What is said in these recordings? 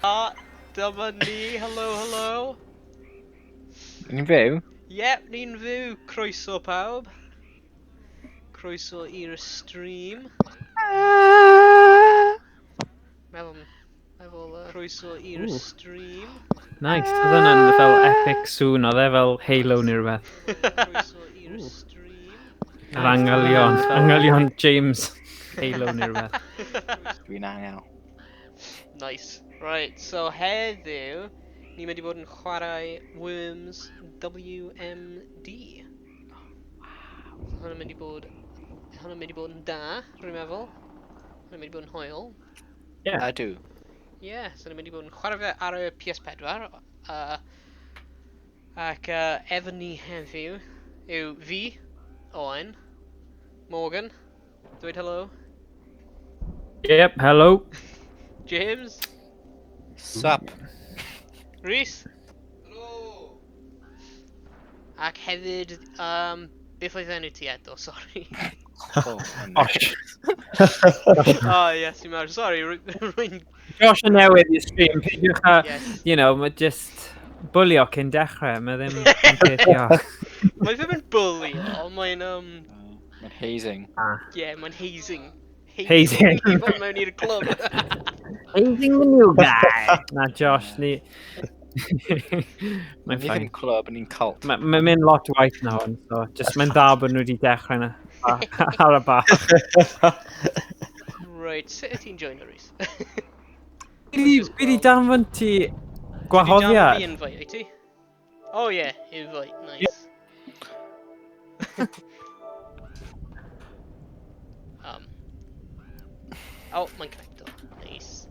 A dyma ni, helo, helo. Ni'n fyw? Yep, ni'n fyw. Croeso pawb. Croeso i'r stream. Meddwl, meddwl, croeso i'r Ooh. stream. Nice, oedd hwnna'n fel epic sŵn, oedd e fel Halo neu rhywbeth. Croeso i'r stream. Yr angylion, angylion James Halo neu rhywbeth. Dwi'n angel. Nice. Right, so heddiw, ni'n mynd i bod yn chwarae Worms WMD. So hwnna'n mynd i bod, hwnna'n mynd i bod yn da, rwy'n meddwl. Hwnna'n mynd i bod yn hwyl. Yeah. Ydw. Ie, yeah, so ni'n mynd i bod yn chwarae fe ar y PS4. Ac efo ni heddiw yw fi, Owen, Morgan, dweud hello, Yep, hello. James, Sup? Rhys. Hello. Ac hefyd, beth oedd enw ti eto, sorry. Oh, no. Josh. Oh, yes, i'n meddwl, sorry, rwy'n... Josh yn newydd i'r stream, peidiwch â, Yes. you know, mae just bwlio cyn dechrau, mae ddim yn peth iach. Mae ddim yn bwlio, ond mae'n, Mae'n hazing. yeah, mae'n hazing. Hazing. I fod mewn i'r clwb. Hazing the new guy. Na, Josh, ni... Mae'n Ni fine. ddim clwb, ni'n cult. Mae'n ma mynd lot waith na hwn, so just mae'n dda bod nhw wedi dechrau na ar y bach. Right, sut wyt ti'n joino, Rhys? Fi wedi danfon ti gwahoddiad. Fi invite, wyt ti? Oh yeah, invite, nice. Oh, mae'n connecto. Nice.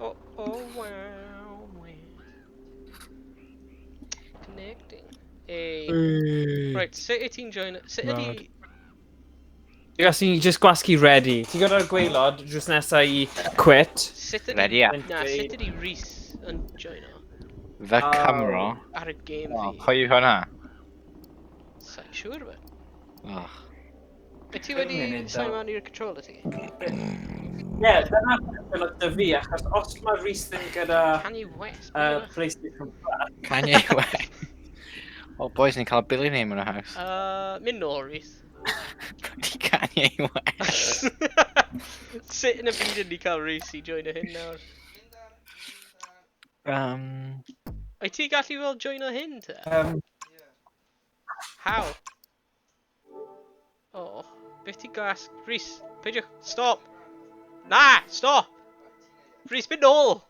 Oh, oh, wow, wow. Connecting. Hey. Right, sut wyt ti'n join... Sut ydi... Rad. Ti'n gallu just gwasgu ready. Ti'n gwybod ar gwaelod, drws nesaf i quit. Sut ydi... Ready up. Na, sut ydi Rhys yn joino? The Cymro. Ar y game Oh, fi. pwy yw hwnna? Sa'n siŵr fe. Oh. Wyt ti wedi Munud, sign though. mewn i'r controller ti? Ie, dyna peth oedd 'da fi, achos os mae Rhys ddim gyda Kanye West. PlayStation Plus, Kanye West. Oh, boys, ni'n cael a billionaire in our house. Mynd nôl, Rhys. Bloody Kanye West. Sut yn y byd yn ni cael Rhys i joino hyn nawr? Wyt ti gallu fel joino hyn te? How? Oh, beth ti gas... Rhys, peidiwch... Stop! Na! Stop! Rhys, mynd nôl!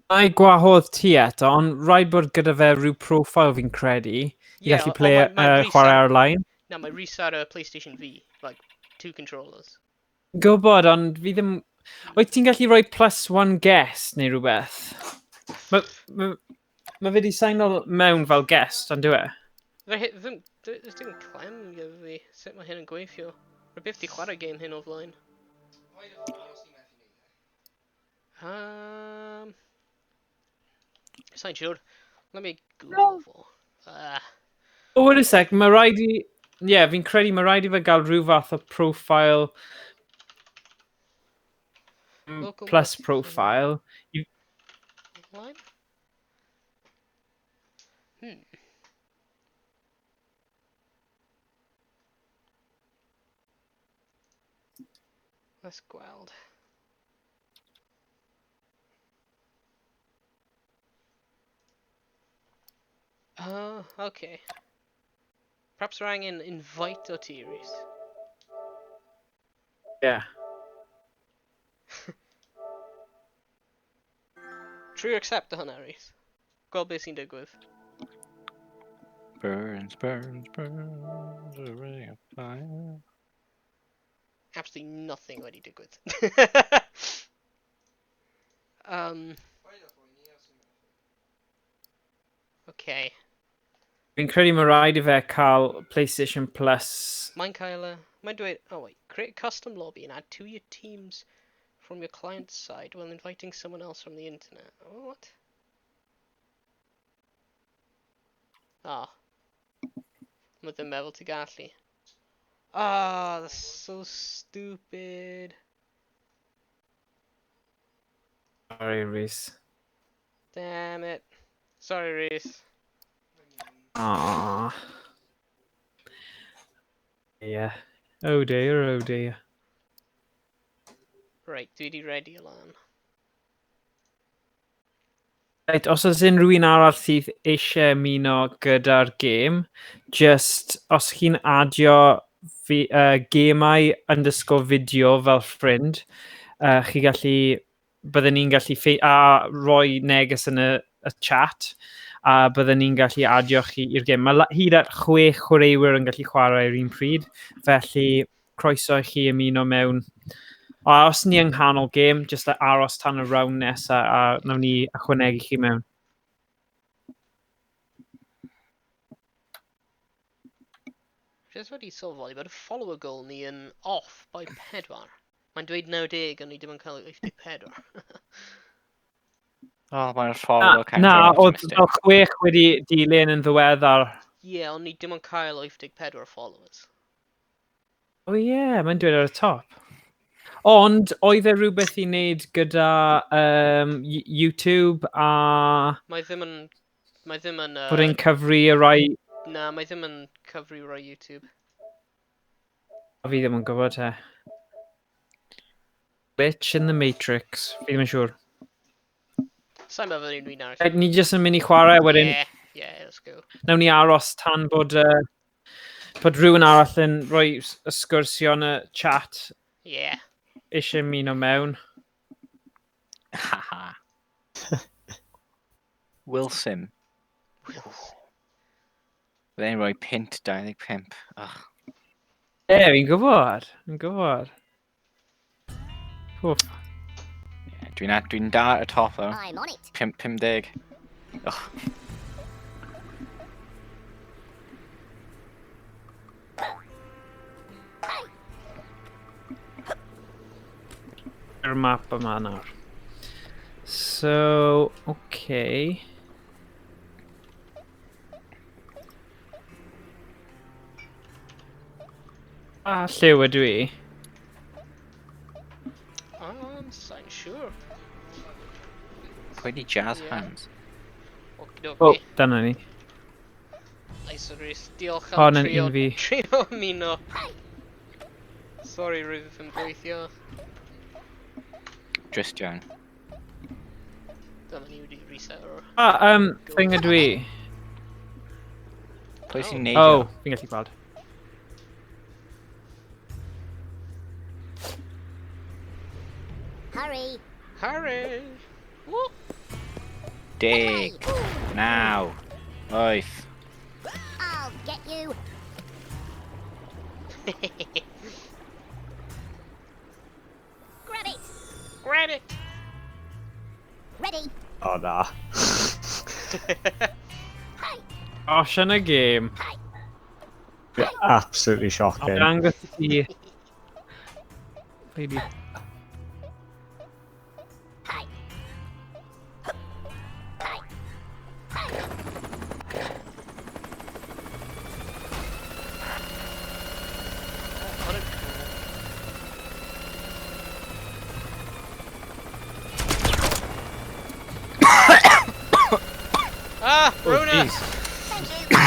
Na i gwahodd ti eto, ond rhaid bod gyda fe rhyw profile fi'n credu i Ie, gallu o- play, ond mae Rhys chwarae ar-lein. Na, mae Rhys ar y PlayStation V, like, 2 controllers. Gwybod, ond fi ddim... Wyt ti'n gallu rhoi +1 guest neu rhywbeth? Mae fe wedi signo mewn fel guest, ond dyw e? Fe ddim... Does dim clem gyda fi sut mae hyn yn gweithio. Rwy byth 'di chwarae game hyn o flaen. Sa'n siŵr. Let me Google fo. Oh, wait a sec, mae rhaid i... Ie, yeah, fi'n credu mae rhaid i fe gael rhyw fath o profile... Local plus multiplayer. profile. Online? Let's gweld. Oh, okay. Perhaps we're angen invite o ti, Rhys. Yeah. Trwy accept o hwnna, Rhys. Gweld beth sy'n digwydd. Burns, burns, burns, a ring of fire. Absolutely nothing wedi digwydd. Okay. Fi'n credu mae rhaid i fe cael PlayStation Plus. Mae'n cael y... Mae'n dweud... Oh wait. Create a custom lobby and add 2 your teams from your client side while inviting someone else from the internet. Oh, what? Ah. Mae ddim meddwl ti gallu. Ah, that's so stupid. Sorry, Rhys. Damn it. Sorry, Rhys. Aww. Yeah. Oh dear, oh dear. Right, dwi di ready lan. Right, os oes unrhyw un arall sydd eisiau ymuno gyda'r gêm, just os chi'n adio fi, gemau_fideo fel ffrind, chi gallu, bydden ni'n gallu a rhoi neges yn y chat, a bydden ni'n gallu adio chi i'r gêm. Mae hyd at 6 chwaraewyr yn gallu chwarae ar un pryd, felly croeso i chi ymuno mewn. A os ni yng nghanol gêm, jyst aros tan y round nesaf a nawn ni ychwanegu chi mewn. Jyst wedi sylweddoli bod y follower goal ni yn off by 4. Mae'n dweud 90 ond ni ddim yn cael 84. Oh, mae'r follower count Na, yn oedd optimistic. fel 6 wedi dilyn yn ddiweddar. Ie, yeah, ond ni ddim yn cael 84 followers. O ie, yeah, mae'n dweud ar y top. Ond oedd e rhywbeth i wneud gyda YouTube a Mae ddim yn... Mae ddim yn... bod e'n cyfri y rai... Na, mae ddim yn cyfri rai YouTube. A fi ddim yn gwybod te. Glitch in the Matrix. Fi ddim yn siŵr. Sa'n meddwl unrhyw un arall. Right, ni jyst yn mynd i chwarae wedyn. Yeah, let's go. Nawn ni aros tan bod rhywun arall yn rhoi y sgwrsio yn y chat eisiau ymuno mewn. Haha. Wilson. Wilson. Bydde'n rhoi pint 25. Ugh. Ie, fi'n gwybod. Fi'n gwybod. Wff. Yeah, dwi'n da at y top though. I'm on it. 50. Ugh. Yr map yma nawr. So, okay. A lle ydw i? Sa'n siŵr. Pwy di jazz Ie. hands? Okie O, dokie. dyna ni. Nice o Rhys. Diolch O, am na'n trio, un fi. trio ymuno. Sorry, rwyf yn gweithio. Just Joan. Dyma ni wedi reset o'r... A, thing ydw i. Pwy sy'n Oh. neidio? Oh, fi'n gallu gweld. Hurry. Hurry! Woo! 10. 9. 8. I'll get you. Grab it. Grab it! Ready. O na. Hey. Gosh, yn y gêm. Hey. Absolutely I'll shocking. dangos i ti. Lady. Hey. Hey. Hey. Oh, what a cool. Ah, Oh, Rona! jeez. Thank you.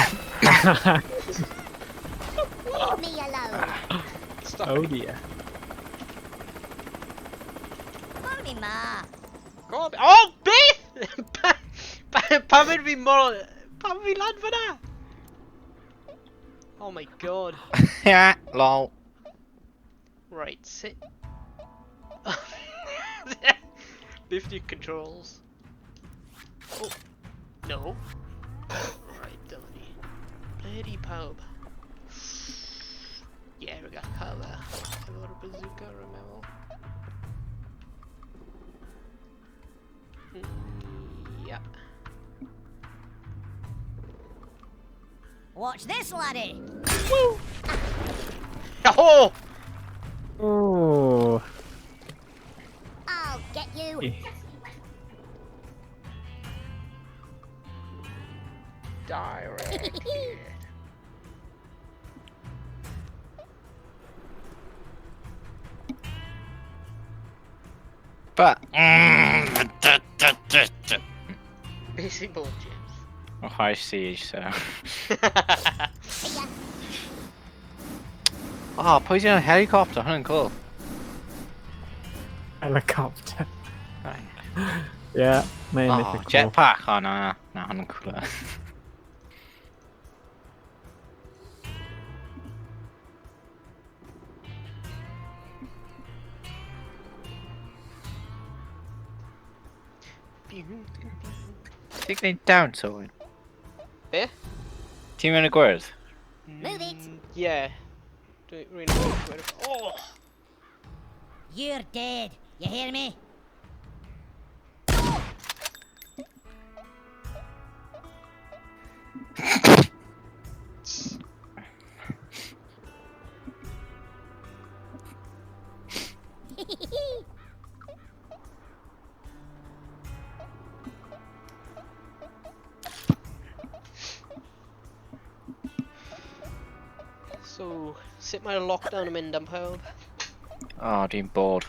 Leave me alone. Stop. Oh dear. Morning, Ma. Go on. Oh, beth! Pam ydw fi mor... Pam fi lan fyna? Oh my god. Yeah, lol. Right, sit. 50 controls. Oh, no. Right, dyma ni. Bloody pawb. Yeah, we got cael e. Efo'r bazooka, rwy'n meddwl. Yep. Watch this, laddie. Woo! Oh! Oh. I'll get you. Directed. But... Basic bullet chips. Oh, I see, so... See ya. Oh, pwy sy'n helicopter? Hwnna'n cool. Helicopter. Yeah, mae'n Oh, eitha cool. jetpack. Oh, na, na, na, hwnna'n cooler. Ti'n gwneud down, Owen? Be? Ti'n mynd y gwyrdd? Move it. Yeah. Rwy'n gwyrdd. Oh! You're dead. You hear me? So, sut mae'r lockdown yn mynd am pawb? Oh, dwi'n bored.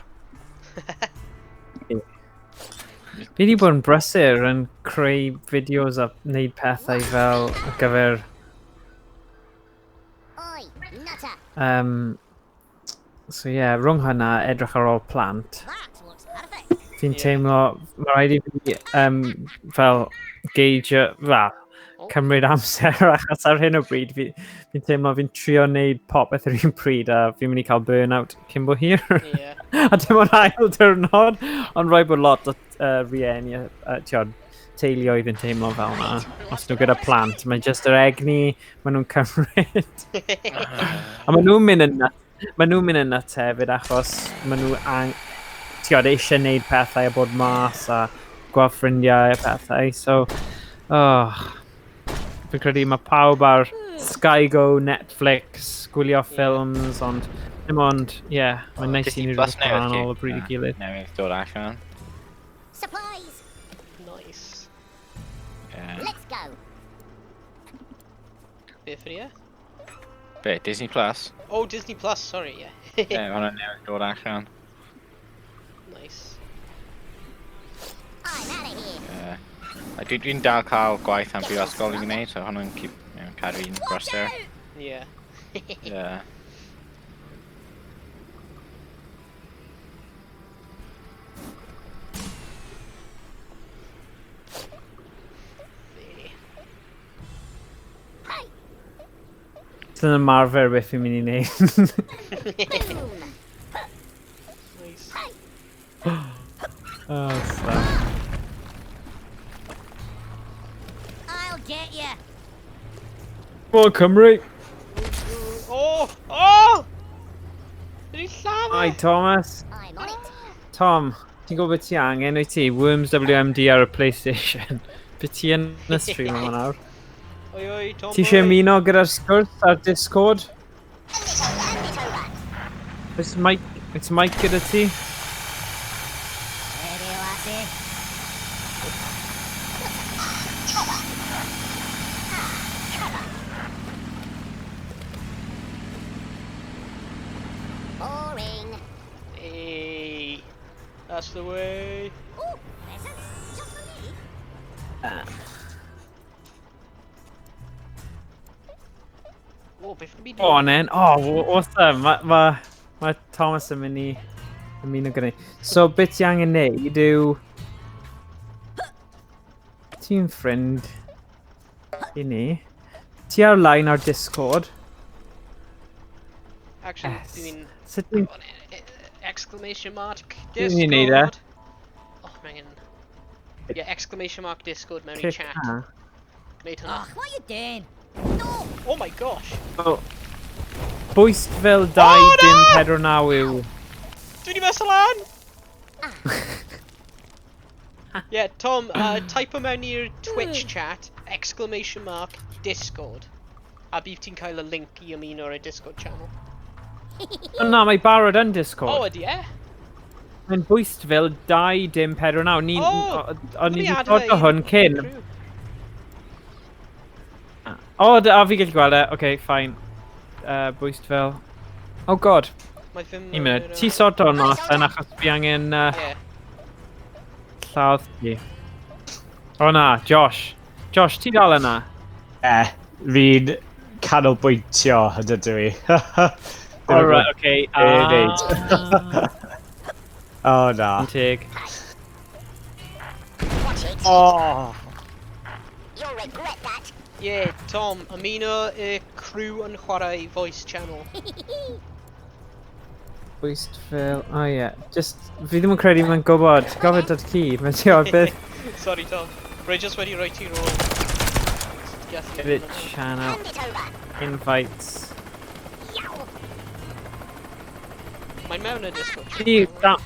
Fi wedi bod yn brysur yn creu fideos a wneud pethau fel ar gyfer... Oi, nutter. So ie, yeah, rhwng hynna, edrych ar ôl plant. That looks perfect. Fi'n Ie. teimlo, mae rhaid i fi fel geidio, fel, O. cymryd amser achos ar hyn o bryd fi'n teimlo fi'n trio wneud popeth yr un pryd a fi'n mynd i cael burnout cyn bo hir. Yeah. A dim ond ail diwrnod, ond rhaid bod lot o rieni, tiod, teuluoedd yn teimlo fel yna. Os nhw gyda plant, mae jyst yr egni maen nhw'n cymryd. A maen nhw'n mynd yn nut, maen nhw'n mynd yn nuts hefyd achos maen nhw tiod, eisiau gwneud pethau a bod mas a gweld ffrindiau a pethau. So, oh, fi'n credu mae pawb ar Sky Go, Netflix, gwylio ffilms, ond dim ond, ie, yeah, mae'n neis i Disney ni Plus rhywbeth newydd gwahanol o bryd i Na, gilydd. Newydd dod allan. Supplies. Nice. Yeah. Let's go. Beth ydi e? Be, Disney Plus? Oh, Disney Plus, sorry, yeah. Ie, yeah, hwnna newydd dod allan. Nice. I'm out of here. Yeah. A dwi'n dal cael gwaith am brifysgol i wneud, so hwnna'n keep, you know, cadw fi'n Watch brysur. out! Yeah. Yeah. Be. Hey! Sy'n ymarfer beth fi'n mynd i wneud. Boom! Nice. Hey! Oh, stuff. I'll get you. Come on, Cymru! Oh! Oh! Did he lladd Hi, e? Thomas. I'm on it. Tom, ti'n gwybod beth ti angen, wyt ti? Worms WMD ar y PlayStation. Beth ti yn y stream yma nawr? Oi, oi, Tom Ti eisiau boy. ymuno gyda'r sgwrs ar Discord? A little, a little rat. Oes mic, oes mic gyda ti? Ready, lassie. Cover. Cover. Boring. Hey, that's the way. Oh, presents just for me. Oh, beth yn byd? O, nen. Oh, awesome. Mae ma, ma Thomas yn mynd i ymuno gyda ni. So, beth ti angen neud yw... Ti'n ffrind i ni. Ti ar-line ar Discord. Actually, S. dwi'n... Sut ti'n... Exclamation mark Dwi'n Discord. mynd i neud e. Oh, mae angen... Yeah, exclamation mark Discord mewn i Click chat. na. Gwneud hwnna. Ugh, what are you doing? No! Oh my gosh! Oh. Bwyst fel 2 Oh, dim na! 4 9 yw. Dwi wedi mess lan! Yeah, Tom, type o mewn i'r Twitch chat, exclamation mark Discord. A bydd ti'n cael y link i ymuno ar y Discord channel. O na, mae barod yn Discord. Oh, ydy e? Mae'n bwyst fel 2 dim 4 9. Ni, Oh, o'n ni Let me wedi add dod fe o hwn i'r cyn. crew. O, a fi gallu gweld e. Okay, fine. Boost fel. Oh god. Mae ddim... Un munud. Ti sort o'n mas yn achos fi angen lladd ti. O na, Josh. Josh, ti dal yna? E, fi'n canolbwyntio yn dydw i. All right, okay. O na. Teg. Watch it. Oh. You'll regret that. Yeah, Tom, ymuno y crew yn chwarae voice channel. Boost fel, o oh, ie. Yeah. Just, fi ddim yn credu mae'n gwybod. Gofyd dod ci, mae'n ti beth. Sorry, Tom. Rwy just wedi rhoi ti rôl. Edit channel. Invites. Mae'n mewn y Discord. Ti, da...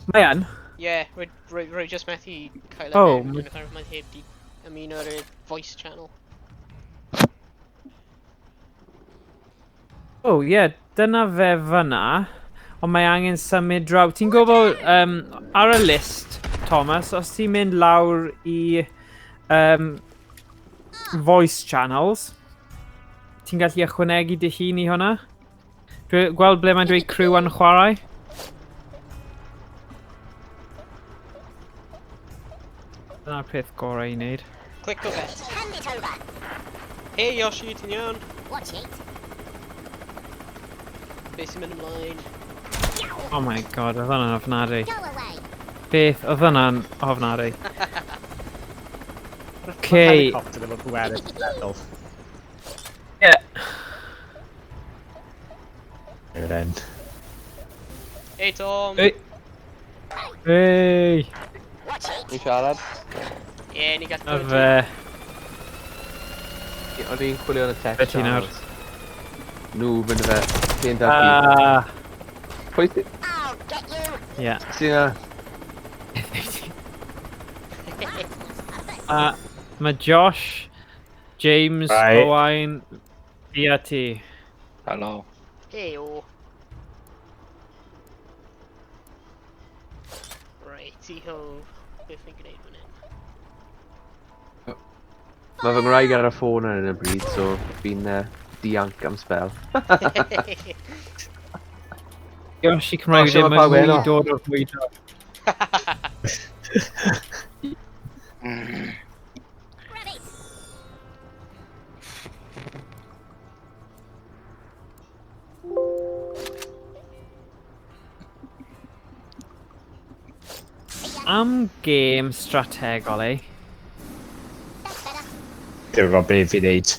Mae yn? Ie, rwy just methu cael e mewn. Mae'n heb di ymuno ar y voice channel. Oh, ie, yeah, dyna fe fyna. Ond mae angen symud draw. Ti'n gwybod, ar y list, Thomas, os ti'n mynd lawr i voice channels, ti'n gallu ychwanegu dy hun i hwnna? Dwi'n gweld ble mae'n dweud crew yn chwarae? Dyna'r peth gorau i wneud. Click o fe. Hey Yoshi, ti'n iawn? Watch it. Beth sy'n mynd ymlaen? Oh my god, oedd hwnna'n ofnadwy. Beth oedd hwnna'n ofnadwy. Okay. Helicopter efo pwerus yn meddwl. Yeah. Yw'r end. Hey Tom! Hey! Hey! Ni siarad? Ie, ni gallu Na fe. O'n i'n chwilio yn y text Be ti nawr? channels. Nhw fynd fe. Ti'n darllen. Pwy ti? I'll get you. Ie. Ti'n na? Mae Josh, James, Right. Owain, fi a ti. Hello. Heyo. Righty ho. Beth ni'n gwneud fan hyn? Mae fy ngwraig ar y ffôn ar hyn o bryd, so fi'n dianc am spel. Yoshi Cymraeg O, ddim siarad pawb yn heno. mwy dod o'r bwydo. Grab it. Am gêm strategol, eh? That's better. Dwi'n gwybod beth fi'n neud.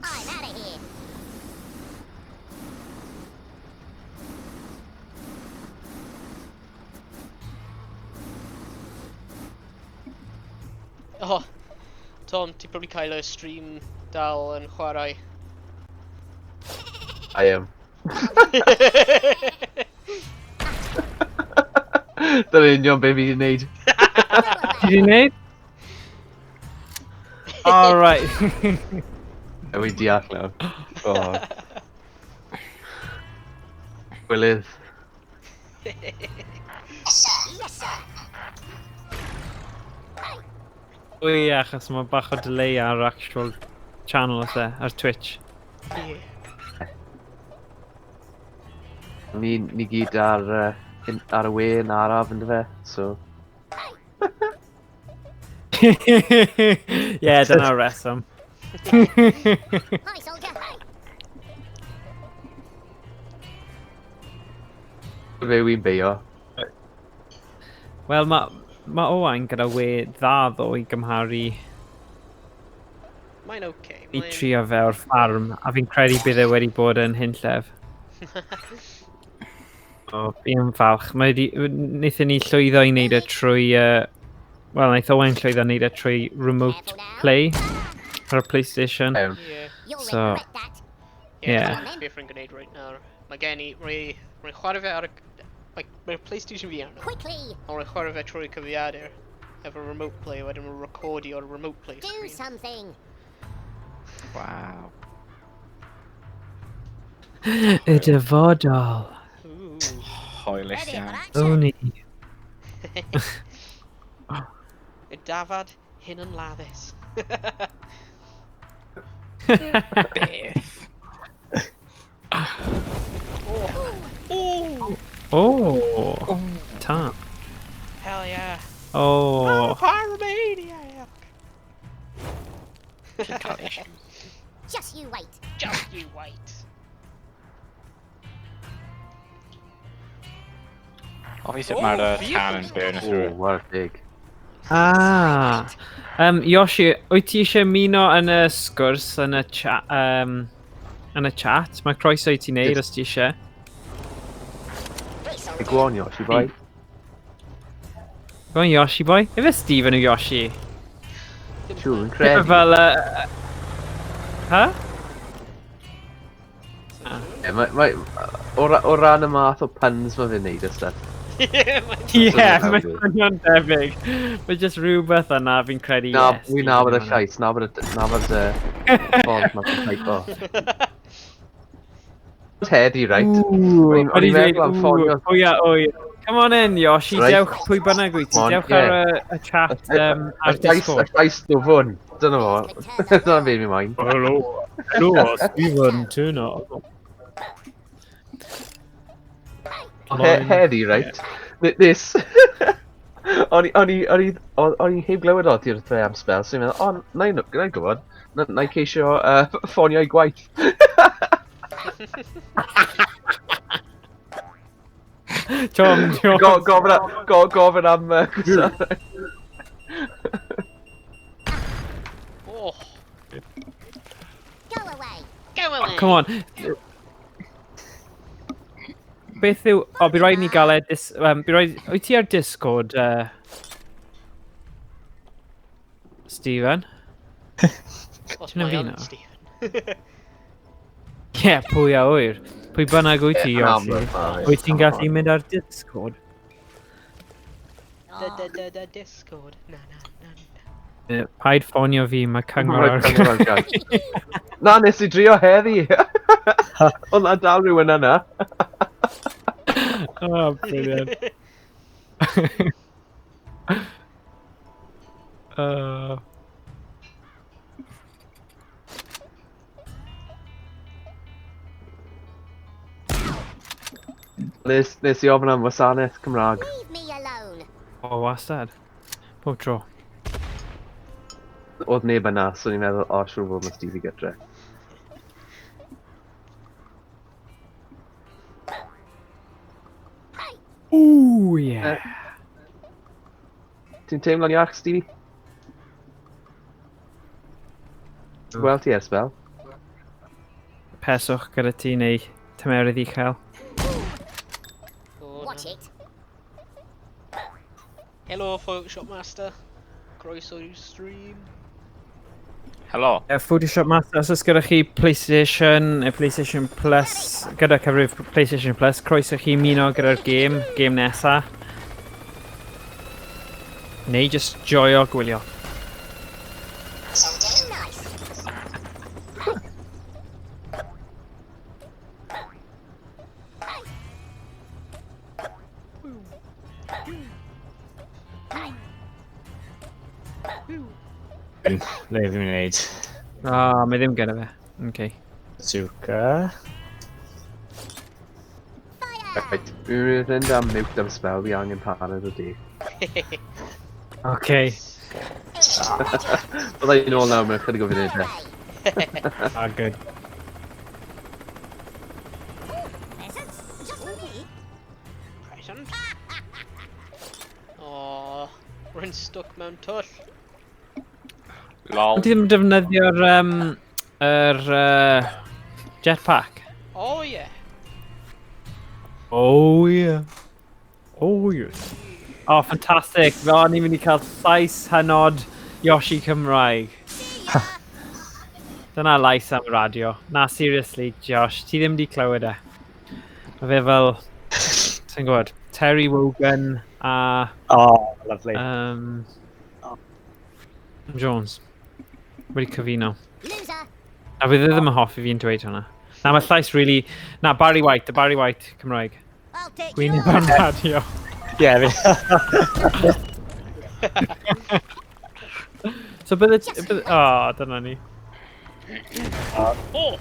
I'm out of here. Oh, Tom, ti probably cael y stream dal yn chwarae. I am. Dyna'n union be fi wedi wneud. Ti di wneud? All right. A wy'n deall nawr. Oh. Gwylydd. Yes, sir. O ie, achos mae bach o delay ar actual channel os e, ar Twitch. Yeah. Ni gyd ar, ar y we yn araf yn fe, so... Ie, dyna'r reswm. Hi, soldier. Fe wy'n beio. Wel, mae Owain gyda we dda ddo i gymharu Mae'n okay. i trio fe o'r ffarm, a fi'n credu bydd e wedi bod yn hunllef. O, fi yn falch. Mae wedi, wnaethon ni llwyddo i wneud e trwy... Wel, wnaeth Owain llwyddo i wneud e trwy remote play ar y PlayStation. Iawn. Yeah. You'll So- regret that. Yeah. Beth rwy'n gwneud right nawr. Mae gen i, rwy'n chwarae fe ar y... Like, mae'r PlayStation fi arno. Quickly. Ond rwy'n chwarae fe trwy cyfrifiadur. efo remote play, wedyn mae'n recordio o'r remote play Do screen. something. Waw. Y dyfodol. Ooh. Hoelus Ready for iawn. action. Oni. Y dafad hyn yn laddus. Beth? Oh! Oh. Ta. Hell yeah. Oh. Pyromaniac! Ti'n cael issues. Just you wait. Just you wait. Obviously sut mae'r Oh, tan yn burn Oh, through. what a dig. Ah. Yoshi, wyt ti eisiau ymuno yn y sgwrs yn y chat? Yn y chat? Mae croeso i ti wneud os ti eisiau. Bristle Go on, Yoshi boy. Go on, Yoshi boy. Efe Stephen yw Yoshi? Siŵr yn Efe credu. fel... Ha? Ie, mae, o ran y math o puns mae fe'n neud a stuff. Ie, mae'n swnio'n debyg. Mae jyst rhywbeth yna fi'n credu. Na, yes, wi'n nabod y Stephen yw hwnna. llais, nabod y ffordd mae'n typo. Heddi, right? Ooh, O'n i'n meddwl am ffonio. Pwy a wy. Come on in, Yoshi, Right. dewch pwy bynnag wyt ti. Come on, Dewch ie. ar y chat ar Y llais, y Discord. llais dwfwn. Dyna fo. Dyna be mi moyn. Hello. Hello, Stephen Turner. Heddi, right? Nes... O'n i heb glywed o ti'r dre am spel, so i'n meddwl, o, na i gwybod, na i ceisio ffonio i gwaith. Tom, Tom. Gofyn am gwasanaeth. Oh, Go away. go away. Come on. Beth yw... O, by raid ni gael e... By raid... Wyt ti ar Discord, Stephen? Os Ti'n mae ymuno? on, Stephen. Ie, yeah, pwy a wyr. Pwy bynnag wyt ti, Yn Yoshi? amlwg, mae. Wyt ti'n gallu mynd ar Discord? Da da da da Discord. Na na na na. Paid ffonio fi, mae cyngor ar... Cyngor ar gael. Na, nes i drio heddi. Ond na dal rhywun yna. Oh, brilliant. Nes i ofyn am wasanaeth Cymraeg. Leave me alone. O, wastad. Pob tro. Oedd neb yna, so o'n i'n meddwl, o, siŵr fod mae Stevie gytre. Ooh, yeah. Ti'n teimlo'n iach, Stevie? Wel, ti ers fel. Peswch gyda ti neu tymerydd uchel. Oh, Watch no. it. Hello, Photoshop Master. Croeso i'w stream. Helo. Photoshop Master, os oes gyda chi PlayStation, y PlayStation Plus, gyda cyfrif PlayStation Plus, croeso chi ymuno gyda'r gêm nesa. Neu just joio gwylio. Nice. Le fi'n wneud. Ah, mae ddim gyda fe. Okay. Bazooka. Right, dwi'n mynd i fynd am mute am spel, fi angen paned o di. Okay. Bydda i'n ôl nawr mewn chydig o funudau. Away. Ah, good. Presents? Just for me? Present. Oh, rwy'n stuck mewn twll. Lol. Ti ddim yn defnyddio'r yr jetpack? Oh yeah. Oh yeah. Oh yes. Oh, fantastic. Fel ni'n mynd i cael llais hynod Yoshi Cymraeg. Dyna lais am y radio. Na, seriously, Josh, ti ddim wedi clywed e. Mae fe fel, ti'n gwybod, Terry Wogan a... Oh, lovely. Jones. Wedi cyfuno. Loser. Na, fydd e ddim yn hoffi fi'n dweud hwnna. Na, mae llais really... Na, Barry White, the Barry White Cymraeg. I'll take Gwyneb you am radio. Ie, fi... So bydde... Bydde oh, dyna ni. Oh!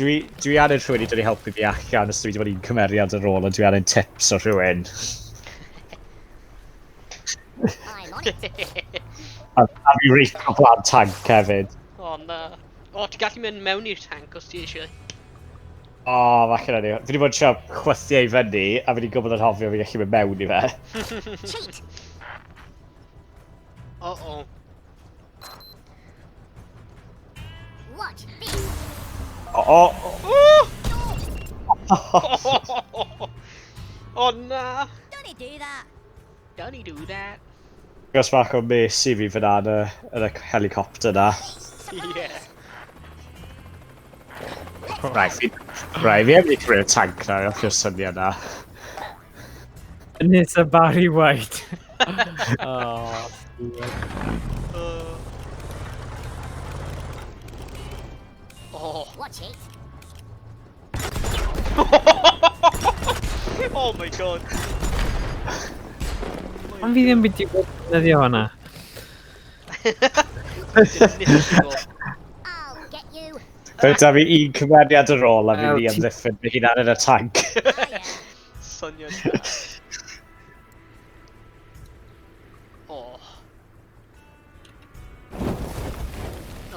Dwi angen rhywun i dod i helpu fi allan os dwi wedi bod un cymeriad ar ôl, ond dwi angen tips o rhywun. I'm on it. A fi reit o flaen tank hefyd. O, na. O, ti'n gallu mynd mewn i'r tank os ti eisiau. O, falle na ni. Fi wedi bod yn trio chwythu ei fyny, a fi wedi gwybod yn hofio fi gallu mynd mewn i fe. Cheat. Uh-oh. Watch this. O, o, Oh! Oh, na! Don't do that. Don't he do that? Gos bach o mercy fi fyna yn y helicopter na. Yeah. Right, fi heb wedi cymryd y tank na, off syniad na. Nid a Barry White. Oh, Oh. Watch it. Oh my god. Ond fi ddim wedi bod yn defnyddio hwnna. Disgwyl. I'll get you. Fe da fi un cymeriad ar ôl a fi Wel, wedi amddiffyn fy hunan yn y tank. Oh, yeah. Syniad da. Oh.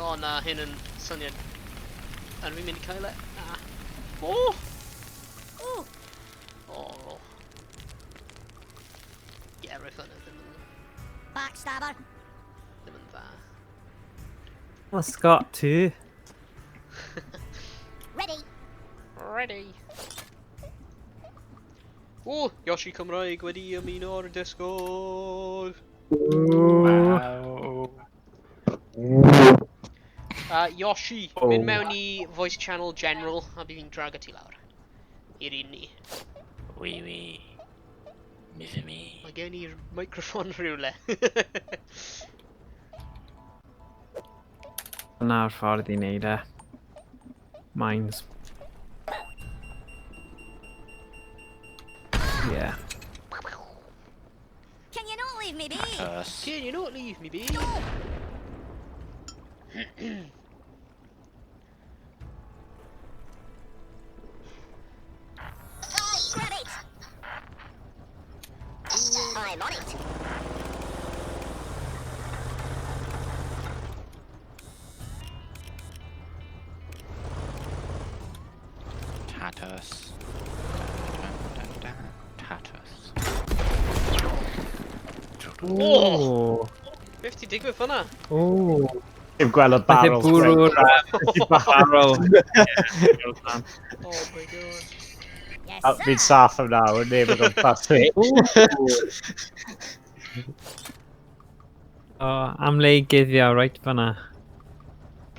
O na, hyn yn syniad. A fi'n mynd i cael e? Na. O! Ooh. O. Ie, roedd hwnna ddim yn, Backstabber. ddim yn dda. Well, Scott too. Ready. Ready. O, Yoshi Cymraeg wedi ymuno ar Discord. Wow. Yoshi, Oh. mynd mewn i voice channel general a bydd fi'n drago ti lawr. I'r un ni. Oui, oui. Mes amis. Mae gen i'r microffon rhywle. Dyna'r ffordd i wneud e. Mines. Yeah. Can you not leave me be? Us. Can you not leave me be? Grab it. I'm on it. Tatus. Da, da, da, Tatus. Oh! Beth ti digwydd fyna? Oh. Dim gweld y Nath e barrels. bwrw'r barrel. Oh my god. Yes, A sir. Fi'n saff am nawr, neb yn gwmpas fi. O, am le i guddio, reit fyna.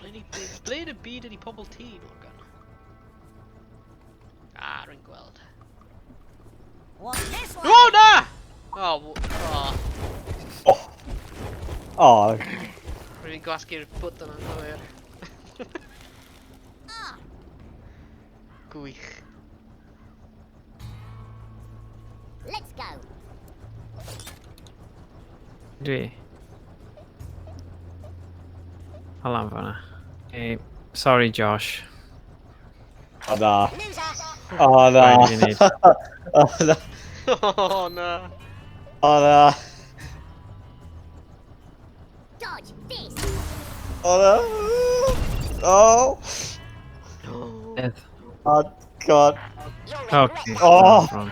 Ble yn y byd ydi pobl ti, Morgan? Ah, rwy'n gweld. What's this one? O, na! Oh, oh. O, Rwy'n gwasgu'r bwtyn anghywir. Ah, Gwych. let's go. Dwi. Hala am fyna. Okay. Sorry, Josh. o na. Loser. O na. Rhaid i fi wneud. O na. Oh, na. O na. Dodge this. O na. O. Death. Oh god. You'll Okay. regret Oh. Wrong.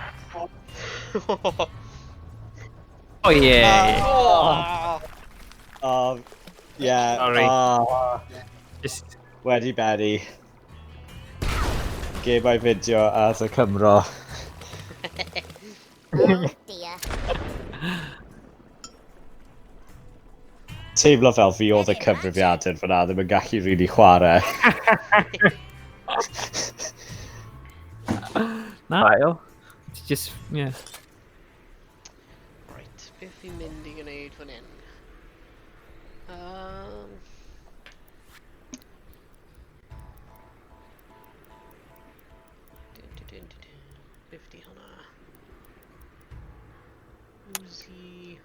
Oh yeah. Oh. Oh. Yeah. Sorry. Oh. Just Wedi bennu. Gemau fideo as y Cymro. Oh dear. Teimlo fel fi oedd y cyfrifiadur fyna, ddim yn gallu really chwarae. na. It's just yeah. Right, beth fi'n mynd i gwneud fan hyn? Dun, dun, dun, dun, dun. 50 hwnna. Uzi.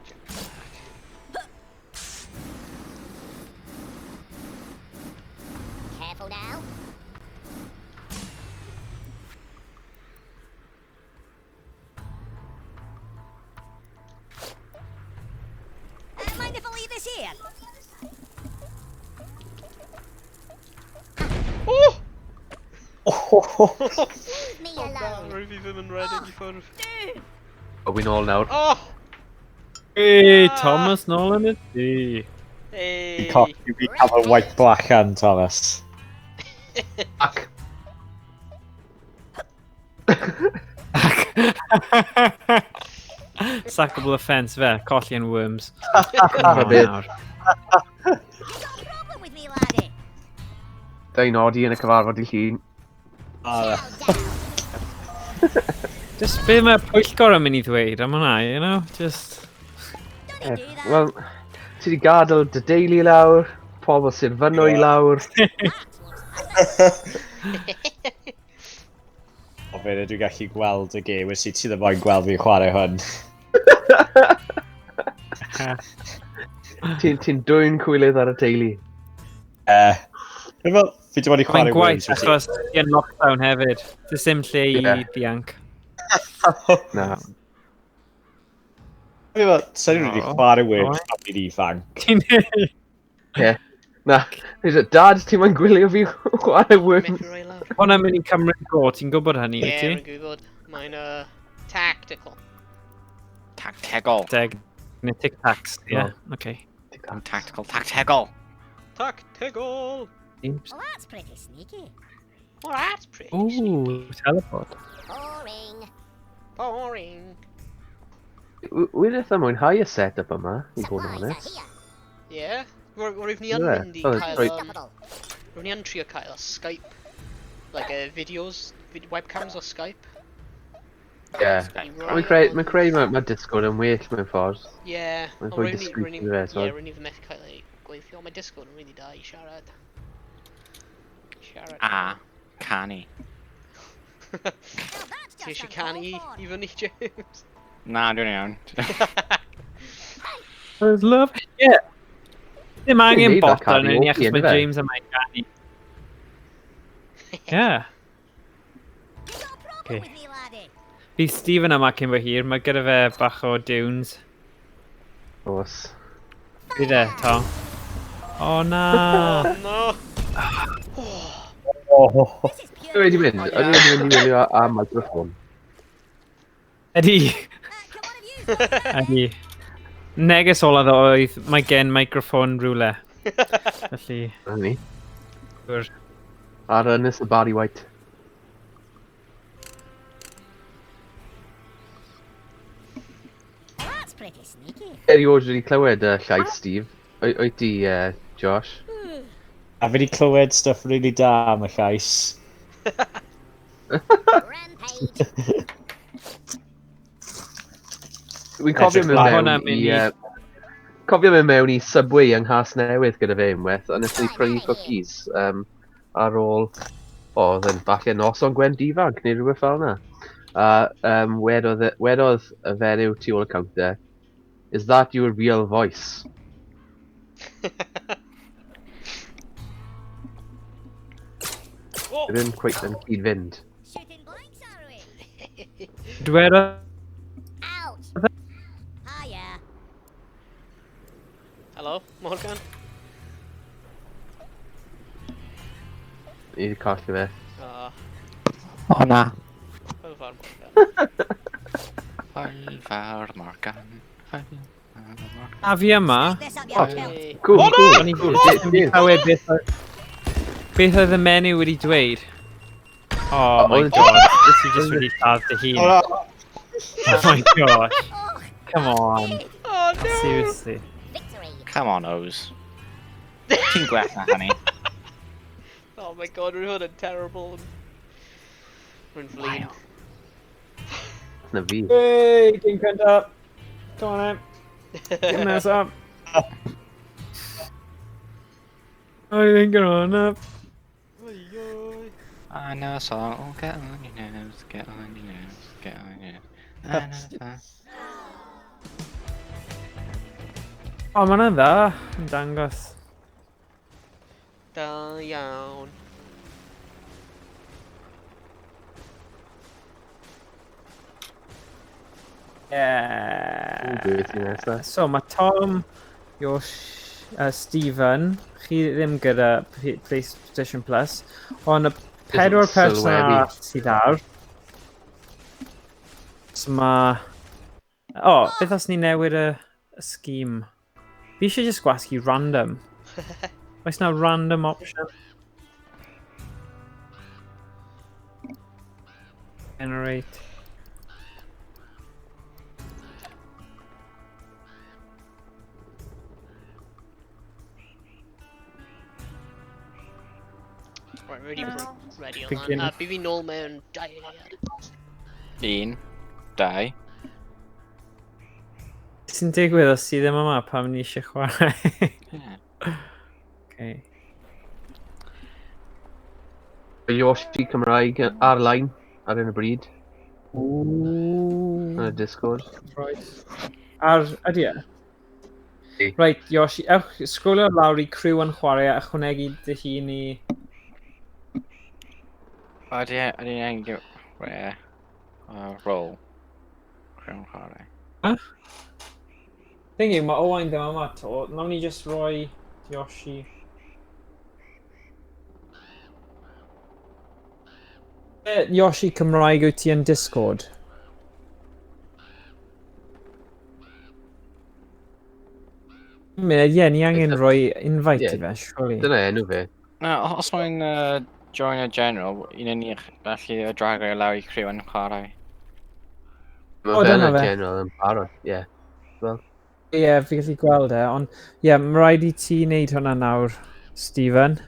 Jetpack. Careful now. Mind if I leave this here? Oh! Leave me Oh, na, alone. rwyf fi ddim yn redeg i ffwrdd. O, fi'n ôl nawr. Oh! Hey, Thomas nôl yn y tŷ. Hey! Fi cael y white black hand, Thomas. Ac. Sackable offence fe, colli yn worms. Ar y byd. Nawr. You got a problem with me, laddie? Da i nodi yn y cyfarfod i llun. Chow down. Just be mae pwyllgor yn mynd i ddweud am hwnna, you know? Just... Don't do that. Wel, ti wedi gadael dy deulu lawr, pobl sy'n fynwy Ie. lawr. O fe, dwi'n gallu gweld y gêm, wnes i ti ddim moyn gweld fi'n chwarae hwn. Ti'n ti dwyn cwylydd ar y teulu. Dwi'n fel, fi wedi bod i Mae'n chwarae gwaith Worms, wyt ti? achos ti yn lockdown hefyd. Does dim lle i Ie. dianc. Na. Dwi'n fel, sa'n wedi O, chwarae Worms alright. pan fi'n ifanc. Ti'n... Ie. Na. Dad, ti'n ma'n gwylio fi chwarae Worms. Methu roi lawr. Hwna'n mynd i cymryd go, ti'n gwybod hynny, Ie, wyt ti? rwy'n gwybod. Mae'n tactical. Tactegol. Deg. Neu Tic Tacs, ie. No. Okay. Tactical. Tactegol. Tactical! Well, that's pretty sneaky. Well, that's pretty sneaky. Ooh, teleport. Boring. Boring. Wy'n eitha mwynhau y set-up yma, i fod yn Supplies are onest. here. Yeah? Rwyf ni yn Ie, mynd i oh, cael... right. Unstoppable. Rwyf ni yn trio cael Skype. Like, videos, webcams o Skype. Ie. I roi Mae'n creu, on- mae'n creu mae Discord yn well mewn ffordd. Yeah. Mae'n ond fwy rwyf ni- discreet rwyf ni- yn fe, Ie, t'mod? rwyf ni ddim methu cael ei gweithio. Mae Discord yn really da i siarad. Siarad. A. Canu. Now that's Ti just eisiau canu uncalled for. i fyny, James? Na, dwi'n iawn. There's love. Yeah. Ddim angen neud that bot arno ni karaoke, achos mae yndyfe? James yma'n canu. Yeah. You got a problem Okay. with me, laddie? Bydd Stephen yma cyn bo hir, mae gyda fe bach o dunes. Os. Bydd e, Tom. O na! No! Oh, This is pure. Dwi wedi mynd, O, o'n i wedi mynd i wylio am microphone. Ydy, Can one of you go first? ydy. Neges olaf oedd, mae gen microffon rhywle. Felly, Na ni. gwr. Ar ynys y Barry White. That's pretty sneaky. Erioed wedi clywed llais Steve. Wyt ti, Josh? A fi wedi clywed stuff really da am y llais. Rampage. Wy'n cofio Edrych mynd mlaen. Hwnna'n mewn mynd i... i- Cofio mynd mewn i Subway yng Nghasnewydd gyda fe unwaith, a wnaethon ni prynu cookies ar ôl... O, oedd yn falle noson Gwen Difanc neu rhywbeth fel yna. A wedodd y fenyw tu ôl y counter, "Is that your real voice?" Oh! Ddim quite yn cyd-fynd. Shooting blanks, are we? Dwedodd Ouch. Hiya. Hello, Morgan? Ni wedi colli fe. Ah, O na. hwyl fawr, Morgan. Hwyl fawr Morgan. Hwyl fawr Morgan. a fi yma, This up your kilt. Hey. Cool, Oh, cool, o'n i'n cool. o'n i'n clywed beth oedd y menyw wedi dweud. Oh my Oedd- god, this i just wedi lladd dy hun. Oh, Oh my gosh, Oh, come on. Oh no! Seriously. victory. Come on, Oz. Ti'n gwell na hynny. Oh my god, rwy'n hwn yn terrible. Rwy'n flin. na fi. Hey, dim cyntaf. Come on then. Dim nesaf. I think on up. Oi, oi. I know a song. Oh, get on your nerves, get on your nerves, get on your nerves. I know a song. O, mae hwnna'n dda. Yn dangos. Da iawn. Yeah. Beth i nesaf. So mae Tom, Yosh, Stephen, chi ddim gyda PlayStation Plus, ond y pedwar person sylwebu. arall sydd ar. So mae... O, oh, beth os ni newid y scheme? Fi eisiau just gwasgu random. Oes na random option? Generate. Right, ready, ready on Begin. that. Bydd fi nôl mewn 2 eiliad. 1, 2. Sy'n digwydd os ti ddim yma pam ni eisiau chwarae? Yeah. Okay. Yoshi Cymraeg ar-lein ar hyn o bryd Ooh. yn y Discord. Right. Ar, ydy e? Ydi. Right, Yoshi, ewch, sgrolio lawr i criw yn chwarae a ychwanegu dy hun i... O, ydy angen gyda... Where? Roll. Crown chwarae. Thing yw, mae Owain ddim yma to. Nawn ni just roi Yoshi. Yoshi Cymraeg wyt ti yn Discord? Munud, ie, ni angen Eitha- rhoi invite Ie. i fe, surely. Dyna enw fe. Na, os mae'n join a general, un yn ni'n gallu dragio lawr i criw yn chwarae. Mae O, fe yn dyna y fe. general yn barod, ie. Ie, yeah, fi gallu gweld e, ond ie, yeah, mae rhaid i ti wneud hwnna nawr, Stephen.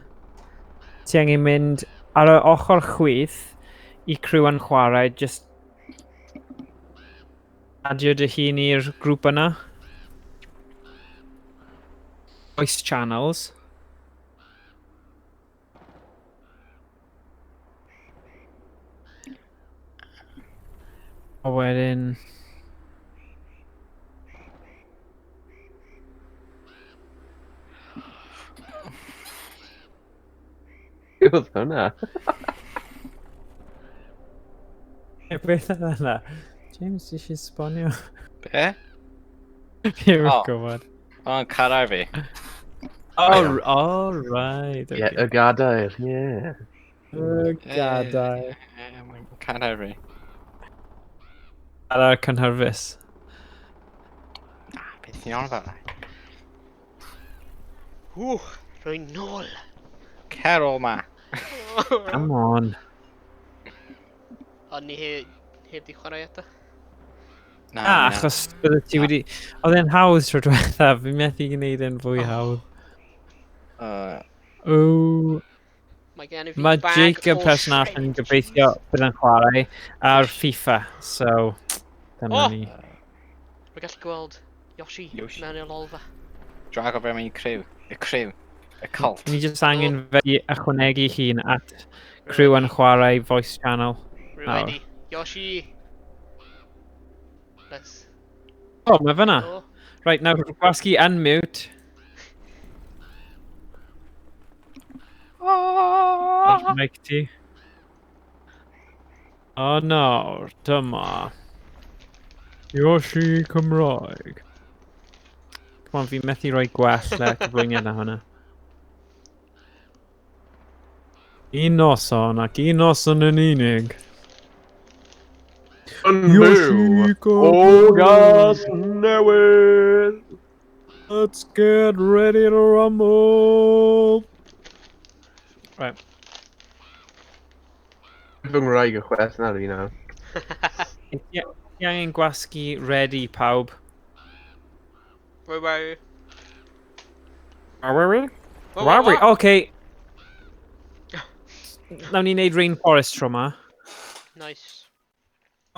Ti angen mynd ar y ochr chwith i criw yn chwarae, just adio dy hun i'r grŵp yna. Voice channels. A wedyn... Be oedd hwnna? Beth oedd hwnna? James, ti eisiau esbonio? Be? Fi ddim yn O. gwybod. O'n cadair fi. Oh, all right. Ie, Okay. y gadair, ie. Y gadair. Mae'n cadair fi. Ar cynhyrfus. Ah, beth ti'n on about? Ww, rwy nôl. Cer o ma. Come on. Ond ni heb di chwarae eto. Na, Ah, achos bydde ti wedi... Oedd e'n hawdd tro diwethaf, fi methu gwneud e'n fwy hawdd. O, Mae gen i fi mae bag Jacob o person arall yn shredded gobeithio cheese. bydd yn chwarae ar FIFA, so dyma O! ni. Rwy'n gallu gweld Yoshi, Yoshi. mewn i'r lolfa. Drago fe mewn i criw. Y criw. Y cult. Ni jyst angen fe i ychwanegu hun at criw yn chwarae voice channel. Rwy Nawr. wedi. Yoshi! Let's O, mae fyna. go. Right, nawr gwasgu unmute. Oh. Mic ti. O nawr, dyma. Yoshi Cymraeg. Come on, fi methu rhoi gwell cyflwyniad na hwnna. Un noson ac un noson yn unig. Yn byw o gas newydd! Let's get ready to rumble! Right. Fy ngwraig y chwerth na fi nawr. Ti angen gwasgu ready pawb. Rwy wedi. Are we? Wha- Are we? wha- Okay. Nawn ni wneud Rainforest tro ma. Nice.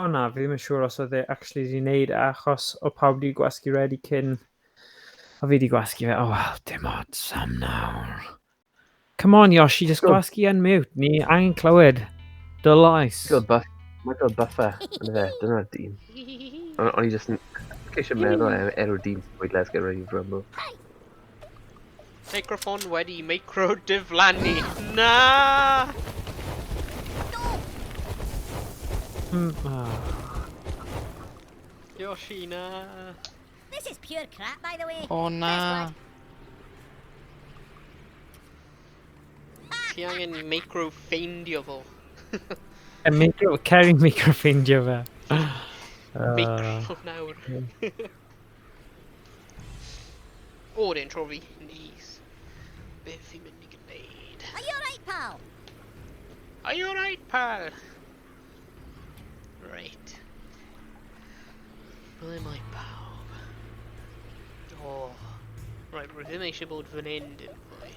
O na, fi ddim yn siŵr os oedd e actually wedi wneud e, achos o pawb wedi gwasgu ready cyn. O fi wedi gwasgu fe. Oh well, dim ots am nawr. Come on, Yoshi, just gwasgu unmute. Ni angen clywed dy lais. Mae gael buffer, yn fe, dyna'r dyn. O'n i just yn ceisio meddwl am enw'r dyn sy'n Let's Get Ready to Rumble. Microphone wedi micro diflannu. Na! Ah. Yoshi, na. This is pure crap, by the way. O na. Ti angen micro ffeindio fo. E, micro, Ceri micro ffeindio fe. Micro nawr. O, dyn tro fi. Nice. Beth fi'n mynd i gwneud? Are you alright, pal? Are you alright, pal? Right. Ble mae pawb? O. Right, rwy ddim eisiau bod fan hyn dim fwy.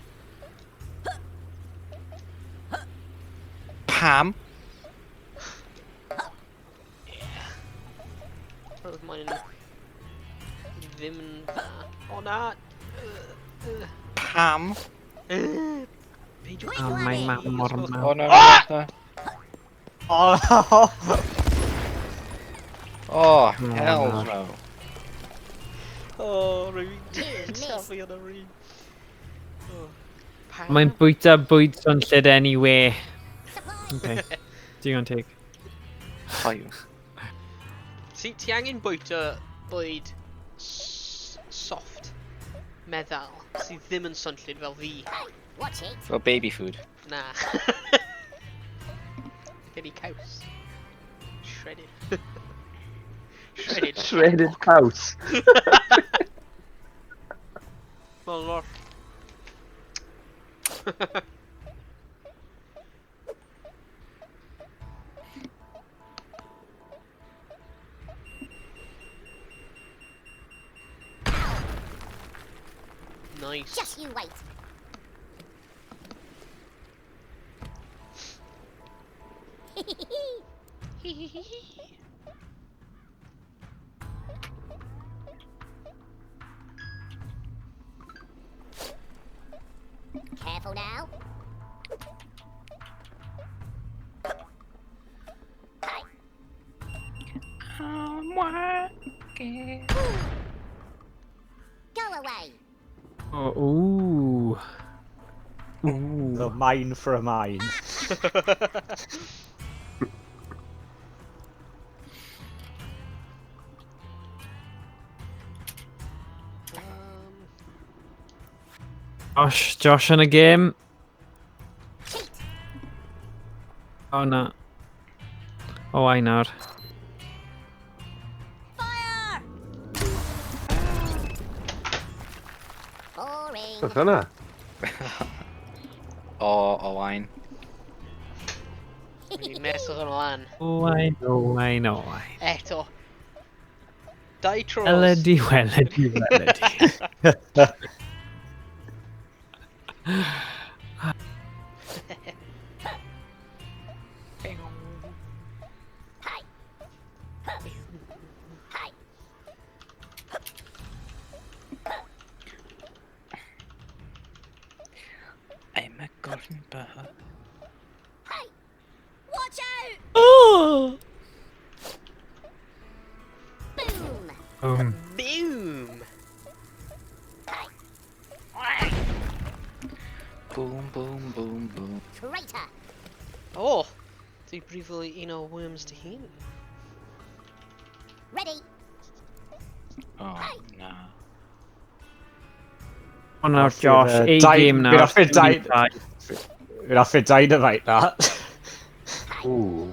Pam? Roedd mae'n ddim yn dda. O na! Pam? Peidio. O, mae mam mor O mam. no, no, no. Oh! Oh, hell na. no. O, rwy'n tafu yn y rhi. O, Pam? Mae'n bwyta bwyd swnllyd anyway. Supply. Okay. Digon teg. Hoyw. Ti angen bwyta bwyd soft, meddal, sydd ddim yn swnllyd fel fi. Watch it. Fel baby food. Na. Gen i caws. Shredded. Shredded. Shredded caws. Well, lot. Nice. Just you wait. Careful now. Go away. Oh, ooh. Ooh. The mine for a mine. Josh yn y game. Cheat. O na. O, ai nawr. Fire! Boring. Beth hwnna? O, Owain. Fi'n meso ymlaen. O, ai, o, ai, no, ai. Eto. Dau tros. Weledi, weledi, weledi. Hi. I'm a golden bird. Hey! Watch out! Oh! Boom! Boom. Boom! Boom, boom, boom, boom. Traitor! Oh! Dwi brifo un o worms dy hun. Ready? Oh, na. O nawr, Josh, Hoffi'r, A game nawr. Fi'n hoffi'r dynamite na. Ooh.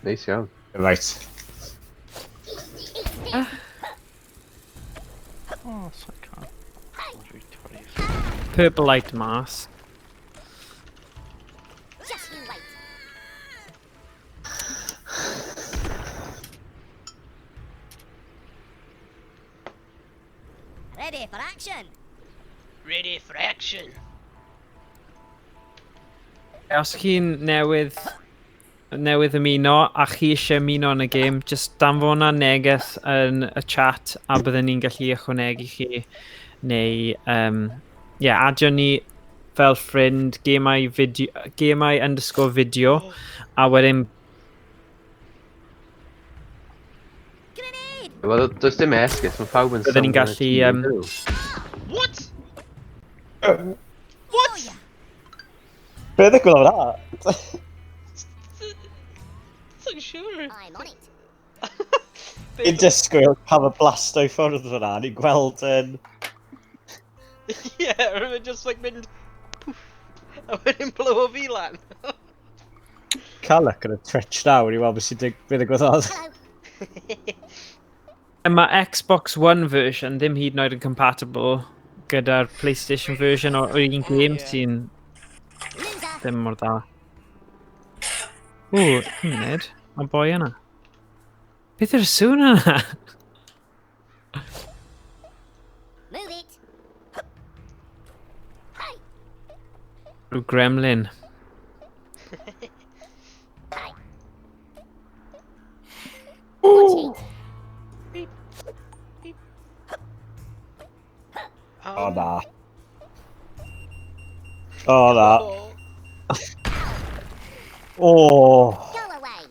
Neis iawn. Right. Eat this! Oh, so I can't. Purple light mask. Just you wait! Ready for action! Ready for action! Os chi'n newydd newydd ymuno a chi eisiau ymuno yn y gêm, just danfona neges yn y chat a bydden ni'n gallu ychwanegu chi neu yeah, adio ni fel ffrind gemau video, gemau_video a wedyn Grenade! Wel, does dim esgus, mae pawb yn Bydden ni'n sownd yn y gallu, tŷ, ydyn nhw? What? What? Be ddigwyddodd fan'na? So'n siŵr. I'm on it. Fi'n disgwyl cael y blasto i ffwrdd fyna, ni'n gweld yn... Yeah, rwy'n just like mynd poof, a wedyn blow o fi lan. Cael look at y Twitch nawr i weld beth sy'n be ddigwyddodd. Hello. Mae Xbox One version ddim hyd yn oed yn compatible gyda'r PlayStation version o'r un game Ie. sy'n Loser. ddim mor dda. Ww, munud, mae boi yna. Beth yw'r sŵn yna? Move it. Hi. Rhyw gremlin. Hi. Watch it. Beep. Beep. O na. O na. Oh. O! Go away.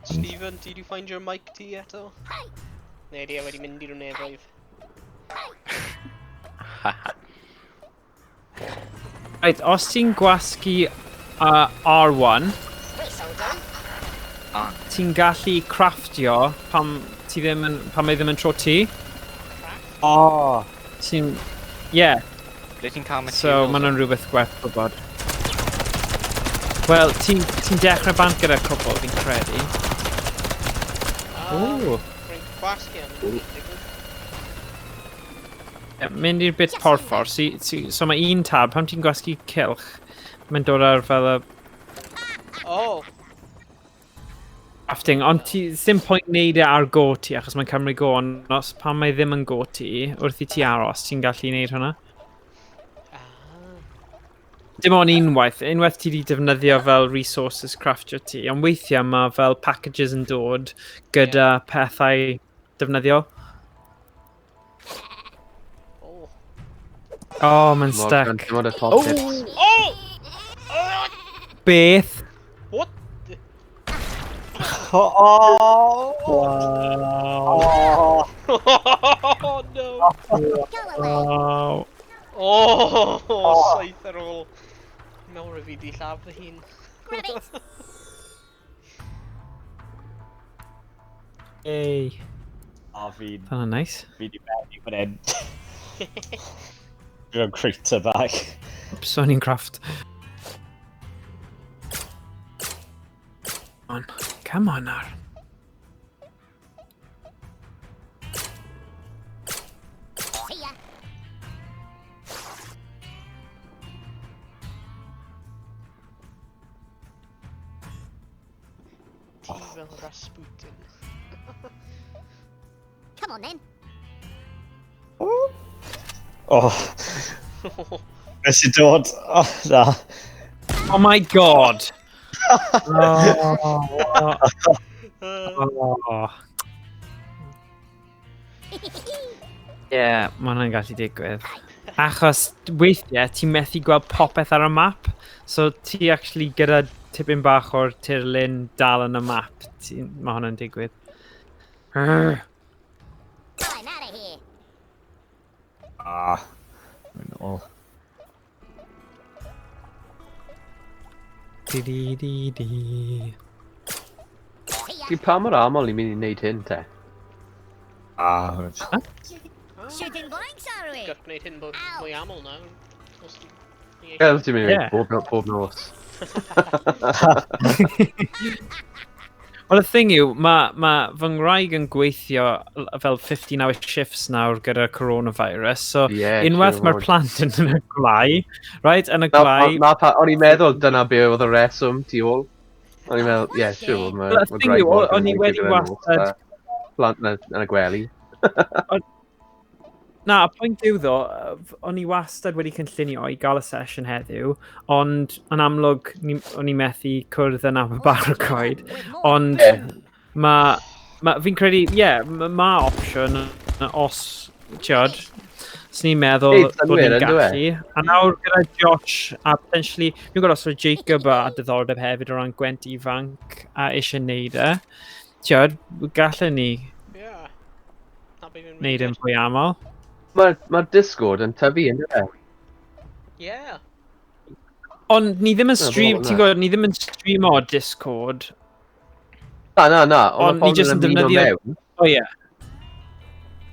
Stephen, did you find your mic ti eto? Hi. Neu di e wedi mynd i'r nefoedd. Hi. Right, os ti'n gwasgu R1, Whistle done. ti'n gallu craftio pam, ti ddim yn, pan mae ddim yn tro ti. O! Ti'n... Yeah, Ble ti'n cael so materials? mae hwnna'n rhywbeth gwerth gwybod. Wel, ti'n ti dechrau bant gyda cwbl, fi'n credu. Ooh. Rwy'n gwasgu am y digwydd. Ie, mynd i'r bit porffor, si, si, so mae un tab, pan ti'n gwasgu cylch, mae'n dod ar fel y Oh, crafting, ond ti, ddim pwynt neud e ar go ti, achos mae'n cymryd go, ond os pan mae ddim yn go ti, wrth i ti aros, ti'n gallu neud hwnna. ah. Dim ond unwaith, unwaith ti wedi defnyddio fel resources craftio ti, ond weithiau mae fel packages yn dod gyda pethau defnyddiol. Oh. Oh, mae'n Morgan, stuck. Dim ond y top tips. Oh! Beth? What? the- O! O! Wow. O! Oh no! Go away. Wow. Oh, saith ar ôl. Nawr y fi di lladd fy hun. Grab it. Hey. O, fi'n... Hwnna'n nice. Fi di bennu fan hyn. Fi mewn crater bach. Oops, o'n i'n craft. Come on. Come on nawr. See ya. Ti fel Rasputin. Come on then. O! Beth sy'n dod? O, na. Oh my god! Oh, oh. Yeah, mae hwnna'n gallu digwydd. Achos weithiau ti'n methu gweld popeth ar y map, so ti actually gyda tipyn bach o'r tirlun dal yn y map. Mae hwnna'n digwydd. Arr. I'm out of here. Ah. Mae'n ôl. Di di di di. See ya. Ti pa mor aml ni'n mynd i wneud hyn te? Ah, hwnna'n- Shooting blanks, are we? Got gwneud hyn bod mwy aml nawr. Os ni Ie, ti'n mynd i Ie. wneud bob, bob nos. Wel, y thing yw, mae ma fy ngwraig yn gweithio fel 15 hour shifts nawr gyda coronavirus, so Ie, unwaith siŵr mae'r fod. plant yn y gwlau, right, yn y Na, gwlau, na, pa, o'n i'n meddwl dyna be oedd y reswm tu ôl. O'n i'n meddwl, ie, siŵr fod mae Wel, y ma' thing gwraig yw, Morgan o'n i yn wedi gweithio gyda nos, wastad- a Plant yn y gwely. Na, y pwynt yw ddo, o'n i wastad wedi cynllunio i gael y sesiwn heddiw, ond yn amlwg o'n i methu cwrdd yn Aberbargoed, ond ma, fi'n credu, ie, yeah, ma opsiwn os, tiod, swn i'n meddwl Neud bod ni'n synnwyr, yndyw e? gallu. A nawr gyda Josh a potentially, fi'n gwybod os oedd Jacob a diddordeb hefyd o ran Gwent ifanc a eisiau neud e. Tiod, gallen ni Yeah. Na, bydd yn neud e'n fwy aml. Mae'r ma Discord yn tyfu, yn dweud? Yeah. Ond ni ddim yn Na, stream, bo- ti'n na. gwybod, ni ddim yn stream o Discord. Na, na, na. Ond Ond ni jyst yn defnyddio- Mewn, O ie,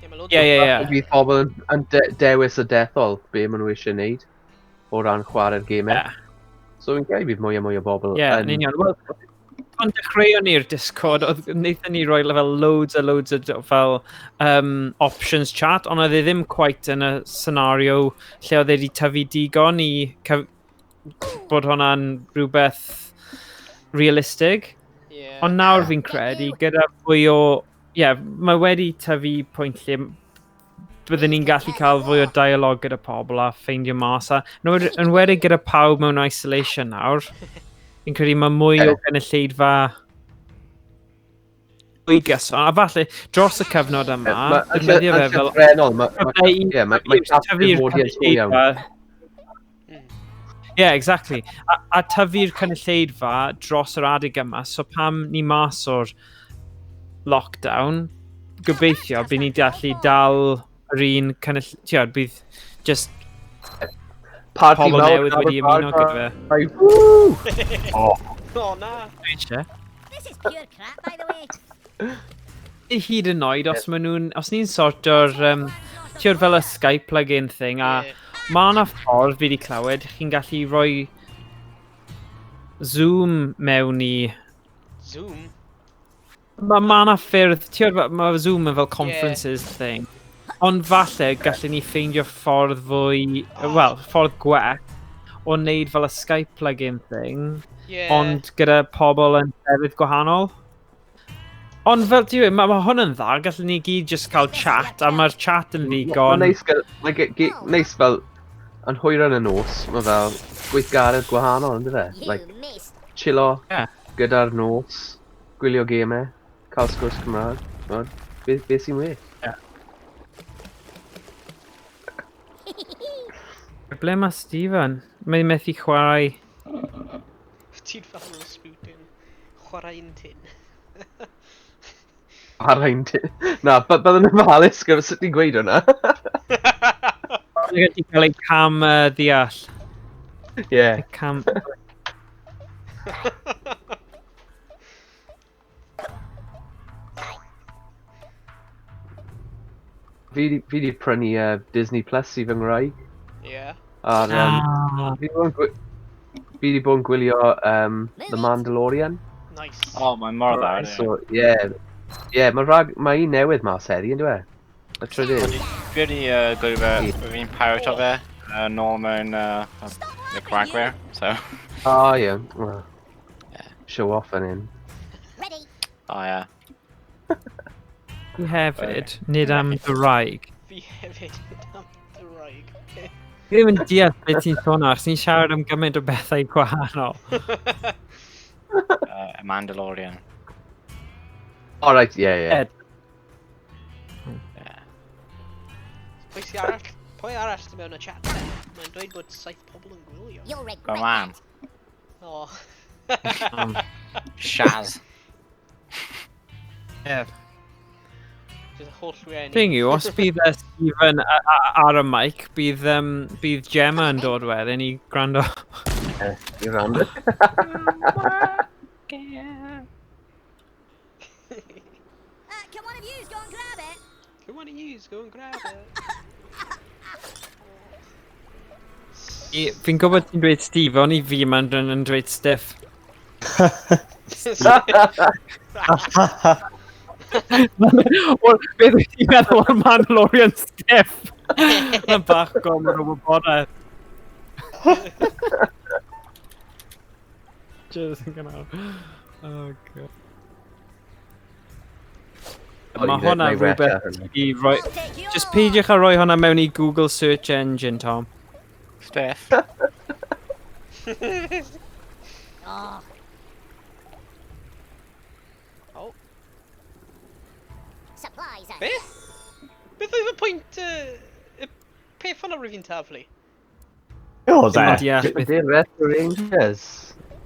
Yeah, mae loads ie, o- ie, ie. Fydd pobl yn dewis y dethol be maen nhw eisiau gwneud o ran chwarae'r gemau. Ie. So fi'n credu bydd mwy a mwy o bobl Ie, yn union. Wel, pan dechreuon ni'r Discord, oedd wnaethon ni roi fel loads a loads o fel options chat, ond oedd e ddim quite yn y scenario lle oedd e wedi tyfu digon i bod hwnna'n rhywbeth realistig. Yeah. Ond nawr fi'n credu, gyda fwy o... Ie, yeah, mae wedi tyfu pwynt lle byddwn ni'n gallu cael fwy o dialog gyda pobl a ffeindio mas. A yn enwedig gyda pawb mewn isolation nawr, fi'n credu mae mwy o gynulleidfa fwy gyson. A falle, dros y cyfnod yma, defnyddio fe fel llythrennol, cyfle i ie, mae tyfu'r audience go iawn. cynulleidfa. Yeah, exactly. A tyfu'r cynulleidfa dros yr adeg yma, so pam ni mas o'r lockdown, gobeithio bydd ni'n gallu dal yr un Tiod, bydd just Party pobl mawr newydd wedi ymuno gyda fe. Woo! O, na. Dwi eisiau. This is pure crap, by the way. Hyd yn oed, os maen nhw'n... Os ni'n sorto'r... Tiod fel y Skype plug-in thing, a Ie. mae yna ffordd fi wedi clywed, chi'n gallu rhoi Zoom mewn i... Zoom. Mae ma 'na ffyrdd, ti'n gwybod, mae Zoom yn fel conferences thing. Ond falle gallen ni ffeindio ffordd fwy, wel, ffordd gwell o wneud fel y Skype plug-in thing, ond gyda pobl yn llefydd gwahanol. Ond fel ti'n dweud, mae ma hwn yn dda, gallen ni gyd just cael chat, a mae'r chat yn Mae'n ddigon. neis, mae neis fel, yn hwyr yn y nos, mae fel gweithgaredd gwahanol, ynddo fe? You Like, missed. chillo Ie. gyda'r nos, gwylio gemau, cael sgwrs Cymraeg, t'mod, be sy'n well? Ble mae Stephen? Mae'n methu chwarae. Ti'n fel Rasputin. Chwarae'n tyn. Arwain ti. Na, byddwn yn ofalus gyda sut ti'n gweud hwnna. Mae'n gallu cael ei cam ddeall. Ie. Cam... Fi di prynu Disney Plus i fy ngwraig. Yeah. Ar, Ah, fi di bod yn gwylio The Mandalorian. Nice. O, mae'n mor dda. ydi. So, ie. Ie, mae rhag... Mae un newydd mas heddi, ynddo e? Y trydydd. Dwi wedi gwylio fe, fi'n pirate o fe, nôl mewn like Ragwear, so... O, ie. Well, show off yn un. Ready. O, ie. Fi hefyd, nid am dy wraig. Fi hefyd am dy wraig. Fi ddim yn deall beth ti'n sôn am, achos ni'n siarad am gymaint o bethau gwahanol. Mandalorian. All right, ie, ie. Ed. Pwy sy arall? Pwy arall sy'n mewn y chat then? Mae'n dweud bod saith pobl yn gwylio. You'll regret Go on. that. O. Shaz. Yeah. Just y holl rieni. Thing yw, os bydd Stephen ar y mic, bydd Gemma yn dod wedyn i gwrando. I ran. Can one of yous go and grab it? Can one of yous go and grab it? Fi'n gwybod ti'n dweud Steve, ond i fi mae'n yn dweud Stiff. Wel, beth wyt ti'n meddwl o'r Mandalorian Stiff? Mae'n bach gormod o wybodaeth. Just yn gynnal. Oh, God. Mae hwnna rhywbeth i roi... I'll take you Just all. peidiwch a rhoi hwnna mewn i Google search engine, Tom. Steph. Oh, Oh. supplies are Beth? Beth oedd y pwynt, y peth hwnna rwy'n fi'n taflu? Oedd e? Dim deall Chip and beth. Dale Rescue Rangers.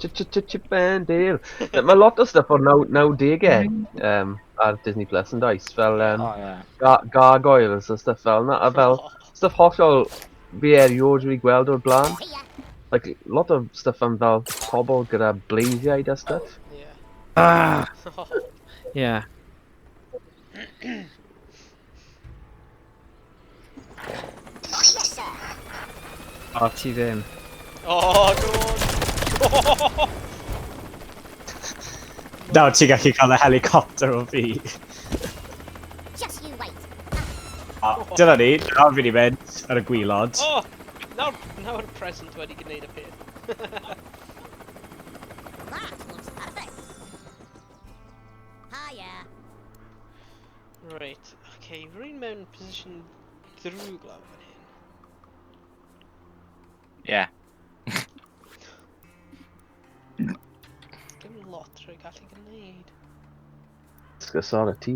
Chip, chip, chip, chip and Dale. Mae lot o stuff o'r 90au ar Disney Plus yn does, fel Oh, yeah. gargoyles a stuff fel na, a fel stuff hollol fi erioed wedi gweld o'r blaen. See ya. Like, lot o stuff am fel pobl gyda bleiddiaid a stuff. Yeah. Ah! Yeah. Yes, sir. O, ti ddim. Oh, go on. Nawr ti'n gallu cael y helicopter o fi. Just you wait. A, dyna ni, nawr fi wedi mynd ar y gwylod. Oh, nawr, nawr y present wedi gwneud y peth. That looks perfect. Hiya. Right, okay, rwy'n mewn position ddrwg lawr fan hyn. Yeah. Dim lot rwy'n gallu gwneud. Sgysol y tŷ.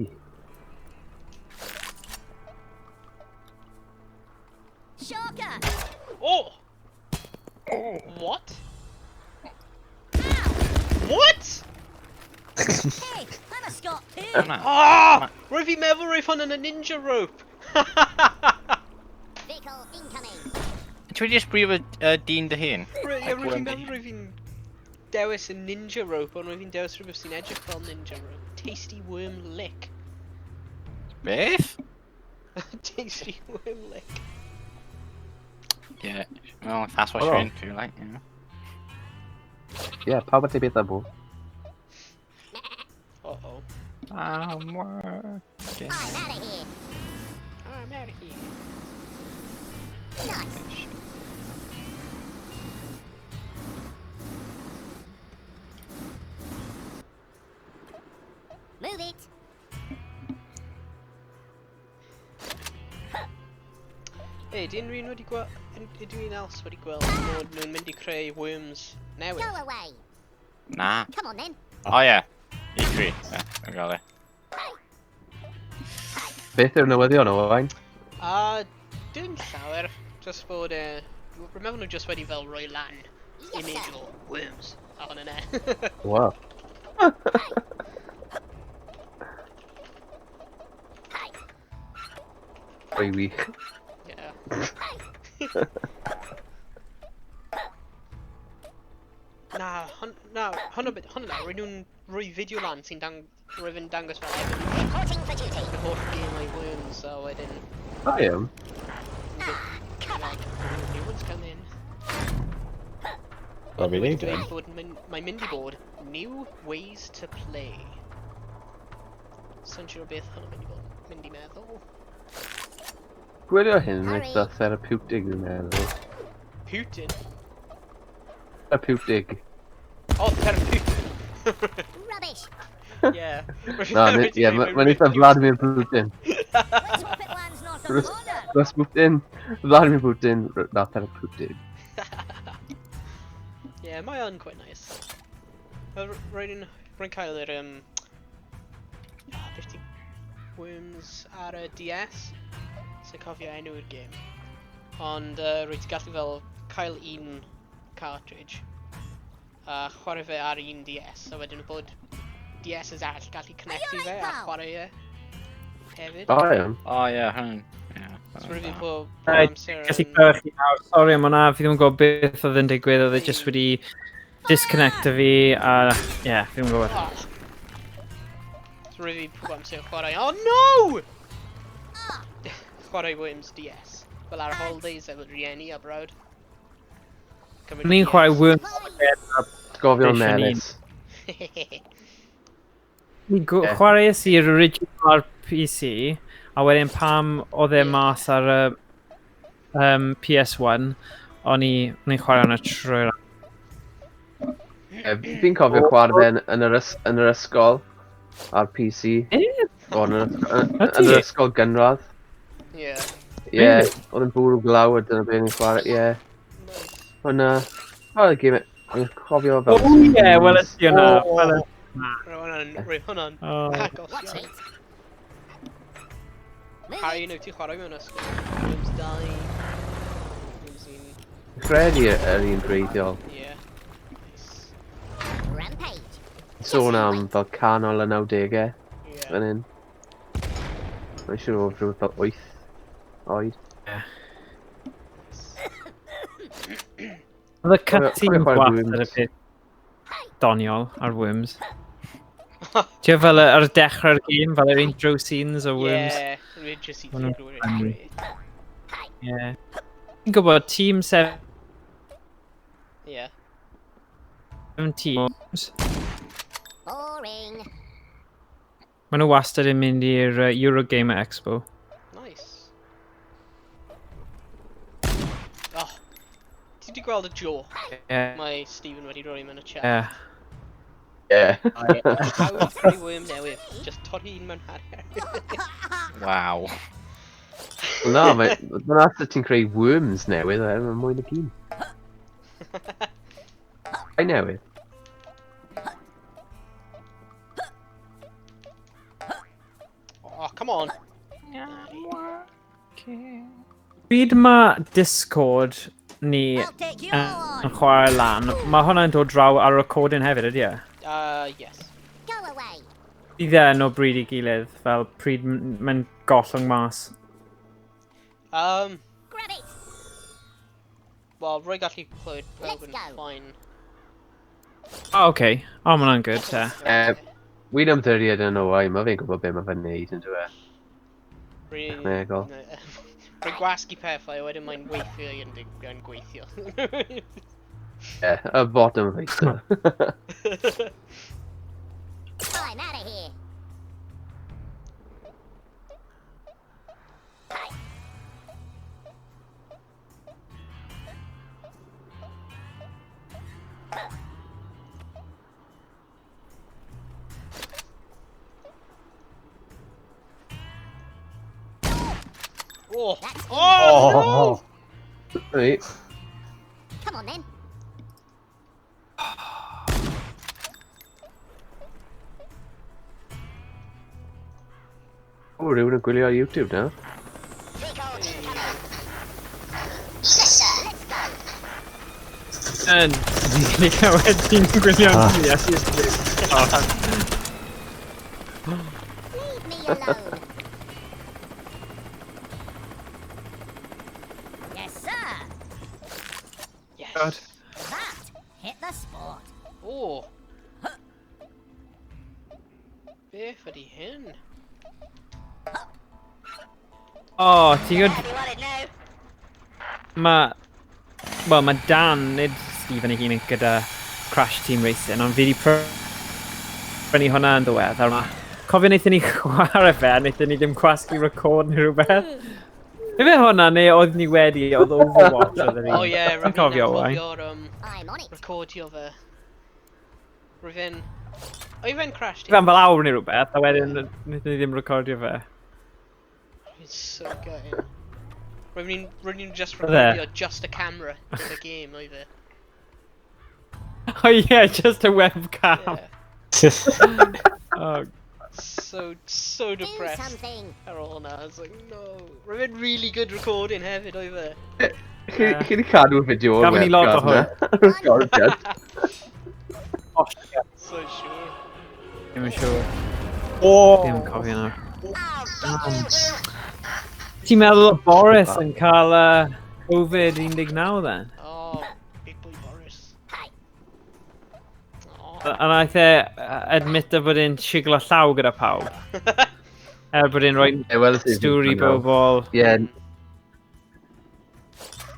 Shocker. Oh! What? What? Hey, I'm a Scot too. Hwnna. Ah! Rwy'n fi'n meddwl roedd hwn yn y ninja rope. Vehicle incoming. Ti wedi just brifo dyn dy hun? Rwy Like rwy'n fi'n worm meddwl roedd fi'n dewis y ninja rope, ond rwy'n fi'n dewis rhywbeth sy'n edrych fel ninja rope. Tasty worm lick. Beth? Tasty worm lick. Yeah. Well, if that's what Oh. you're into, like, you know. Yeah, pawb at ei beth am bo. Uh-oh. I'm working. I'm out of here. I'm out of here. Nice. Move it. Hey, di unrhyw un wedi gweld... Ydy un else wedi gweld bod nhw'n mynd i creu worms newydd? Go away. Na. Come on then. Oh, yeah. E3. Yeah, I got it. Beth yw'r newyddion o Owain? A dim llawer, just bod... Rwy'n meddwl nhw just wedi fel rhoi lan Yes, image sir. o worms a hwnna ne. Wow. Hi. Rwy wych. Yeah. Na, hon, na, hwnna bit, hwnna na, rwy'n nhw'n rhoi fideo lan sy'n dang, rwy'n fi'n dangos fel evolution Reporting for duty. y holl gemau worms, a wedyn, I am. Ah, covered. like, new ones come in. Wel, fi Wedi ddim dweud bod mae'n mynd i bod new ways to play. Sa'n siŵr beth hwnna'n mynd i bod, mynd i meddwl. Gwylio hyn yn Hurry. eitha therapeutig dwi'n meddwl. Putin? Therapeutig. Oh, therapeutic. Rubbish. Yeah. Na, ie, mae'n eitha Vladimir Putin. Let's hope it lands north of the border. Rasputin. Vladimir Putin. Na, therapeutig. Yeah, mae o'n quite nice. Rwy'n rwy'n cael yr, 50 Worms ar y DS. Sy'n cofio enw'r gêm. Ond rwy'n ti gallu fel cael un cartridge a chwarae fe ar un DS, a wedyn bod DSs arall gallu connectu fe a pal? chwarae e hefyd. I am. Oh, yeah, hwn. Yeah. So rwy'n fi pob Right, amser Gallu yn... clywed chi nawr. Sori am hwnna, fi ddim yn gwybod beth oedd yn digwydd, oedd e just wedi disconnecto fi, a ie, yeah, fi ddim yn gwybod. Oh. So rwy'n fi pob amser yn chwarae... Oh no! Chwarae Worms DS. Fel ar holidays efo rieni a brawd. Cymryd O'n i'n DS. chwarae Worms Gofio PlayStation melys. Ni'n Ie. chwaraeais i'r original ar PC, a wedyn pam oedd e Ie. mas ar y PS1, o'n i'n chwarae hwnna trwy'r... Ie, Fi'n cofio chwarae fe yn yr ysgol ar PC. Ie? O, yn Ydy? yr ysgol gynradd. Ie. Ie, Really? oedd yn bwrw glaw a dyna beth ni'n chwarae, ie. Nice. Hwna, o, y gêm, o'n cofio fel... O ie, weles i hwnna. O. Roedd hwnna'n... Roedd hwnna'n O. agos Watch iawn. it. Move Harry, it. no, ti'n chwarae mewn ysgol? Worms 2. Worms 1. Credu yr un greiddiol. Ie. Nice. Rampage. Sôn am fel canol y 90au, Ie. fan hyn. Mae'n siŵr o rhywbeth fel 8 oed. Oedd y cutscene Cofio chwarae gwastad y Worms. peth doniol ar Worms. Ti'n fel ar dechrau'r game, fel yr intro scenes o Worms. Ie. Rwy'n just i Ma' nhw'n rwy'n funny. great. Ie. Ti'n gwybod, Team 17 Ie. Worms, Boring. maen nhw wastad yn mynd i'r Eurogamer Expo. Nice. Oh. Ti wedi gweld y joke Ie. mae Stephen wedi rhoi mewn y chat? Ie. Ie. Hawdd creu worm newydd. Just torri un mewn hanner. Waw. Wel na, mae... Dyna sut ti'n creu worms newydd, e, mae'n mwy nag un. Ai newydd. Oh, come on. Pryd mae Discord ni I'll take you yn all on. chwarae lan, mae hwnna'n dod draw ar recording hefyd, ydy e? Yes. Go away. Bydd e yn o bryd i gilydd, fel pryd mae'n gollwng mas. Grab it. Wel, rwy'n gallu clywed pawb Let's yn go. fine. O, oh, okay. O, oh, mae hwnna'n good, te. Wy'n ymddiried yn Owain, mae fe'n gwybod beth mae fe'n neud yn dweud. Rwy'n... Technegol. Rwy'n gwasgu pethau, wedyn mae'n weithio yn gweithio. Ie, y bottom feisio. I'm out of here. Oh! That's Oh, no! Oh! Right. Come on then. O, rhywun yn gwylio ar YouTube nawr. Recall incoming. Yes, sir. Let's go. Yn, ni'n clywed ti'n gwylio ni, yes, yes, yes. Leave me alone. Yes, sir. Yes. God. That hit the spot. Oh. Beth ydi hyn? O, ti'n gwybod, Have you want it now? mae... Wel, mae Dan, nid Stephen ei hun yn gyda Crash Team Racing, ond fi wedi prynu hwnna yn ddiweddar. Ma. Cofio wnaethon ni chwarae fe, a wnaethon ni ddim gwasgu record neu rhywbeth. Ife hwnna, neu oedd ni wedi, oedd Overwatch oedd ni. Oh ie, Ti'n rwy'n cofio, Owain? anghofio'r I'm on it. recordio fe. Rwy'n fe'n... Oedd fe'n Crash Team? Fe am fel awr neu rhywbeth, a wedyn wnaethon ni ddim recordio fe. It's so gutting. Rwy'n ni'n just Oedd e? recordio just a camera in the game, oedd e? Oh yeah, just a webcam. Yeah. Oh, So, so Do depressed something. ar ôl hwnna. I was like, no. Rwy'n fe'n really good recording hefyd, oedd e? Chi chi 'di cadw'r fideo o'r Gafon ni lot o webcam na? Recordiad. gosh, yeah. So sure. Ddim yn siŵr. Oh! Ddim yn cofio nawr. I'll get you. Ti'n meddwl o Boris yn cael Covid-19 then? Oh, big boy Boris. Hi. Oh. A naeth e admito bod e'n siglo llaw gyda pawb. Er bod e'n rhoi Ie, wel, ys i stwr i bobl. Ie.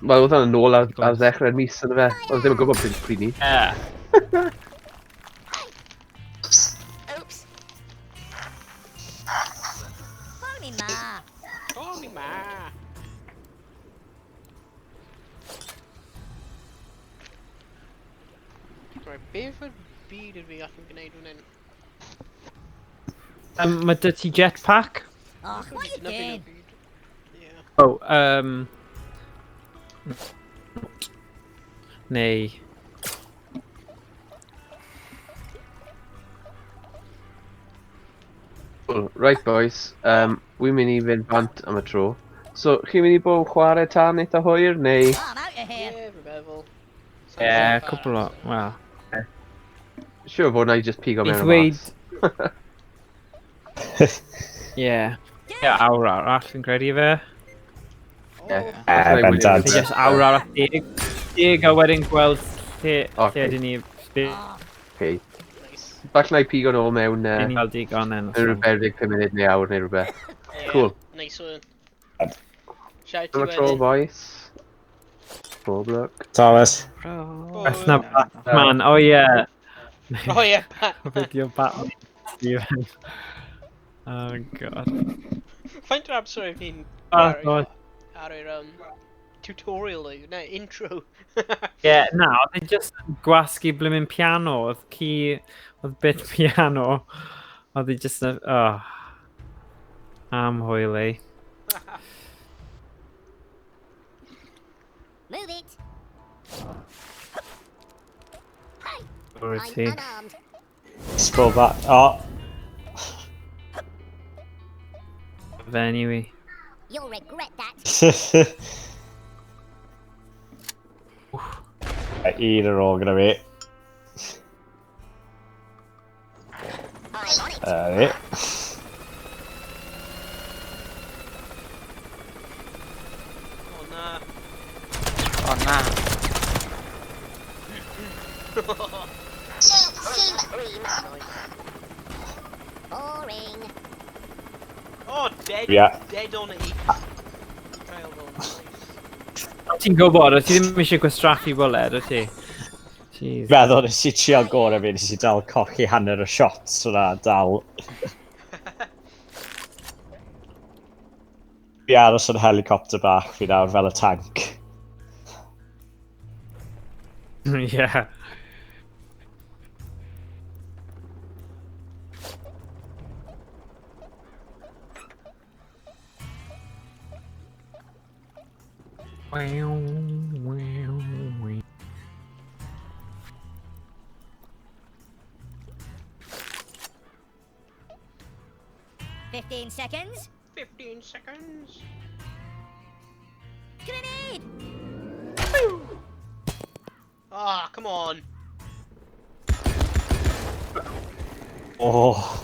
Wel, oedd hwnna'n nôl ar ddechrau'r mis, yna fe. Oedd ddim yn gwybod pryd ni. Ie. Oops. Follow me, ma. Call me ma. Right, beth yw'r byd ydw i allan gwneud fan hyn? Mae dy ti jetpack? Och, what you Dyna fi doing? o byd. Ie. Oh, Neu... Cool. Right boys, wi'n mynd i fynd bant am y tro. So, chi'n mynd i bod yn chwarae tan eitha hwyr, neu... Oh, I'm out of here. Ie, fi'n meddwl. Ie, cwpl o... Wel. Siŵr fod na i just pigo I mewn o ddweud... mas. Ie. Ie, awr arall, fi'n credu fe. Oh, Ie. Eh, bendant. Neu just awr arall 10. 10 a wedyn gweld lle, Ocê. lle ydyn ni... Lle Okay. nice. Falle na i pigo nôl mewn ni gael digon then. mewn rhyw 45 munud neu awr neu rhywbeth. Ie, Cool. Nice one. Shout Am y i tro, wedyn. boys. Pob lwc. Thomas. Beth na Batman, o ie. O ie, Batman. Fideo Batman. Steven. Oh god. Faint o'r amser yw'n ni'n Oh, god. ar yr tutorial yw, na, intro. Ie, na, oedd e just yn gwasgu blymyn piano, oedd ci, oedd bit piano, oedd e just yn, oh, am hwyl ei. Move it. Hey, O'r I'm ti. unarmed. Sbol ba... O! Fe anyway. You'll regret that. Un ar ôl gyda fi. I'm on it. Fi. O na. O na. Supreme. Boring. Oh, dead, Ie. dead on 8. Trail roll, nice. Ti'n gwybod, o ti ddim eisiau gwastraffu bwled, o ti? Jeez. Feddwl nes i trio gorau fi, nes i dal cochi hanner y shots yna, dal. Fi aros yn helicopter bach fi nawr fel y tank. Yeah. Wow, wow, wow. 15 seconds. 15 seconds. Grenade! Ah, come on. Oh,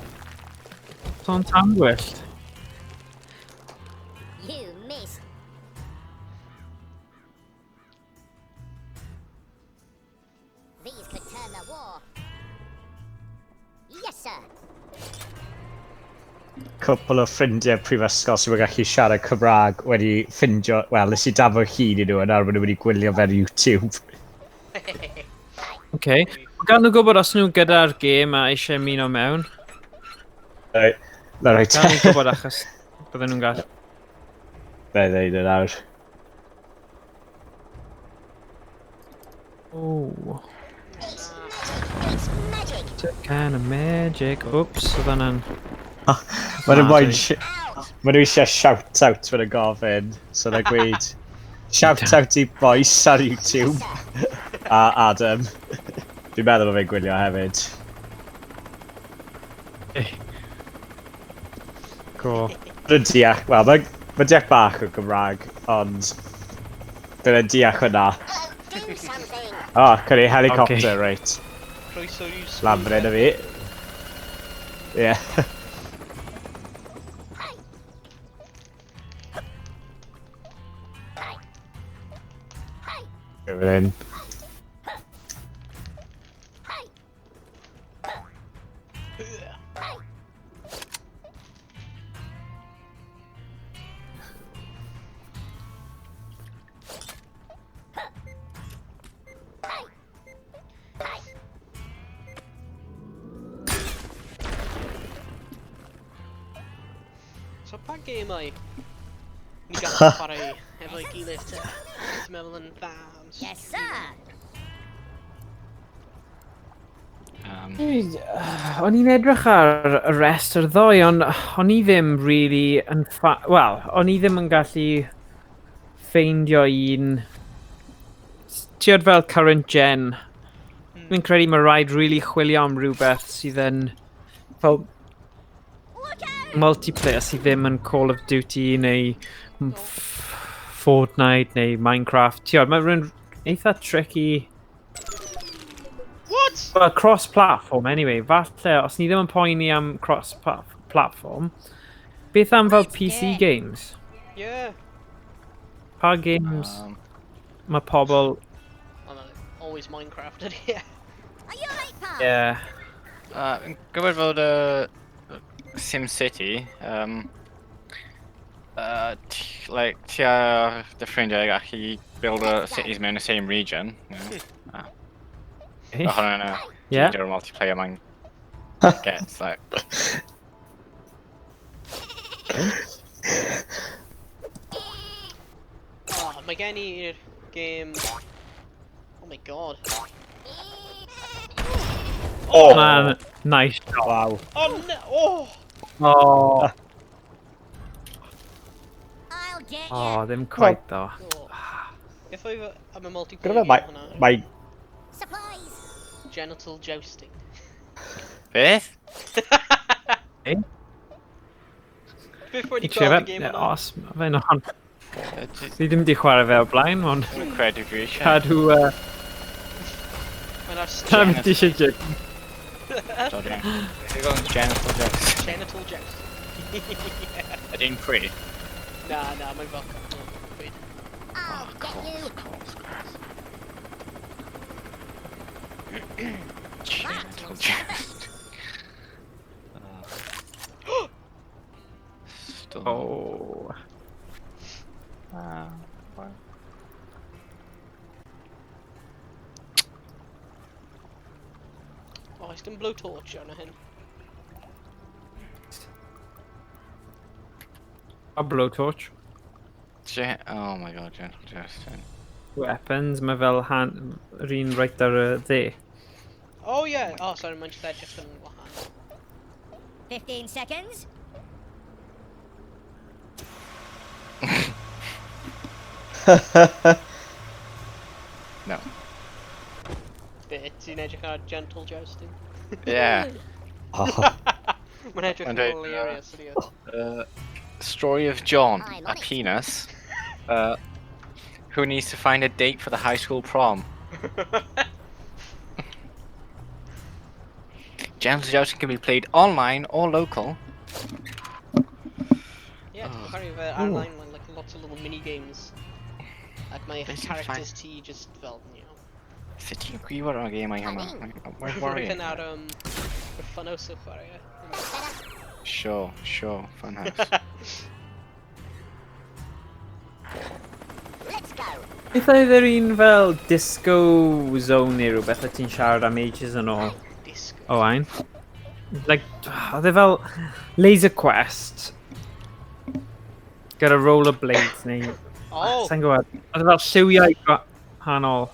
Son tan gwyllt. You missed. These could turn the war. Yes, sir. Cwpl o ffrindiau prifysgol sy'n gallu siarad Cymraeg wedi ffindio, wel, nes i dafod hun i nhw a nawr maen nhw wedi gwylio fe ar YouTube. Okay. Gan nhw gwybod os nhw gyda'r gêm a eisiau ymuno mewn. Reit, na reit. Gan nhw gwybod achos bydden nhw'n gallu. Na i ddeud e nawr. Oh, It's magic. it's a kind of magic. Oops, oedd hwnna'n... Maen nhw Na, moyn... sorry. Maen nhw eisiau shout-out maen nhw'n gofyn. So na gweud, shout-out i boys ar YouTube. A Adam. Dwi'n meddwl bod fe'n gwylio hefyd. Cool. Mae'n deall, wel, mae'n ma deall bach o Gymraeg, ond dwi'n deall hwnna. Do something. O, oh, cynnu helicopter, Ocê. okay. Reit. Croeso i'w Lan fan hyn o fi. Ie. Yeah. Fan hyn. So pa gemau ni gallu chwarae efo'i gilydd te? Ti'n meddwl yn dda? Yes, sir. O'n i'n edrych ar y rest o'r ddoe, ond o'n i ddim really yn Wel, o'n i ddim yn gallu ffeindio un. Tiod fel current gen. Fi'n credu mae rhaid really chwilio am rhywbeth sydd yn fel multiplayer sydd ddim yn Call of Duty neu Fortnite neu Minecraft. Tiod, mae rhywun eitha tricky. What? Well, cross-platform, anyway. Falle, os ni ddim yn poeni am cross-platform, beth am fel Let's do PC it. games? Yeah. Pa games mae pobl. Oh, no, always Minecraft, ydy. Yeah. Are you alright, pal? Yeah. Yn gwybod fod SimCity, like, ti a dy ffrindiau gallu build a cities mewn the same region. You know? Eh? Mae hwnna'n Yeah. yeah, multiplayer mae'n gets, like. Oh, mae gen i'r game. Oh my God. Oh, Man, nice shot. Wow. Oh no! Oh! Oh, I'll get oh, ya. ddim quite though. Oh. Beth oedd am y multiplayer Gyda game fe, mae... hwnna? Mae... Supplies. Genital jousting. Beth? Eh? Beth wedi Trio gweld y fe, game hwnna? os, ma fe'n on. Fi ddim wedi chwarae fe o'r blaen, ond Dwi'n credu fi eisiau. cadw. Mae'n ar Dyna beth eisiau jig. Sorry. Beth yw'n genital joust? Genital jousting. Yeah. Ydy'n free? Na, mae'n fel. Wait. I'll get you. Course, course. Genital joust. Still. Oh. Well. Oh, oes dim blowtorch arno hyn. A blowtorch. Oh my God, genital jousting. Weapons, mae fel han, yr un right ar y dde. Oh yeah! Oh, sorry, mae'n just edrych yn wahanol. 15 seconds. No. Be, ti'n edrych ar gentle jousting? Yeah. Oh. Mae'n edrych yn Mae'n dweud, hilarious, ydi o. Story of John, I'm a on it. penis, who needs to find a date for the high school prom. Genital jousting can be played online or local. Yeah, ti'n Oh. chwarae fe ar-line, like lots of little mini-games. Like my Beth sy'n characters ti just fel, you know. Sut ti'n gwybod o'r gemau hynna? Mae'n worrying. Rwy'n ar, y Funhouse o chwarae. E. That's better. Sure, Funhouse. Let's go. Beth oedd yr un fel disco zone neu rhywbeth o ti'n siarad am ages yn ôl? Disco. Owain. Like, oedd e fel Laser Quest gyda rollerblades neu. Oh! Sa'n gwybod. Oedd e fel lliwiau gwahanol.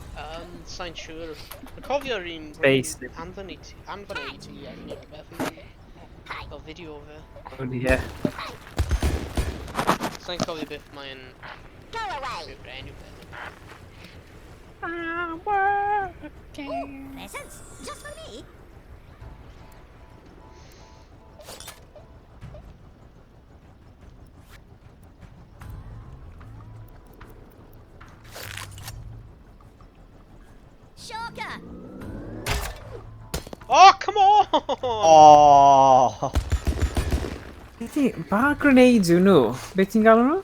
Sa'n siŵr. Dwi'n cofio'r un. Space. Anfon i ti, anfon i ti, neu rhywbeth. Fel fideo o fe. Oh, yeah. Sa'n cofio beth mae'n Go away. rhywbeth enw fe. Ooh, presents. Just for me. Shocker. Oh, come on! Oh. Beth ba grenades yw nhw? Beth ti'n galw nhw?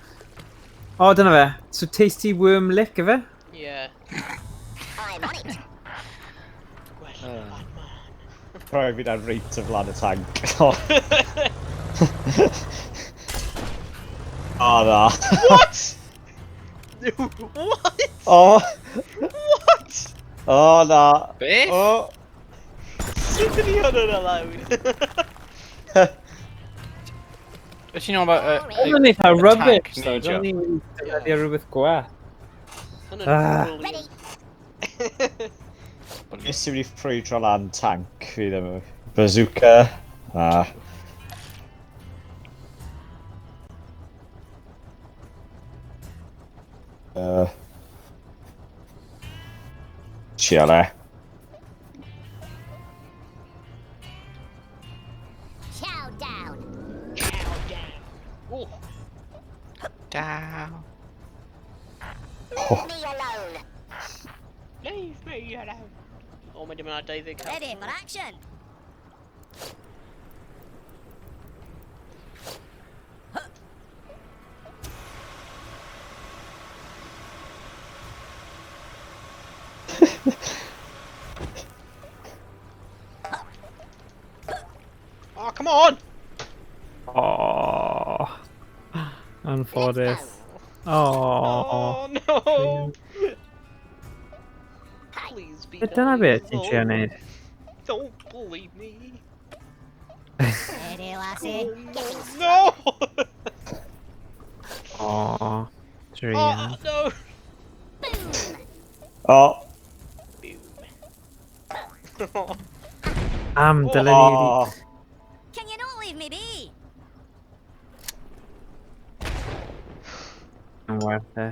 O, dyna fe. So Tasty Worm Lick, efe? Yeah. I'm on it. Gwell na Batman. Rhaid fi ar reit o flaen y tank. Oh, na. What? What? Oh, What? oh na. Beth? Oh. Sut ydi hwnna'n allowed? Beth ti'n know about Oedd yn eitha tank rubbish, though. neidio? Dwi'n ni'n defnyddio rhywbeth gwell. Hwnna'n Ah. brilliant. Ready. Nes i wedi ffrwydro lan tank fi ddim. Bazooka. Na. Chill e. Chow down. Chow down. Oh, Down. Leave me alone. leave me alone. Oh, mae dim ond 20 Ready for action. Oh, come on! Oh. Anffodus. Oh. Oh, no! Please be Dyna nice. beth ti'n trio wneud. Don't bully me. Ready, lassie. Oh, no! Oh. Oh, Druan. no! Boom. O. Boom. Am, dylen ni wedi... O. Can you not leave me be? Yn werth e.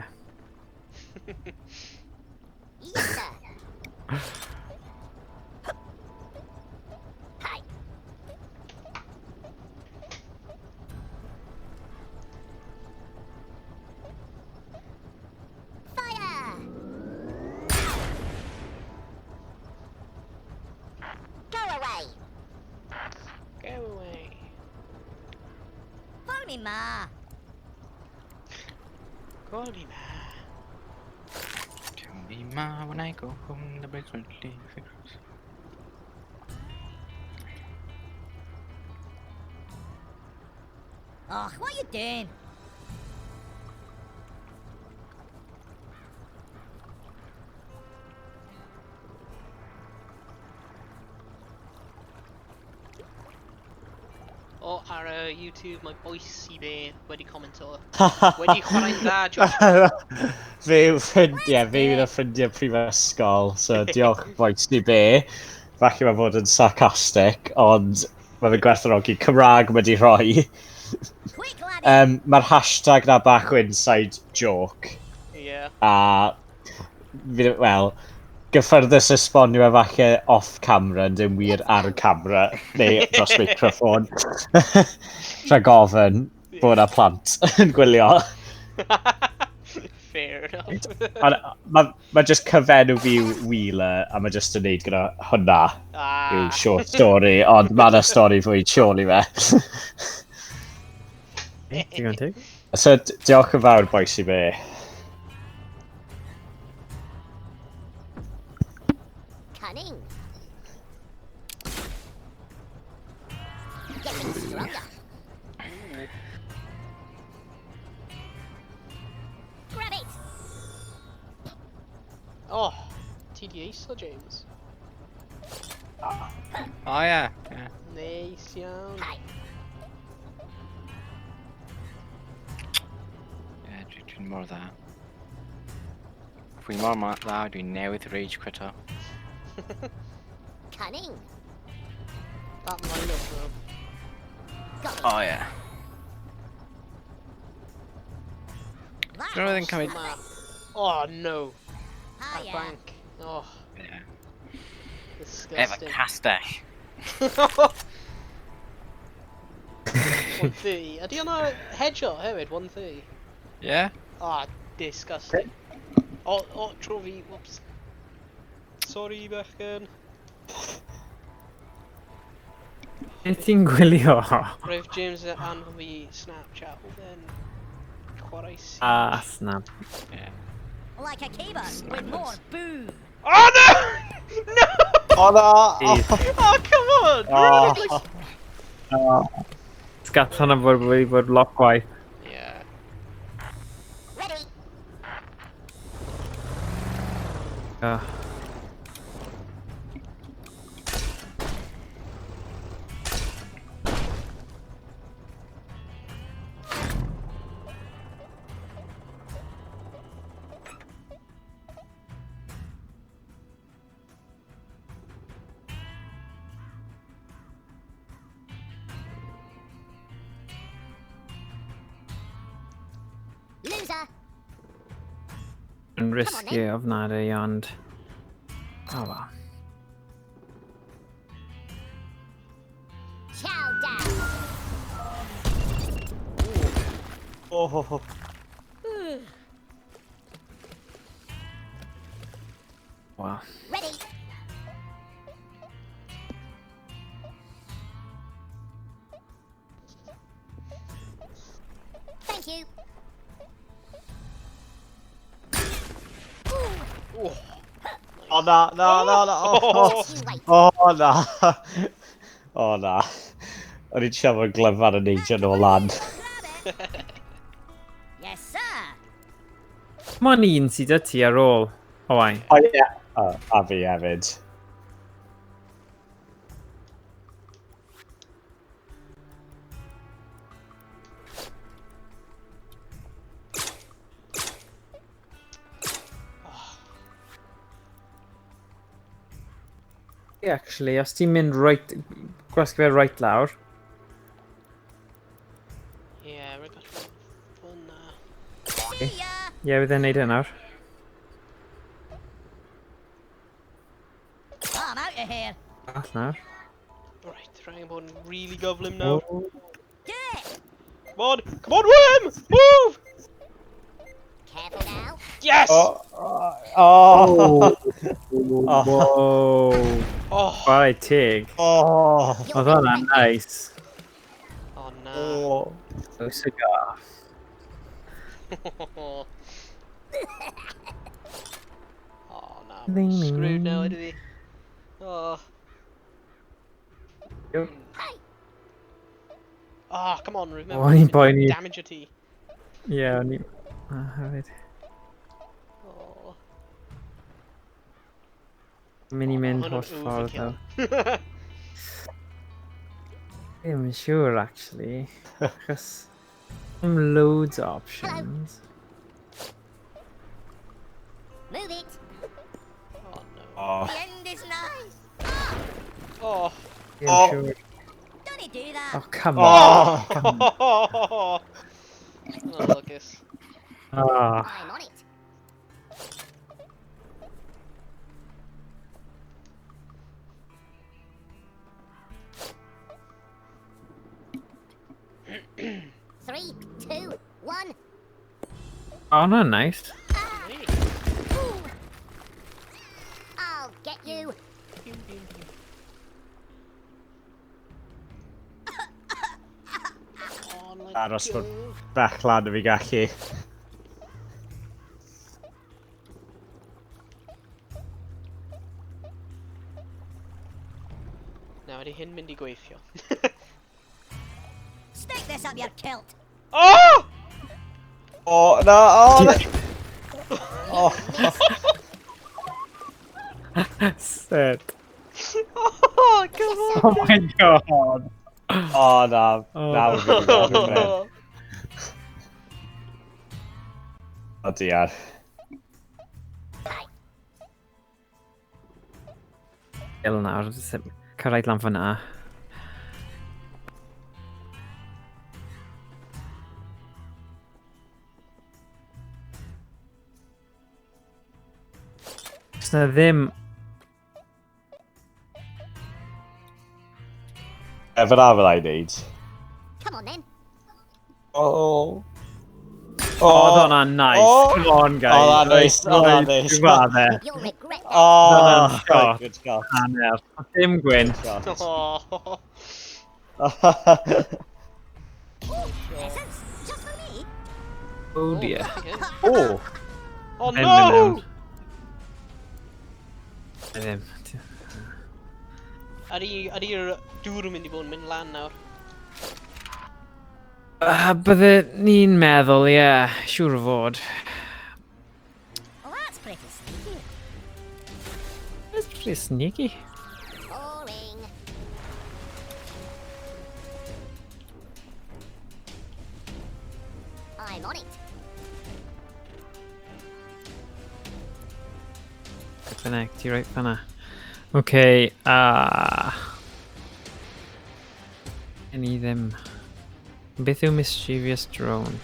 Yes, sir. Hi. Fire! Go away. Go away. Follow me, ma. Call me ma. Tell me ma when I go home, the birds won't leave the house. Oh, what are you doing? O, ar y YouTube, mae bois i be wedi commento. Wedi chwarae'n dda, Josh. Fe yw ffrindiau, fe yw un o ffrindiau prifysgol, so diolch bois ni be. Falle mae fod yn sarcastic, ond mae fe'n gwerthfawrogi Cymraeg wedi rhoi. Quick, laddie. Mae'r hashtag na bach o inside joke, Yeah. a wel, gyffyrddus esbonio e falle off camera yn dim wir ar y camera, neu dros microffon. Rhag ofyn bod 'na plant yn gwylio. Fair enough. Ond mae ma just cyfenw fi yw Wheeler, a mae just yn neud gyda hwnna yw Ah. short story, ond mae yna stori fwy tu ôl i fe. Digon teg. So, diolch yn fawr, bois i be. Cunning. Getting stronger. Grab it. Oh, ti di eiso, James. Oh yeah. Neis iawn. Hi. Yeah, dwi'n mor dda. Fwy mor dda, dwi'n newydd rage quito. Cunning. That line-up, though. Got it. Oh yeah. That Dwi'n meddwl cymryd... Ma. Oh, no. That Hiya. bank. Oh, Yeah. disgusting. Efo castell. 130. Ydy hwnna headshot hefyd, 130? Yeah? Ah, disgusting. O, o, tro fi, whoops. Sorry, bechgyn. Beth ti'n gwylio? Roedd James yn anfon fi Snapchat, oedd e'n chwarae C. Ah, snap. Yeah. Like a caber with more boom. Oh no! No! O na! Jeez. Oh, come on! Oh. Really, like- Oh. Gall hwnna fod wedi bod lot gwaith. Yeah. Ready. Oh. Loser. Yn risky ofnadwy, ond... Oh, well. Chow down. Oh. Wow. Ready. Thank you. Oh. O na, na, na, na. Oh, Just you wait. oh na. O na. O'n i'n siarad fod glyfar yn neidio nôl lan. Grab it. Yes, sir. Mae'n un sydd â ti ar ôl. Owain. O ie. O, a fi hefyd. Actually, os ti'n mynd right... Gwasgu fe right lawr. Ie, yeah, rhaid gallu fel na. See ya. Ie, yeah, bydd e'n neud e nawr. I'm out of here. All nawr. Right, rhaid bod yn really gyflym nawr. Oh. Do it. Come on, come on, Worm! Move! Careful now. Yes! O, o, Oh. Whoa. Oh, Chwarae teg. o, You'll Oedd hwnna'n regret nice. oh na. o. So cigar. Oh na, Ding, ding, screwed now, ding. ydy fi. Oh. Yep. Ah, come on, remember. Oh, o'n i'n poeni. Damage o ti. Ie, yeah, o'n i... Ah, hefyd. Oh. Mynd i mynd Hwn yn holl ffordd overkill. though. Ddim yn siŵr, actually. Achos... Ddim loads o options. Move it. Oh no. O. The end is nigh. Oh. Ddim Oh. siŵr. Don't do that. Oh, come on. O. Oh, Lucas. Ah. I'm on it. Three, two, one. Oh, no, nice. Hey. Ooh. I'll get you. Pew, pew, pew. Come on, let's Aros go. bod bach lan y fi gallu. Nawr, ydy hyn mynd i gweithio? Stick this up your kilt. Oh! O, na, o, na. O, Set. Oh, come on! Oh my god. o, na. Oh. Na, fi'n mynd. Oh. O, diar. Il nawr, cyrraedd lan fyna. Os na ddim... E, fyna fydda i'n neud. Come on then. O. Oh, oedd hwnna'n nice. Oh. Come on, guys. Oedd hwnna'n nice, oedd hwnna'n nice. Dwi'n gwadde. You'll regret that. O, Hwnna'n shot. good shot. Hanner. Dim gwyn. Shot. Oh. Presents just for me. Oh dear. O, Oh Ddim no! yn mewn. Ddim. Ydy'r dŵr yn mynd i bod yn mynd lan nawr? Bydde ni'n meddwl, ie, yeah, siŵr o fod. Well, that's pretty sneaky. That's pretty sneaky. Boring. I'm on it. Bynnag, ti reit fanna. Oce, Gen i ddim. Beth yw Mischievous Drone?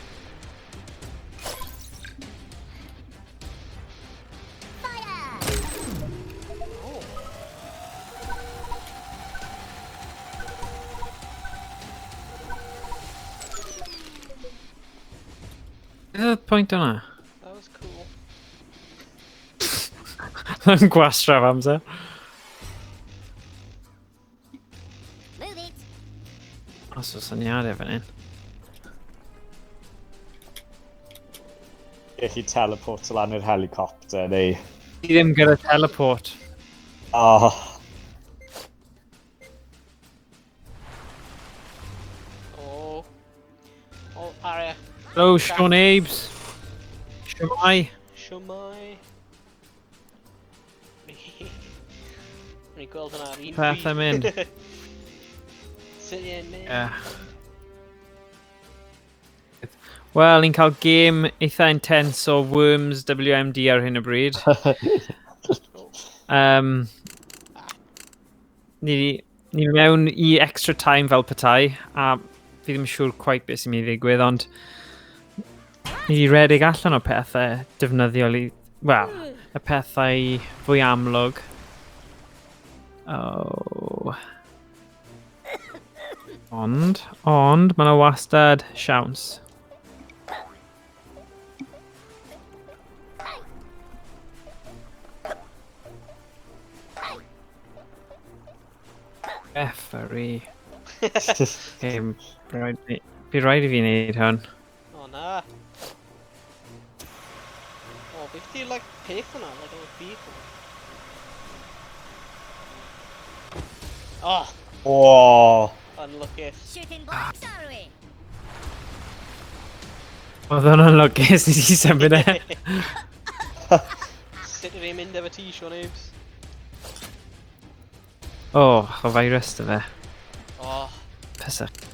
Beth oedd y pwynt o'na? That was cool. Yn gwastraff amser. Move it. Os oes syniadau fan hyn. Gallu teleport lan i'r helicopter, neu... Ti ddim gyda teleport. Oh, Oh. Oh, Aria. Hello, Sean Abes. Shwmae. Shwmae. O'n i'n gweld hwnna ar un Pethau mynd. Sut i'n mynd? Yeah. Wel, ni'n cael gêm eitha intense o Worms WMD ar hyn o bryd. Ni mewn i extra time fel petai, a fi ddim yn siŵr quite beth sy'n mynd i ddigwydd, ond ni wedi redeg allan o pethau defnyddiol i... Wel, y pethau fwy amlwg. Oh. Ond, mae yna wastad siawns. Referee. Okay, bydd rhaid i fi wneud hwn. O na. O, beth di'r like, peth yna? Like, o'r vehicle? Oh, oh. unlucky. Shooting blocks, are we? Oedd hwnna'n lwcus, nes i symud e. Sut ydw i'n mynd efo ti, Sean Aves? O, oh, o virus dy fe. Oh, Pysach.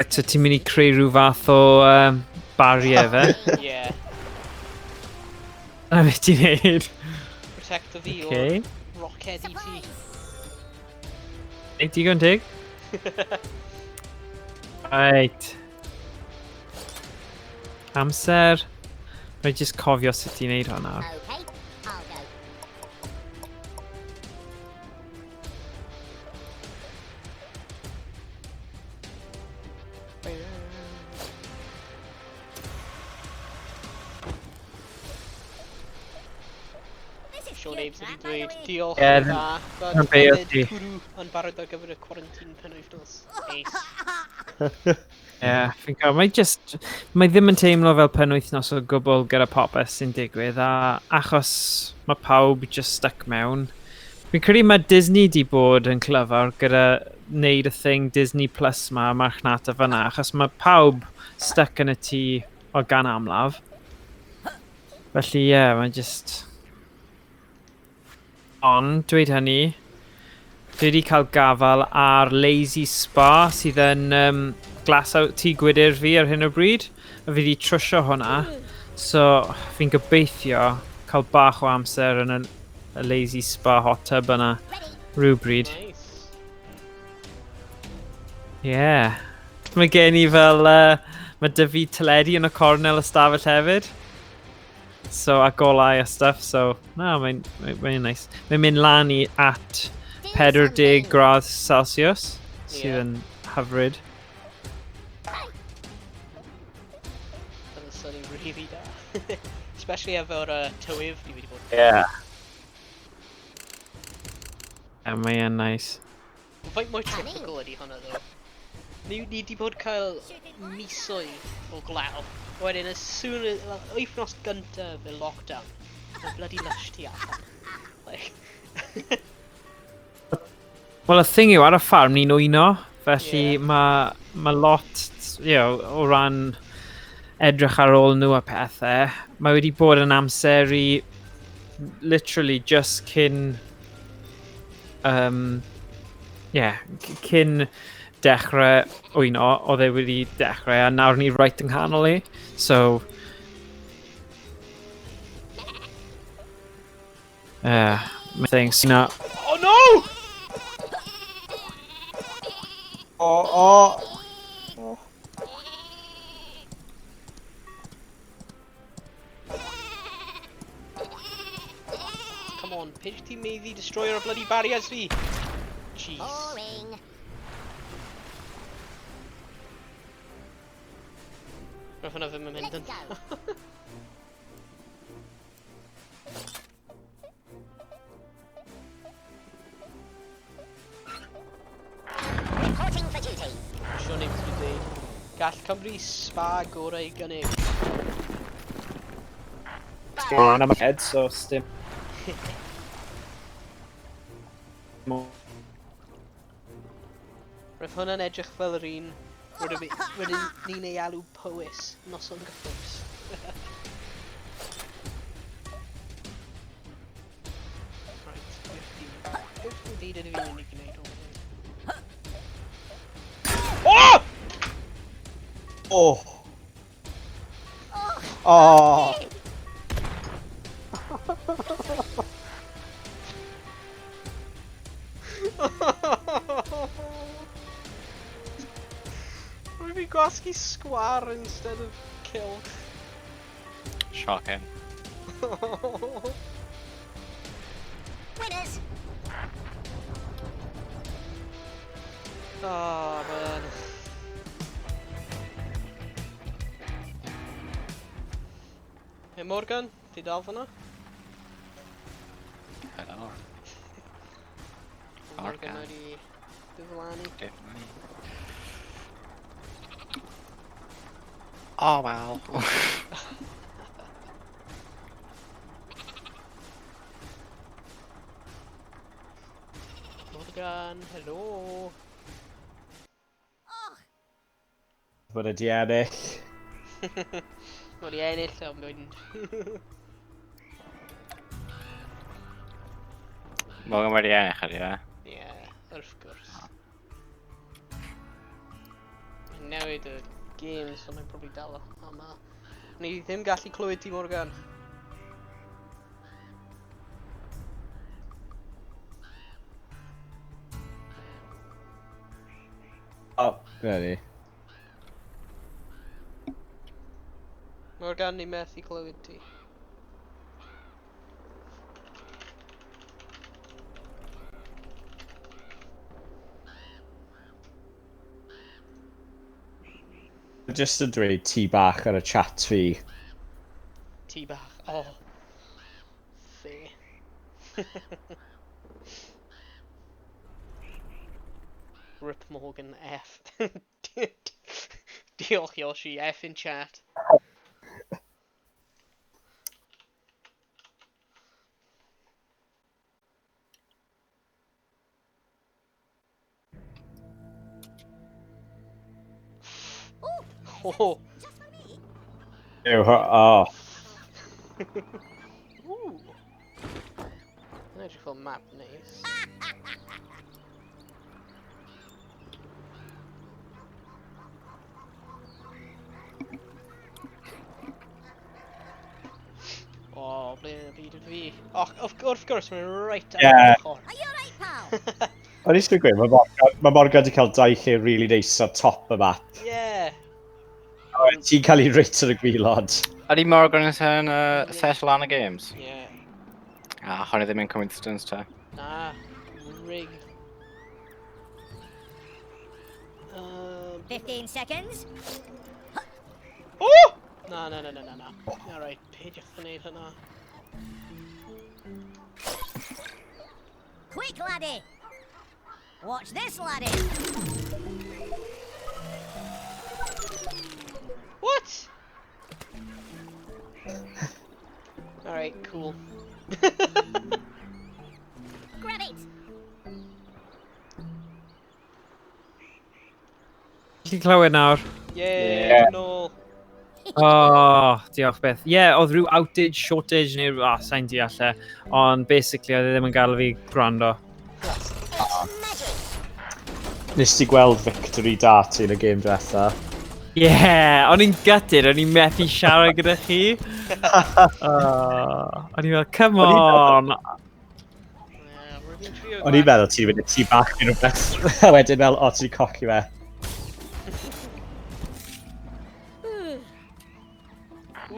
Eto ti'n mynd i creu rhyw fath o barrier fe? yeah. Na beth ti'n neud. Protect fi Okay. o'r rocked i ti. Surprise! Ei, digon teg. Right. Amser. Rhaid jyst cofio sut ti'n neud hwnna. Okay, I'll go. This is Sean pure Aves wedi crap, by the dweud way. diolch Ie, yn dda. dyna be Yfed oedd ti. cwrw yn barod ar gyfer y quarantine penwythnos. Ace. Ie, fi'n cael, mae just, mae ddim yn teimlo fel penwythnos o gwbl gyda popeth sy'n digwydd, a achos mae pawb just stuck mewn. Fi'n credu mae Disney di bod yn clyfar gyda wneud y thing Disney Plus ma, marchnata fyna, achos mae pawb stuck yn y tŷ o gan amlaf. Felly ie, yeah, mae just... Ond, dweud hynny, dwi wedi cael gafael ar Lazy Spa sydd yn glas out tŷ gwydr fi ar hyn o bryd. A fi wedi trwsio hwnna. So, fi'n gobeithio cael bach o amser yn y Lazy Spa hot tub yna rhywbryd. Nice. Yeah. Mae gen i fel... mae dy fi teledu yn y cornel y stafell hefyd. So, a golau a stuff, so... Na, mae'n nice. Mae'n mynd lan i at Do 40 something. gradd Celsius, sydd Ie. yn hyfryd. That's swnio'n really da. Especially efo'r tywydd ni wedi bod. Yeah. Yeah, mae e'n nice. Faint mwy tropical ydi hwnna, ddo. Ni wedi bod cael misoedd o glaw. Wedyn, as soon as... Well, wythnos gyntaf y lockdown, mae bloody lush tu allan. Like, Wel, y thing yw, ar y ffarm ni'n wyno, felly Ie. mae lot, you know, o ran edrych ar ôl nhw a pethau, mae wedi bod yn amser i literally just cyn yeah, cyn dechrau wyno, oedd e wedi dechrau, a nawr ni right yng nghanol i, so mae thing sy'n na Oh no! Oh, oh. Come on. on, page ti'n meiddi destroyer o bloody barriers fi? Jeez. Boring. Roedd hwnna ddim yn mynd yn... Let's go. Reporting for duty. Siôn neb wedi dweud. Gall Cymru spa gorau i gynnig. On am head, so sdim... Roedd hwnna'n edrych fel yr un rydyn ni'n ei alw Powys, noson gyffrous. Right, beth yn byd ydw i'n mynd i gwneud hwn? Oh! Oh! Oh! Rwy'n fi gwasgu sgwar instead of kill. Shocking. Winners. Oh, man. Hey Morgan, ti dal fyna? Hello. Morgan Morgan. wedi diflannu. Definitely. Oh well. Morgan, hello. Oh, Bod ydi ennill. Wedi ennill o'n mynd. Morgan wedi ennill ydi e? Ie, wrth gwrs. Mae'n newid y game, so mae'n probably dal yma. Ni ddim gallu clywed ti, Morgan. Oh, ready. Morgan, ni methu clywed ti. Just yn dweud ti bach ar y chat fi. Ti bach. Oh. Fe. Rip Morgan F. Diolch Yoshi, F in chat. Oh. just for me. Ew, oh. Ooh. Yn edrych fel map neis. O, ble yn y byd ydw i? Och, wrth gwrs, mae'n reit ar Ie. yr ochr. Are you alright, pal? O'n i eisiau gweud, mae Morgan wedi cael dau lle really neis ar top y map. Ie. A wedyn ti'n cael ei reit ar y gwylod. Ydy Morgan yn set lan y games? Ie. Ah, hwnna ddim yn coincidence te. Na. Rigged. 15 seconds. Oh! Na, na, na, na, na, na. Alright, peidiwch gwneud hynna. Quick, laddie. Watch this, laddie. What? Alright, cool. Grab it. Chi'n clywed nawr? Yeah, nôl. Oh, diolch beth. Ie, yeah, oedd rhyw outage, shortage neu... Ah, sa'n deall e. Ond basically, oedd e ddim yn gael fi gwrando. It's magic. Nes ti gweld victory da ti yn y game diwetha? Ie, yeah, o'n i'n gutted, o'n i'n methu siarad gyda chi. O'n i'n fel, come on. Yeah, rwy'n fi'n trio O'n i'n meddwl ti'n mynd i ti bach neu rhywbeth. A wedyn fel, o, ti'n cochi fe.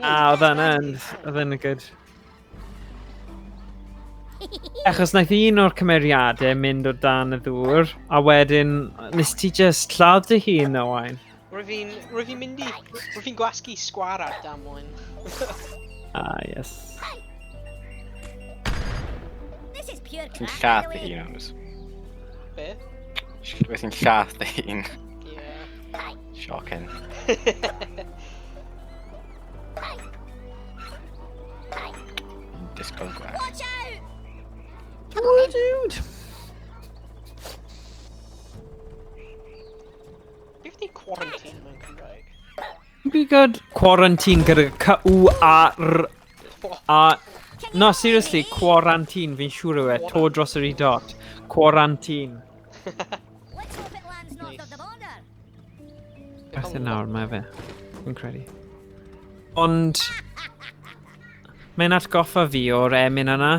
Ah, oedd hwnna'n, oedd hwnna'n good. Achos naeth un o'r cymeriadau mynd o dan y ddŵr, a wedyn nes ti just lladd dy hun, Owain. Rwy fi'n mynd i... Rwy fi'n gwasgu sgwar ar damwain. Ah, yes. This is pure Ti'n crap, lladd by dy the way. hun, Ows. Be? Rwy'n ti'n lladd dy hun. Yeah. Shocking. Disco gwell. Watch out! Oh, dude! Beth di quarantine mewn Cymraeg? Be good. Quarantine gyda C-U-A-R... A... No, seriously, quarantine, fi'n siŵr yw e. To dros yr i dot. Quarantine. Let's hope it lands north of the border. Beth yn nawr, mae fe. Fi'n credu. Ond... Mae'n atgoffa fi o'r emyn yna.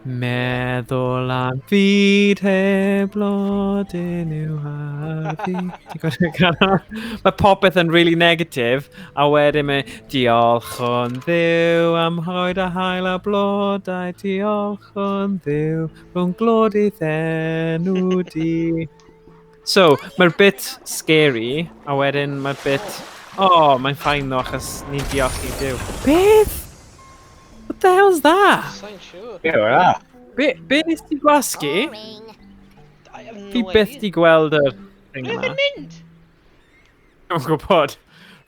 Meddwl am fyd heb blodyn yw harddu. Ti'n gwybod y gân yna? Mae popeth yn really negative, a wedyn mae diolch yn Dduw am hoed a hael a blodau, diolch yn Dduw, rhwng glod i'th enw di. So, mae'r bit scary, a wedyn mae'r bit, oh, mae'n fine ddo, achos ni'n diolch i Duw. Beth? What the hell's that? Sa'n siŵr. Be yw hwnna? Be nes ti gwasgu? Boring. I have no Fi byth idea. di gweld yr thing Ble yma. fe'n mynd? Dwi'n gwybod.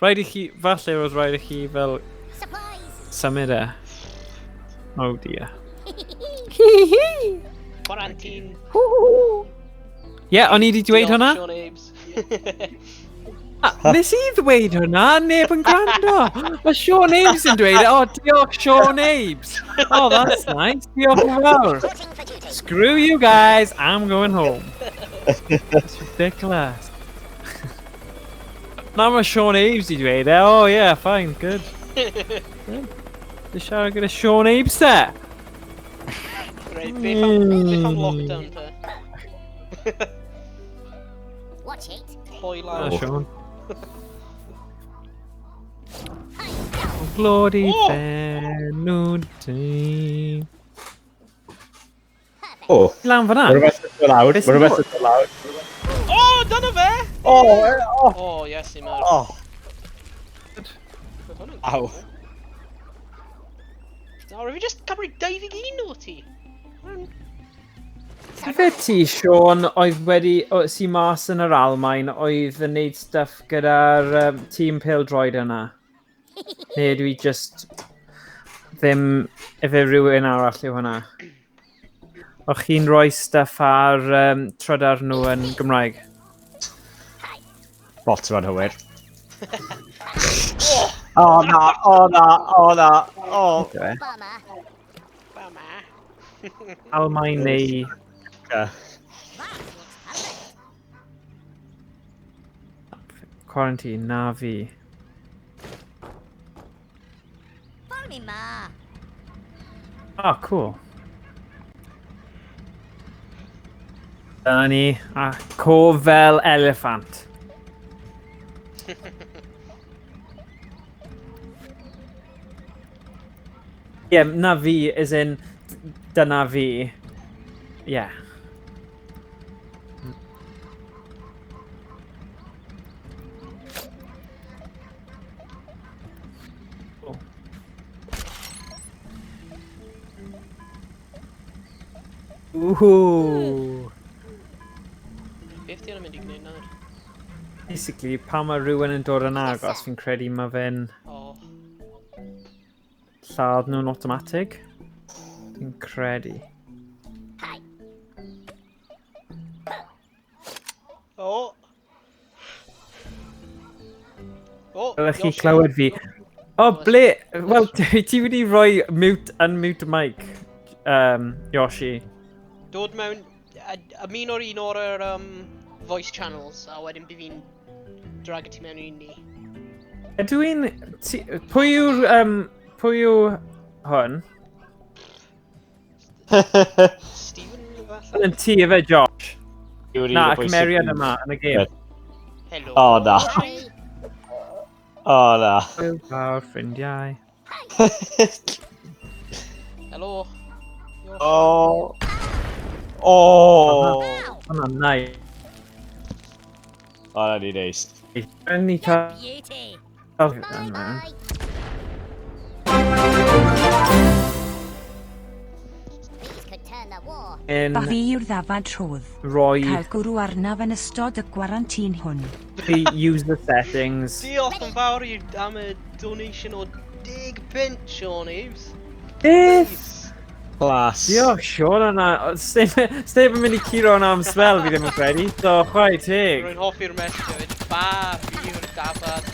Rhaid i chi, falle roedd rhaid i chi fel Supplies. symud e. Oh dear. Quarantine. Ie, yeah, o'n i di dweud Diolch, hwnna. Sean Ames. Ah, nes i ddweud hwnna, neb yn gwrando. Mae Sean Ames yn dweud, oh, diolch Sean Ames. Oh, that's nice. Diolch yn fawr. Reporting for duty. Screw you guys, I'm going home. That's ridiculous. Na mae Sean Ames i dweud e, oh yeah, fine, good. Good. Di siarad gyda Sean Ames te. Reit, beth am lockdown te? Watch it. Ploi Na, lawr. Sean. Glod i Oh! enw di. O, Lan fyna. mae rhywbeth yn dod lawr, Beth mae sy'n rhywbeth yn dod lawr. O, dyna fe! O, o, O, yes, i mae'r... o, Roedd hwnna'n aw. Na, rwyf fi just cymryd 21 o ti. Hwnna'n- Ife ti, Sean, oedd wedi, o, sy mas yn yr Almaen, oedd yn neud stuff gyda'r tîm pêl-droed yna? Neu dwi just ddim, efe rhywun arall yw hwnna? O'ch chi'n rhoi stuff ar trydar nhw yn Gymraeg? Bot yma'n hywir. O na, o na, o na, o. Bummer. Bama. Almaen neu... That looks perfect. Quarantine, na fi. For me, ma. Oh, cool. Dyna ni, a cof fel elephant. Ie, yeah, na fi, as in, dyna fi. Yeah. Cool. Ooh. Beth di hwnna'n mynd i gwneud nawr? Basically, pan mae rhywun yn dod yn agos, fi'n credu mae fe'n O, lladd nhw'n automatic. Fi'n credu. O! O! Dylech chi Yoshi. clywed fi. O, ble? Wel, ti wedi rhoi mute, unmute mic, Yoshi. Dod mewn... Ymuno un o'r voice channels, a wedyn bydd fi'n drag ti mewn i un ni. Ydw i'n... Pwy yw'r... Pwy yw hwn? Stephen, falle? Yn ti efe, Josh. Yw'r un Na, o y bwysig cymeriad i- yma yn y gêm. Helo. O na, Sorry. o na. Hwyl fawr, ffrindiau. Helo. O! O! Hwna'n nice. O, na ni neis. Yn ni cael... Beauty. Bye Bye bye. These could turn the war. Yn Ba fi yw'r ddafad rhodd. rhoi Cael gwrw arnaf yn ystod y gwarantîn hwn. chi user settings. Diolch yn fawr i am y donation o 10 punt, Sean Eves. Beth? Nice. Class. Diolch, Sean, yna. Sneb yn mynd i curo hwnna am spel, fi ddim yn credu. So, chwarae teg. Rwy'n hoffi'r message hefyd. Ba fi yw'r dafad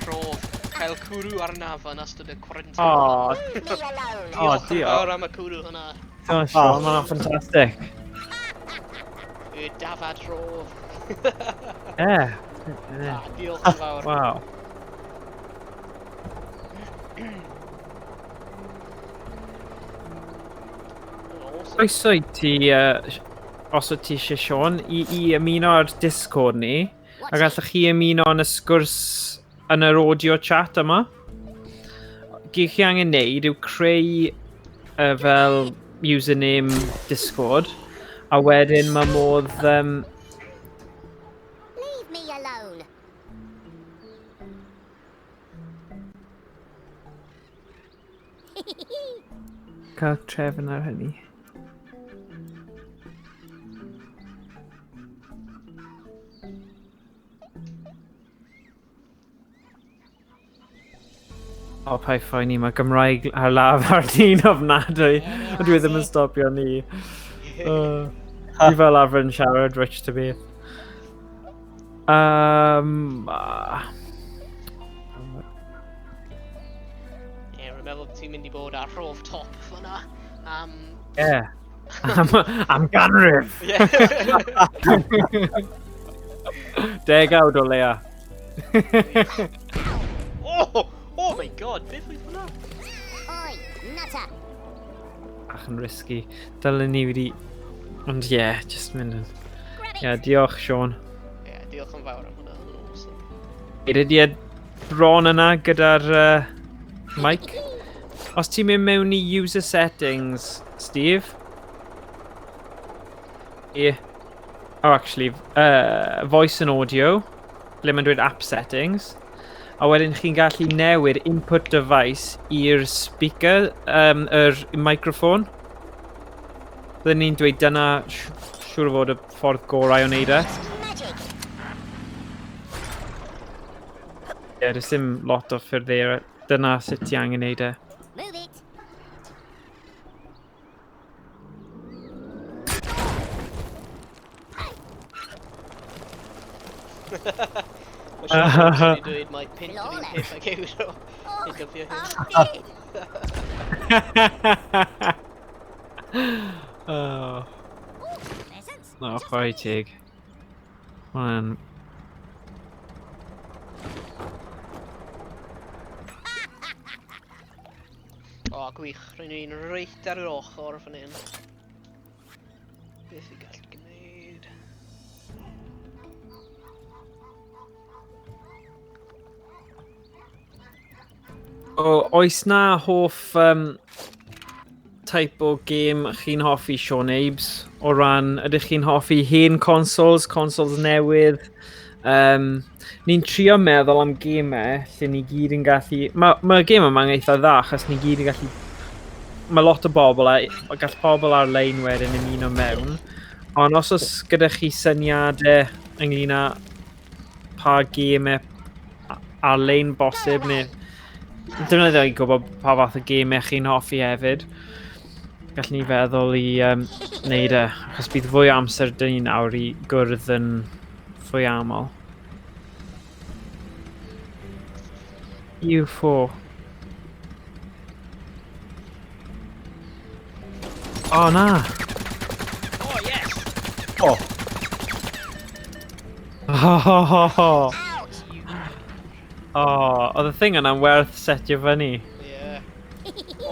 rhodd. Cael cwrw arnaf yn ystod y quarantine. O, Leave me alone. o, Diolch yn diolch. fawr am y cwrw hwnna. Diolch, Sean, ma' hwnna'n ffantastig. Y dafad rhodd. Ie. Ah, diolch yn fawr. Waw. Awesome. Croeso i ti, os wyt ti eisiau Sean, i ymuno ar Discord ni. A gallwch chi ymuno yn y sgwrs yn yr audio chat yma. Gyd chi angen neud yw creu fel username Discord. A wedyn mae modd... Leave me alone. Cael trefn ar hynny. O, pa'i phoeni, mae Gymraeg ar laf ar ni'n ofnadwy. Ond dwi ddim yn stopio ni. Fi fel arfer yn siarad, rich to beth. Ie, rwy'n meddwl bod ti'n mynd i bod ar rhof top fyna. Ie. Am ganrif! Ie. Degawd o leia. Oh! Oh my god, beth oedd hwnna? Oi, nutter. Bach yn risky. Dylen ni wedi... Ond ie, yeah, just mynd yn... Grab Ie, it. yeah, diolch, Sean. Ie, diolch yn fawr am hwnna, hwnna'n awesome. Ydy e bron yna gyda'r mic. Os ti'n mynd mewn i user settings, Steve. Ie. Oh, actually, voice and audio. Ble mae'n dweud app settings. A wedyn chi'n gallu newid input device i'r speaker, yr microphone. Byddwn ni'n dweud dyna siŵr o fod y ffordd gorau o wneud e. Magic. Ie, does dim lot o ffyrdd eraill. Dyna sut ti angen wneud e. Move it. Mae Sean Eves wedi dweud mae pint yr un peth ag euro. Oh, I dyfio hyn. I'm dead. Oh, Ooh, presents. no, Just chwarae me. teg. Hwnna'n... O, gwych. Rwy'n ni'n reit ar yr ochr fan hyn. Beth i gallu gwneud? O, oes na hoff type o gêm chi'n hoffi, Sean Abes? O ran, ydych chi'n hoffi hen consoles, consoles newydd? Ni'n trio meddwl am gemau lle ni gyd yn gallu... Mae'r gêm yma'n eitha dda, achos ni gyd yn gallu... Mae lot o bobl, a gall pobl ar-lein wedyn ymuno mewn. Ond os oes gyda chi syniadau ynglyn â pa gemau ar-lein bosib, neu... Dyna ddweud gwybod pa fath o gemau chi'n hoffi hefyd. Gallwn ni feddwl i wneud e, achos bydd fwy o amser dyn ni nawr i gwrdd yn fwy aml. U4. O, na! Oh, yes! O, Ho, ho, ho, ho. Ouch. O, oedd y thing yna'n werth setio fyny. Ie.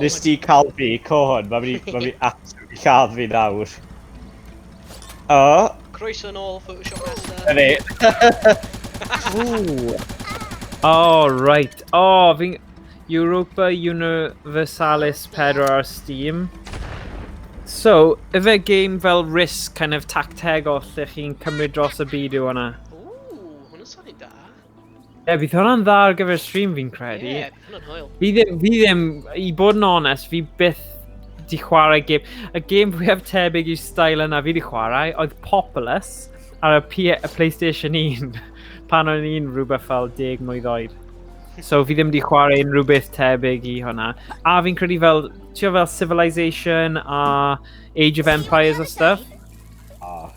nes ti cael fi, co hwn, mae'n mynd i absolutely lladd fi nawr. O, Croeso nôl, Photoshop Master. na ni. Ooh. Oh, right. Oh, fi'n... Europa Universalis 4 ar Steam. So, ife game fel Risk kind of tactegol lle chi'n cymryd dros y byd yw hwnna? Ww, hwnna'n swnio'n da. Ie, yeah, bydd hwnna'n dda ar gyfer stream fi'n credu. Ie, yeah, bydd hwnna'n hwyl. Fi ddim, i bod yn onest, fi byth di chwarae game. Y game fwyaf tebyg i style yna fi di chwarae oedd Populous ar y PlayStation 1 pan o'n i'n rhywbeth fel 10 mlwydd oed. So fi ddim di chwarae unrhyw beth tebyg i hwnna. A fi'n credu fel, ti'n fel Civilization a Age of Empires a stuff. Oh.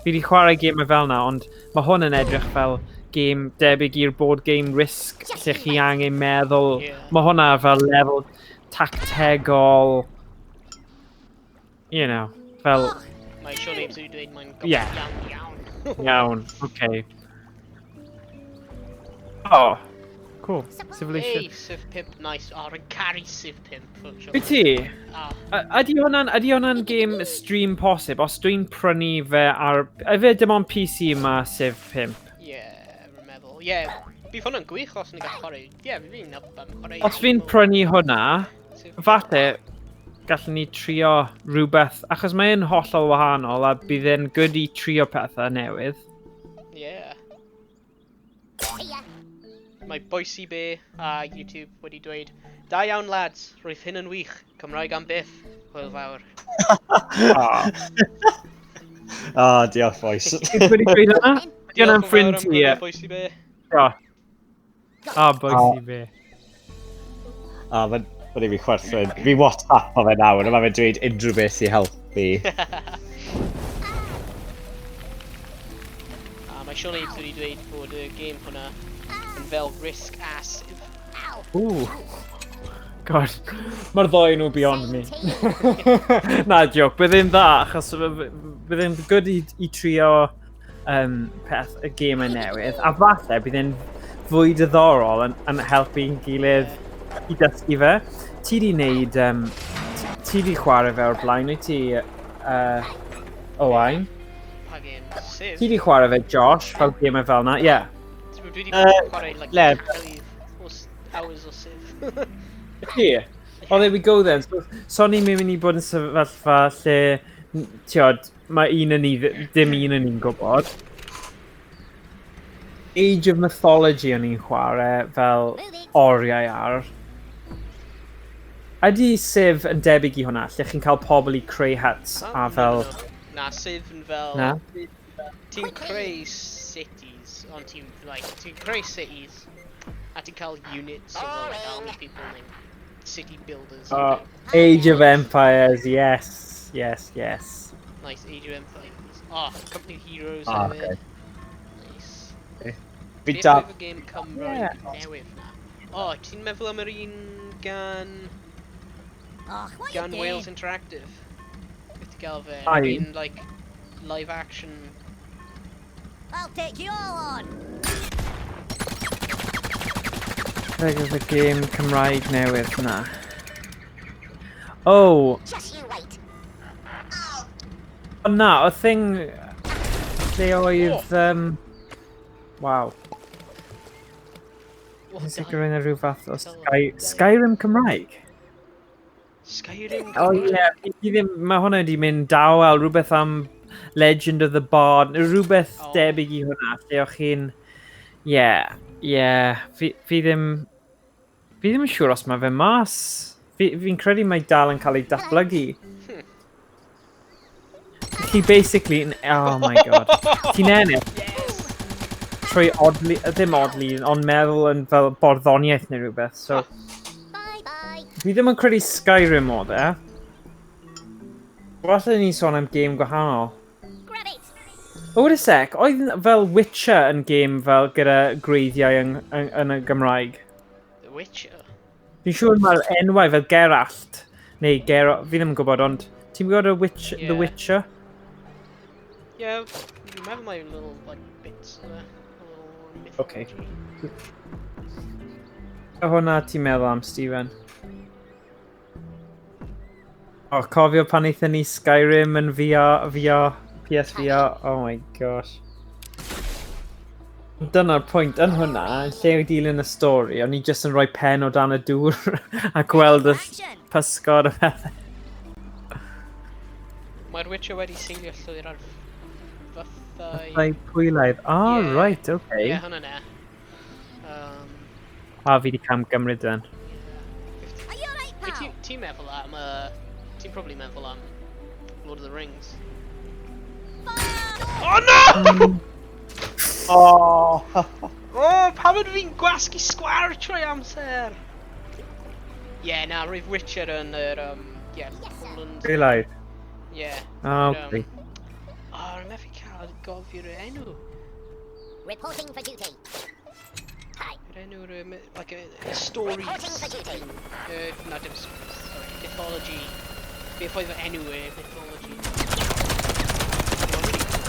Fi di chwarae gemau fel na, ond mae hwn yn edrych fel game debyg i'r board game Risk, lle chi angen meddwl. Ie. Mae hwnna fel lefel tactegol, you know, fel, Mae Sean Ames wedi dweud mae'n Ie. iawn iawn. iawn, okay. Oh, cool. Civilization. Hey, Civ 5, nice. O, rwy'n caru Civ 5. fuck, Sean. Wyt ti? Ah, Ydy hwnna'n game stream posib? Os dwi'n prynu fe ar... Yfe dim ond PC yma Civ 5? ie, rwy'n meddwl. Ie, bydd hwnna'n gwych os ni'n gallu chwarae. Ie, fi'n up am chwarae. Os fi'n prynu hwnna, Civ 5. falle gallwn ni trio rhywbeth, achos mae'n hollol wahanol a bydd e'n good i trio pethau newydd. Ie. Mae Boise Bay a YouTube wedi dweud, Da iawn lads, roedd hyn yn wych, Cymraeg am byth, hwyl fawr. Oh. Oh, diolch, boys. Ti'n wedi dweud hwnna? Ydy hwnna'n Diolch yn fawr ffrind am ti, ie? gwrando, Boise Bay. O, Boise Bay. O, mae'n ma i fi chwerthin. Fi WhatsApp o fe nawr, a mae fe'n dweud unrhyw beth i helpu. A mae Sean Ames wedi dweud bod y game hwnna yn fel Risk a Civ. Ooh. God, mae'r ddoi nhw beyond me. Na, joke, bydd e'n dda, achos bydd e'n good i trio peth, y gemau newydd, a falle bydd e'n fwy diddorol yn helpu'n gilydd i dysgu fe. Ti di wneud, ti di chwarae fe o'r blaen, wyt ti, Owain? Pa game? Civ? Ti di chwarae fe, Josh, fel gemau fel na, ie. Yeah. Dwi wedi chwarae, like, le. cannoedd o hours o Civ. Ti? Oh, there we go then. So ni'n mynd i bod yn sefyllfa lle, ti'od, mae un yn ni, dim un yn ni'n gwybod. Age of Mythology o'n i'n chwarae fel oriau ar. Ydy Civ yn debyg i hwnna, lle chi'n cael pobl i creu huts Ah, a no, fel... no, no. Na, Civ yn fel... Na? Ti'n creu cities, ond ti'n, like, ti'n creu cities, a ti'n cael units o fel, like, army people neu city builders. Oh, Age of Empires, yes, yes, yes. Nice, Age of Empires. Oh, Company of Heroes Ah, hefyd. okay. Nice. Fi Beth da... oedd y game Cymraeg newydd na? O, ti'n meddwl am yr un gan... Och, what you gan doing? Wales Interactive? Beth ti gael fe? Ai. Un, like, live action... I'll take you all on. Beth oedd y game Cymraeg newydd na? Oh, Just you wait. o na, o thing lle oedd... Waw. What Yn the sicr yna rhyw fath o Tell Skyrim Cymraeg? Skyrim O Cymraeg? ie, fi ddim, mae hwnna wedi mynd dawel, rhywbeth am Legend of the Bard, neu rhywbeth O. debyg i hwnna, lle o'ch chi'n... Ie, ie, fi ddim... Fi ddim yn siŵr os mae fe mas. Fi'n credu mae dal yn cael ei datblygu. Chi basically... Oh my god. Ti'n ennill trwy odli, ddim odli, ond meddwl yn fel barddoniaeth neu rhywbeth, so... Bye bye. Fi ddim yn credu Skyrim oedd e. Falle ni'n sôn am game gwahanol. Grab it. O, wait a sec, oedd fel Witcher yn game fel gyda gwreiddiau yn y Gymraeg? The Witcher. Fi'n siŵr mae'r enwau fel Geralt, neu Geralt, fi ddim yn gwybod, ond ti'n gwybod y Witch, Ie. The Witcher? Yeah, fi'n meddwl mae little, like, bits o fe. Little Okay. mythology. A hwnna ti'n meddwl am, Stephen? O, cofio pan aethon ni Skyrim yn VR, VR, PSVR, oh my gosh. Dyna'r pwynt yn hwnna, yn lle i dilyn y stori, o'n i jyst yn rhoi pen o dan y dŵr a gweld y Action. pysgod a pethau. Mae'r Witcher wedi seilio llwyr ar fythau. Fythau Pwylaidd. Ah, Ie. right, okay. Ie, hwnna ne. A fi wedi cam gymryd then. Are you alright, Be pal? ti'n meddwl am, ti'n probably meddwl am Lord of the Rings. Oh no! Oh! Oh, pam ydw fi'n gwasgu sgwar trwy amser? Ie, yeah, na, roedd Witcher yn yr, yeah, Poland. Pwylaidd. Ie. Ah, okay. Oh, rwy'n methu cael gofio'r enw. Reporting for duty. Hi. Yr enw'r, like, y stories. Reporting for duty. Na, dim, sorry, mythology. Beth oedd fy enw e, mythology. Mae'n really cool.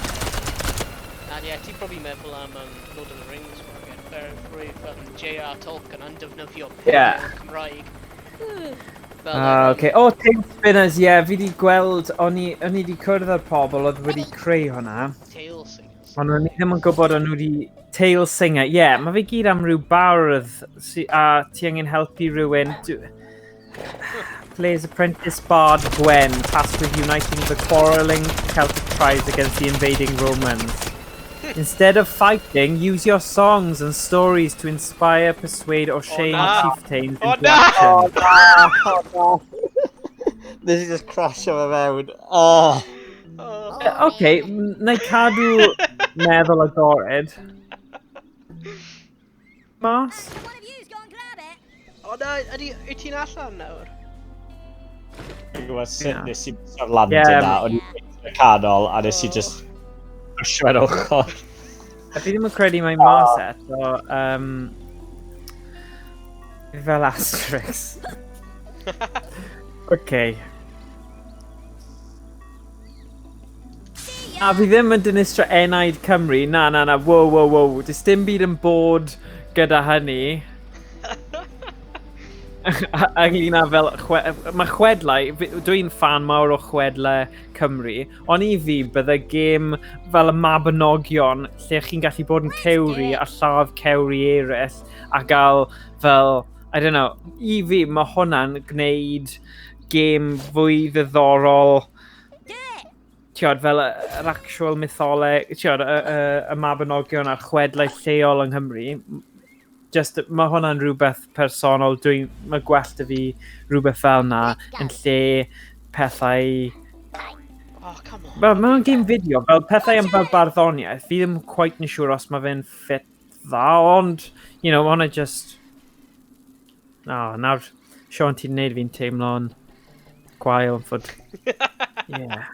Na, ie, ti'n probably meddwl am Lord of the Rings, Morgan. Fer roedd J.R. Tolkien yn defnyddio pethau Cymraeg. Fel, Ah, okay. Oh, Tale Spinners, ie, yeah, fi di gweld, o'n i di cwrdd â'r pobl oedd wedi creu hwnna. Tale Singers. Ond o'n i ddim yn gwybod o'n nhw wedi. Tale Singer, ie, yeah, mae fe gyd am ryw bardd a ti angen helpu rhywun. Plays apprentice bard Gwen, tasked with uniting the quarreling Celtic tribes against the invading Romans. Instead of fighting, use your songs and stories to inspire, persuade, or shame na. chieftains Oh, into na. action. Oh, na! Oh, na! Nes i just crasio fe mewn. Oh! Oh. Okay, na i cadw meddwl agored. Mas? One of you's go and grab it. O na, ydy, wyt ti'n allan nawr? Dwi'n gwybod sut Ie. nes i o'r landing Ie. na, o'n i'n y canol, a nes i just pushio fe'n ochr. A fi ddim yn credu mae mas eto. Fel Asterix. Okay. A fi ddim yn dinistro enaid Cymru. Na, na, na. Wow, wow, wow. Does dim byd yn bod gyda hynny. Ynglyn â fel. Mae chwedlau. Dwi'n fan mawr o chwedlau Cymru. Ond i fi, bydde gêm fel y Mabinogion, lle chi'n gallu bod yn cewri a lladd cewri eraill a gael fel. I don't know. I fi, mae hwnna'n gwneud gêm fwy ddiddorol, tiod, fel yr actual mytholeg, tiod, y Mabinogion a'r chwedlau lleol yng Nghymru. Just, mae hwnna'n rhywbeth personol, mae gwell 'da fi rhywbeth fel na yn lle pethau. Oh, come on. Wel, mae'n game video, fel pethau am fel barddoniaeth, fi ddim quite yn siŵr os mae fe'n ffit dda, ond, mae hwnna just. Oh, nawr, Sean, ti'n neud fi'n teimlo'n gwael yn fod. Yeah.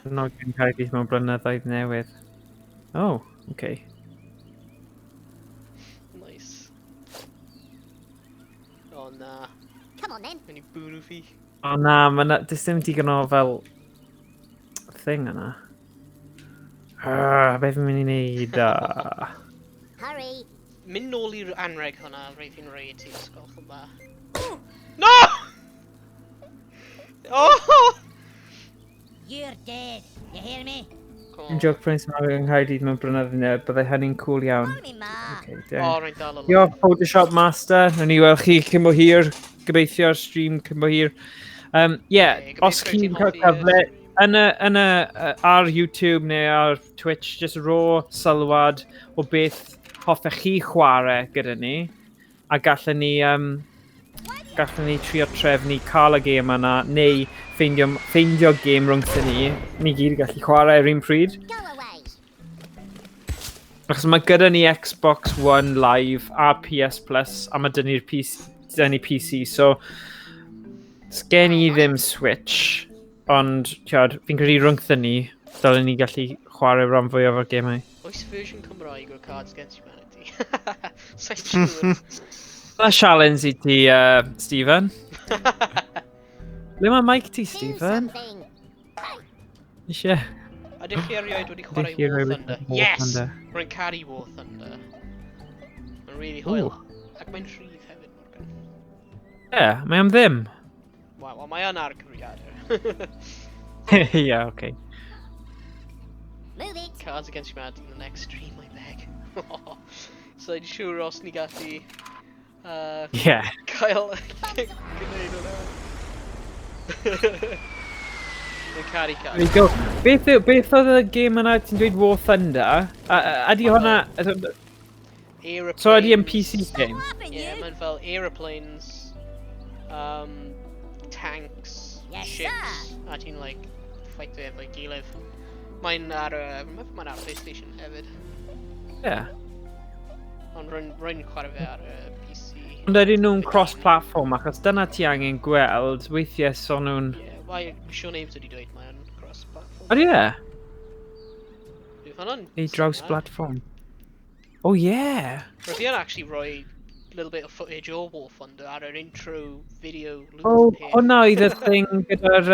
Nogion Caerdydd mewn blynyddoedd newydd. Oh, okay. Nice. O na, Come on then. mynd i bwrw fi. O na, ma' na, does dim digon o fel thing yna. Ah, be fi'n mynd i neud? Ah. Hurry. Mynd nôl i'r anreg hwnna, rhaid fi'n rhoi i ti, sgolch yn dda. No! Oh! You're dead. You hear me? Come Un on. joke Prince Mario yng Nghaerdydd mewn blynyddoedd newydd, byddai hynny'n cool iawn. Follow me, ma. Okay, O, diolch. rwy'n dal y Diolch Photoshop Master, nawn ni weld chi cyn bo hir, gobeithio ar stream cyn bo hir. Yeah, Ie, os gobeithio chi'n ti'n cael hoffi y cyfle, stream. yn y ar YouTube neu ar Twitch, just ro sylwad o beth hoffech chi chwarae gyda ni, a gallwn ni trio trefnu cael y gêm yna, neu ffeindio gêm rhwngthyn ni, ni gyd yn gallu chwarae ar un pryd. Go away. Achos mae gyda ni Xbox One Live a PS Plus, a mae dyn ni'r PC, dyn ni PC, so sgen i ddim Switch, ond tiod, fi'n credu rhwngthyn ni, dylen ni gallu chwarae rhan fwyaf o'r gemau. Oes fersiwn Cymraeg o'r Cards Against Humanity? Sa'n siŵr. Dyna challenge i ti, Stephen. Ble mae mic ti, Do Stephen? something. Eisiau? Ydych chi erioed wedi chwarae Ydych chi War erioed wedi Thunder? War Yes! Thunder? Rwy'n caru War Thunder. Mae'n really hwyl. Ac mae'n rhydd hefyd, Morgan. Ie, yeah, mae am ddim. Wel, well, mae yn ar cyfrifiadur. Ie, yeah, okay. Move it. Cards Against Humanity in the next stream, I beg. So i'n siŵr os ni gallu Yeah. cael gwneud hwnna. Dwi'n caru There you go. Beth, beth oedd y game yna ti'n dweud War Thunder? A, ydy hwnna... Aeroplanes. So ydy yn PC game? Laughing, Yeah, you. mae'n fel aeroplanes, tanks, Yes, ships, a ti'n like fight efo'i gilydd. Mae'n ar y... Mae'n ar PlayStation hefyd. Yeah. Ond rwy'n chwarae fe ar y PC. Ond ydyn nhw'n cross-platform, achos dyna ti angen gweld, weithiau so nhw'n... Yeah, mae Sean Ames wedi dweud mae'n cross-platform. Ydy e? Bydd hwnna'n Neu draws platform. Oh yeah! Roedd fi yn actually rhoi little bit of footage o War Thunder ar yr intro video loop Oh, peth. hwnna oedd y thing gyda'r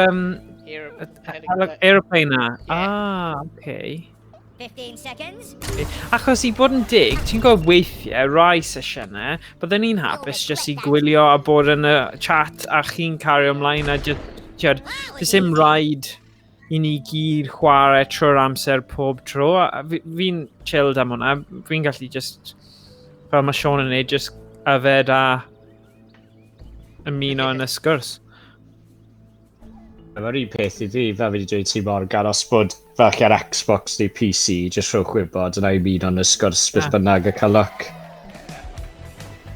aeroplane na. Yeah. Ah, okay. 15 seconds. Achos i bod yn dig, ti'n gwybod weithiau, rai sesiynau, byddwn ni'n hapus jyst i gwylio a bod yn y chat a chi'n cario ymlaen a just, tiod, does dim rhaid i ni gyd chwarae trwy'r amser pob tro. A fi'n chilled am hwnna. Fi'n gallu just, fel mae Sean yn neud, just yfed a ymuno yn y sgwrs. Mae'r un peth i fi, fel fi wedi dweud ti Morgan, os bod fel chi ar Xbox neu PC, jyst rhowch wybod, yna i mynd o'n y sgwrs beth bynnag a cael look.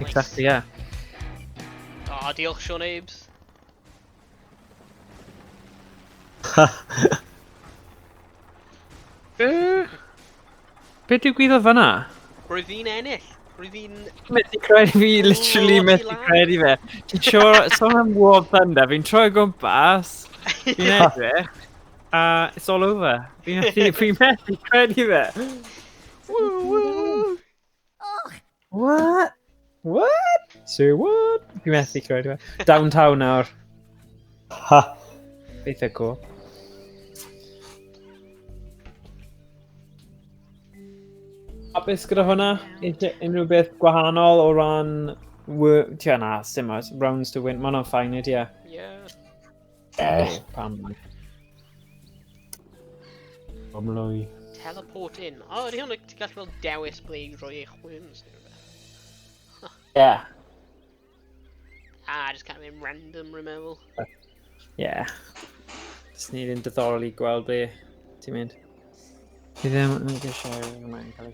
Exactly, yeah. Ah, diolch Sean Ames. Be digwyddodd fan'na? Roedd fi'n ennill. Roedd fi'n... Methu credu fi, literally Oh, methu ti lan. credu fe. Ti'n siŵr, sôn am War Thunder, fi'n troi o gwmpas, fi'n edrych, a it's all over. Fi'n methu credu fe. Woo, woo. Och, What? What? Say what? Fi'n methu credu fe. Downtown nawr. Ha! Eitha cool. Hapus gyda hwnna? Eisiau unrhyw beth gwahanol o ran... Tia na, sim ots, rounds to win. Mae hwnna'n fine, ydy e? Yeah. Eh. Pam lai. Pam lai. Teleport in. O, ydy hwnna, ti'n gallu fel dewis ble i roi eich worms neu rhywbeth. Yeah. Ah, just kind of mynd random, rwy'n meddwl. Yeah. Just nid yn diddorol i gweld be ti'n mynd. Fi ddim yn eisiau mae'n cael ei...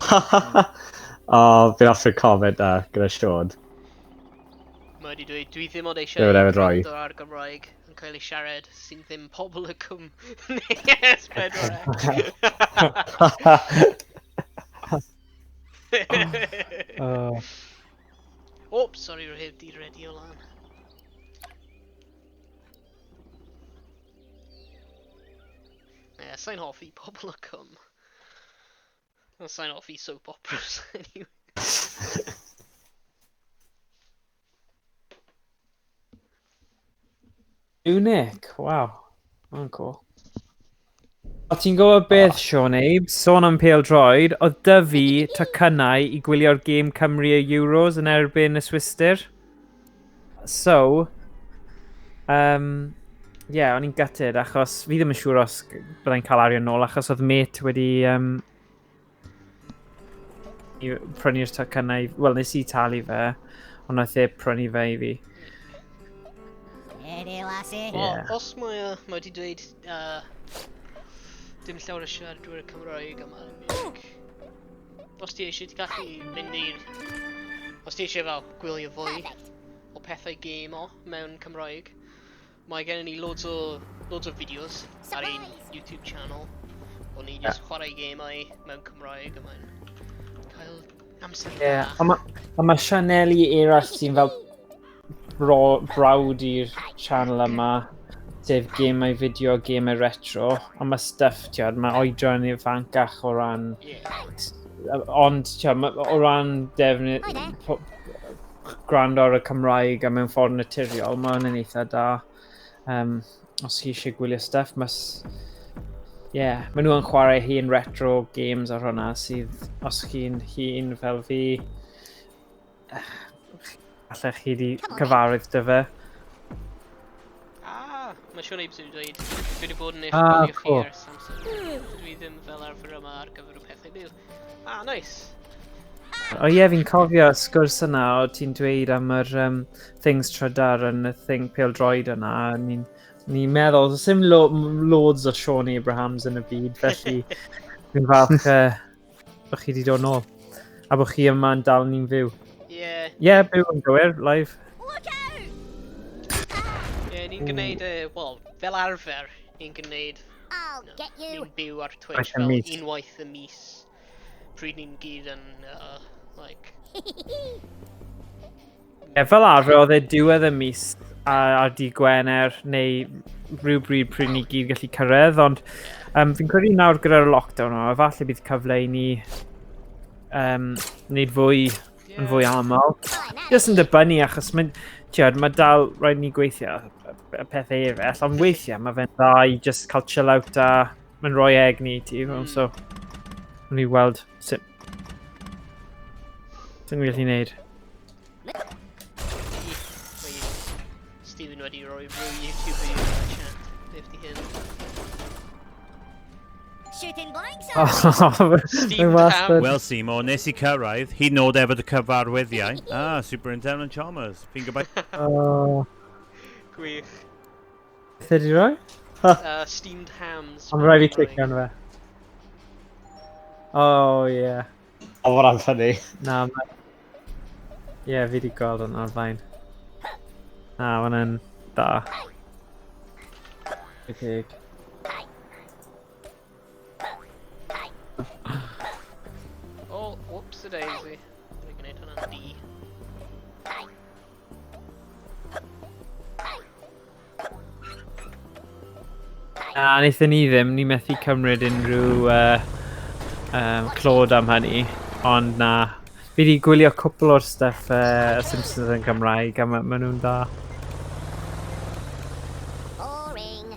O, fi'n hoffi'r comment na gyda Sean. Mae wedi dweud, dwi ddim ond eisiau Dwi'n hefyd roi. gwrando ar Gymraeg yn cael ei siarad sy'n ddim pobl y cwm. Yes, 4. Oh. Oops, sorry, rwy'n heb di redio lan. Yeah, sa'n hoffi pobl y cwm. Well, sa'n hoffi soap operas, anyway. Tunic, wow. Mae'n cool. O ti'n gwybod beth, Sean Abe, sôn am pêl-droed, oedd dy fi tocynnau i gwylio'r gêm Cymru y Euros yn erbyn y Swistir. So, yeah, o'n i'n gutted achos fi ddim yn siŵr os byddai'n cael arian nôl achos oedd mate wedi i prynu'r tocynnau, wel nes i talu fe, ond nath e prynu fe i fi. Ready, lassie. Wel, Yeah. os mae, mae wedi dweud dim llawer o siaradwyr Cymraeg yma yn Munich. Os ti eisiau, ti'n gallu mynd i'r... Os ti eisiau fel gwylio fwy Perfect. o pethau game o mewn Cymraeg, mae gennym ni loads o fideos ar ein Surprise! YouTube channel. O ni jyst chwarae gemau mewn Cymraeg a mae'n cael amser Yeah, da. a mae a ma sianeli eraill sy'n fel brawd i'r channel yma, sef gemau fideo, gemau retro, a mae stuff, ti'n mae oedran ifancach o ran, Yeah. ond ti'n o ran defnydd, Hi there. gwrando ar y Cymraeg a mewn ffordd naturiol, mae hwnna'n eitha da. Os chi eisiau gwylio stuff, mae... Yeah, maen nhw yn chwarae hen retro games ar hwnna sydd, os chi'n hun fel fi, allech chi di cyfarwydd dy fe. Ah, mae Sean Ames wedi dweud, dwi wedi bod yn eich Ah, gwylio chi cool. ers amser. Dwi ddim fel arfer yma ar gyfer y pethau byw. Ah, nice. O ie, fi'n cofio y sgwrs yna o ti'n dweud am yr things trydar yn y thing pêl-droed yna, a ni'n Ni'n meddwl, does dim lo loads o Sean Abrahams yn y byd, felly fi'n falch bod chi wedi dod nôl. A bod chi yma'n dal ni'n fyw. Ie. Yeah. Ie, yeah, byw yn gywir, live. Look out! Ie, yeah, ni'n gwneud, wel, fel arfer, ni'n gwneud... I'll get you! Ni'n byw ar Twitch fel unwaith y mis. Pryd ni'n gyd yn, like... Ie, fel arfer, oedd e diwedd y mis ar dydd Gwener neu rhywbryd pryd ni gyd gallu cyrraedd, ond fi'n credu nawr gyda'r lockdown yma, falle bydd cyfle i ni wneud fwy yn fwy aml. Just yn dibynnu achos mae, tiod, mae dal rhaid ni gweithio y pethau eraill, ond weithiau mae fe'n dda i just cael chill out a mae'n rhoi egni i ti, so wnawn ni weld sut ni'n gallu gwneud. Stephen wedi rhoi rhyw YouTube video yn y chat. Beth di hyn? Shooting blanks Oh, Steve wastad. Wel, Seymour, nes i cyrraedd, hyd yn oed efo dy cyfarwyddiau. Ah, Superintendent Chalmers. Fi'n gobeithio. Oh, Gwych. beth ydi roi? Steamed hams. Ond rhaid fi clicio arno fe. Oh, yeah. O, mae hwnna'n funny. Na, ma... Ie, yeah, fi wedi gweld hwnna o'r blaen. Na, ma hwnna'n da. Teg. Oh, whoops a daisy. Dwi'n gwneud hwnna'n D. Na, wnaethon ni ddim. Ni methu cymryd unrhyw clod am hynny. Ond na, fi wedi gwylio cwpl o'r stuff y Simpsons yn Gymraeg a ma nhw'n dda. Boring.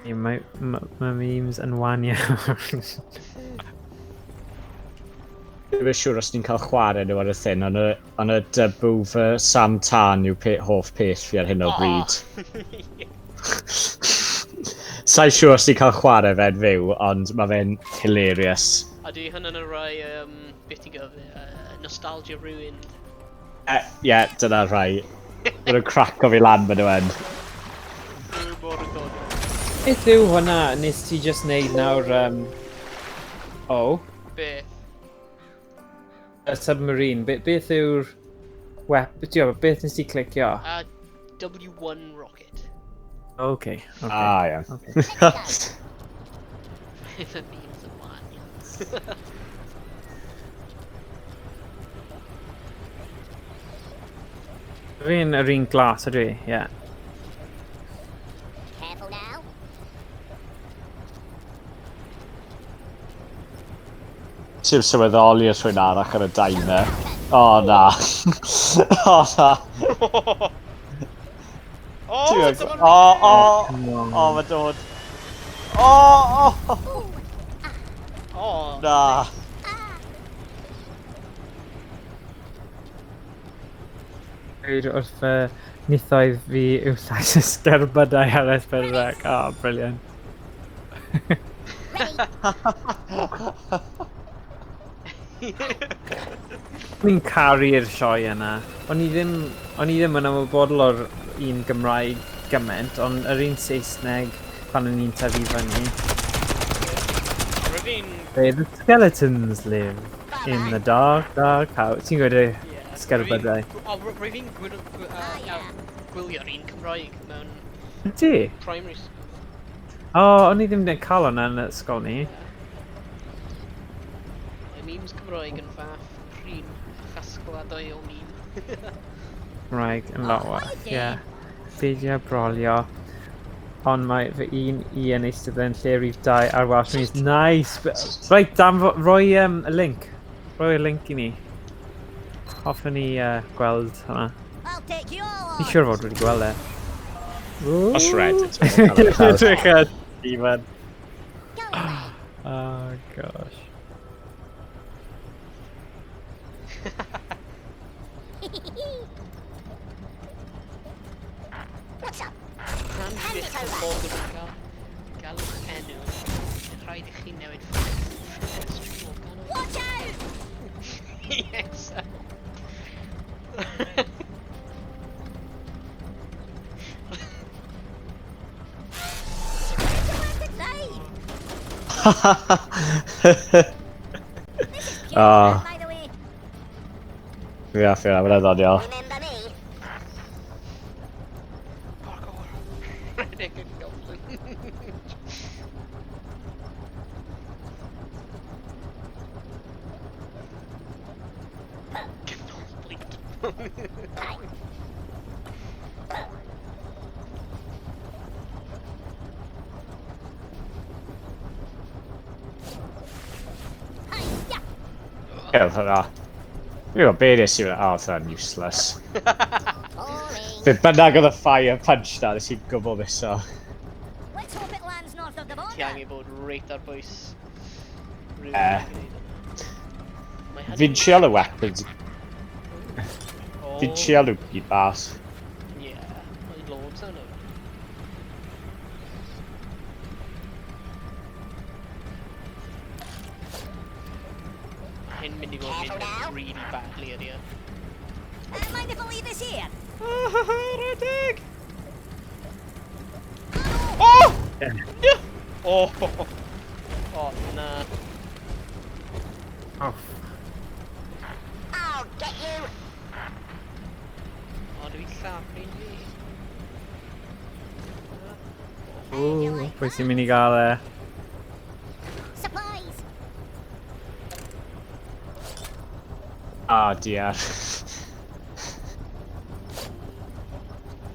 Ie, Mae ma memes yn wan iawn. Dwi'n yn siŵr os ni'n cael chwarae nhw ar y thing, ond y dub over Sam Tân yw hoff peth fi ar hyn o bryd. Sa'n siŵr os ni'n cael chwarae fe'n fyw, ond mae fe'n hilarious. A dwi hwnna'n y rai, beth ti'n gyfer, Nostalgia Ruined. Ie, dyna rhai. Maen nhw'n craco fi lan maen nhw yn. Rwy'n bod yn dod. Beth yw hwnna nes ti just neud nawr... Oh, Beth? y submarine. Beth yw'r... Beth nes ti clicio? W1 rocket. Okay. Okay. Ah, ie. Okay. The memes yn wan. Fi'n yr un glas ydw i, ie. Careful now. Ti'n sylweddoli os rhywun arall ar y diner. O, na. O, na. O, dyma'r O, o, o, mae dod. O, o, O, na. Dweud wrth fy nithoedd fi yw llais y sgerbydau ar S4C. Oh, brilliant. Ready. Fi'n caru'r sioe yna. O'n i ddim yn ymwybodol o'r un Gymraeg gymaint, ond yr un Saesneg pan o'n i'n tyfu fyny. Rwy'n... Where the skeletons live in the dark, dark house. Ti'n gwybod y sgerbydau? O, rwy'n gwylio'r un Cymraeg mewn Ti? primary school. O, o'n i ddim yn cael hwnna yn ysgol ni. Mae memes Cymraeg yn fath prin a chasgladau o meme. Cymraeg yn lot well, ie. Beidio brolio. Ond mae fy un i yn eistedd yn lle rhif 2 ar Welsh News. Nice! Reit, dan, roi y link. Roi y link i ni. Hoffwn ni gweld hwnna. I'll take you all Fi'n on. siŵr fod wedi gweld e. Os Reddit. Edrych ar Stephen. Go away. Oh, gosh. What's up? Pan Hand fydd it over. pobl yn gael galw'ch enw, rhaid i chi newid ffenestri Morgannwg. Watch out! Yes. This is pure Ah. fun, by the way. Fi hoffi hwnna, mae'n ddoniol. Remember me? Parkour. Rhedeg y goblin. Bleed. Hi-ya! Ie, oedd hwnna. Fi'n gwybod be nes i hwnna. O, oedd hwnna'n useless. Boring. Be bynnag oedd y fire punch na, nes i'n gwybod miso. Let's hope it lands north of the Ti border. angen bod reit ar bwys. rhywun Eh. i gwneud hwnna. Mae hynny- Fi'n trial y weapons, Oh, fi'n trial nhw gyd bas. Yeah, mae loads o'n nhw. Mae hyn mynd i fod yn Careful mynd now. really badly ydi e. Mind if I leave this here? Rhedeg! Oh! No! Oh! Oh, na. Oh, I'll get you. O, dwi'n llafnu ni. Ooh, pwy sy'n mynd i gael e? Supplies. Ah, dear.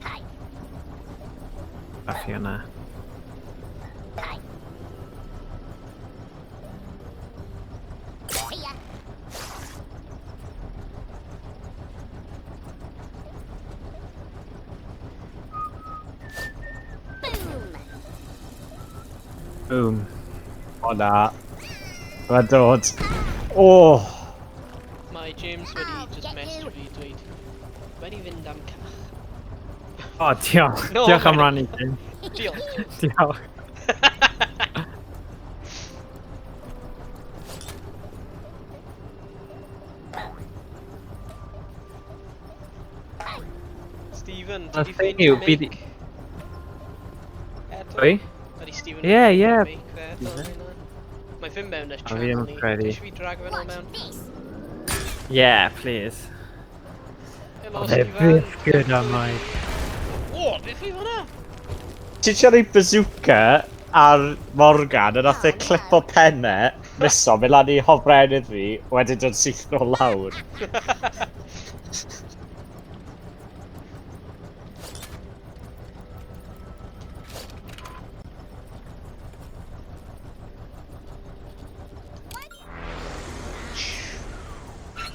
Hi. Bach i hwnna. Hi. See ya. Boom. Boom. O na. Mae'n dod. Oh! Mae James wedi I'll just get message you. fi dweud wedi fynd am cach. O, diolch. No, Diolch am mae- rannu, Jim. Diolch. Diolch. Stephen, Y ti di thing ffeindio yw, bydd- mic? Eto? Pwy? Ydy Stephen Ie, wedi ie. ffeindio mic fe eto, neu na? Mae fynd mewn y O, fi chat ddim yn ni. credu. Ti eisiau fi drag fe nôl Watch mewn? this. Yeah, please. Helo, They're Stephen. byth good am mai. O, beth oedd hwnna? Ti'n siarad ei bazooka ar Morgan a nath e clip o pennau, miso, mynd lan i hofrennydd fi, wedyn dod syth nôl lawr.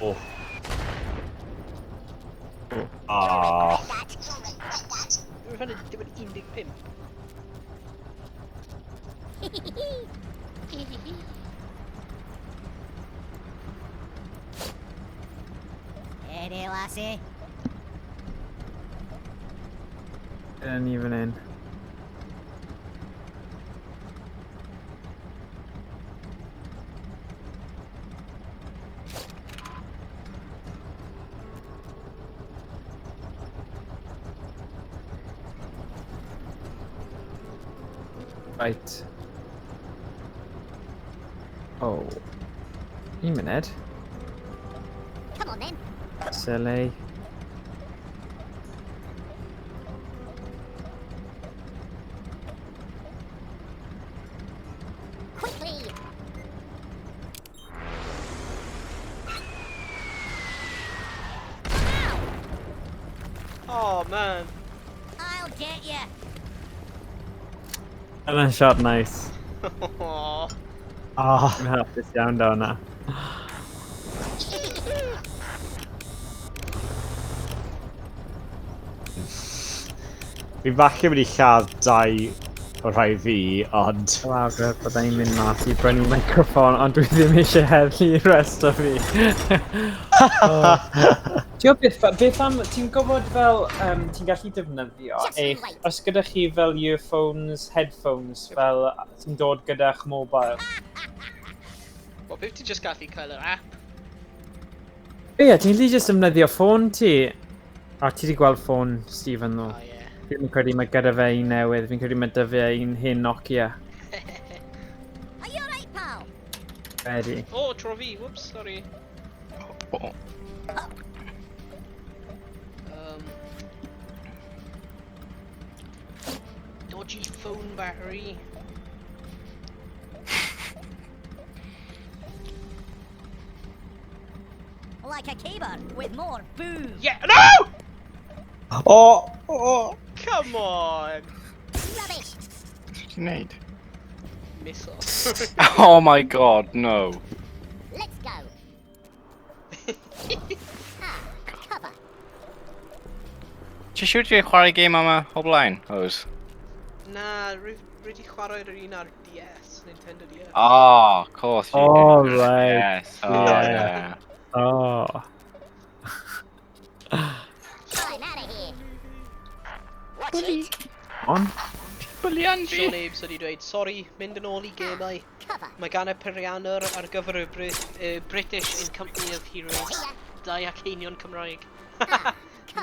Oh. Ah. That. Dwi'n rhan dim yn 15. Hey there, lassie. Dyna ni fan hyn. Right. Oh. Un munud. Come on then. Silly. Quickly. Ow! Oh, man. I'll get you. Dyna'n shot nice. Aw. Ah. Dwi'n hapus iawn da hwnna. Fi falle wedi lladd dau o'r rhai fi, ond... Wel, gwybod bydda i'n mynd mas i brynu microffon, ond dwi ddim eisiau heddlu rest o fi. Oh. Ti'n gwybod beth, beth am, ti'n gwybod fel, ti'n gallu defnyddio Just eich, wait. os gyda chi fel earphones, headphones, fel sy'n dod gyda'ch mobile. Wel, beth ti just gallu cael yr app? Ie, yeah, ti'n gallu just defnyddio ffôn ti. O, ti wedi gweld ffôn Stephen ddo. Oh, ie. Fi'n credu mae gyda fe un newydd, fi'n credu mae 'da fe un hen Nokia. Are you Ready. O, tro fi, whoops, sorry. Oh. Dodgy phone battery. Like a caber with more boom. Yeah, no! Oh! Oh! Come on! Rubbish. What do you need? Missile. Oh my god, no. Let's go. Ah, cover. Ti siŵr ti'n chwarae gêm yma o blaen? Oes. Na, rwy wedi chwarae'r un ar DS, Nintendo DS. Oh, of course. you Oh, do. right. Yes. Oh, Yeah. yeah. Oh. I'm out of here. Watch it. On. Brilliant. Sean Ames wedi dweud, sorry, mynd yn ôl i gemau. Cover. Mae gan y peiriannwr ar gyfer y British in Company of Heroes. Dau acenion Cymraeg.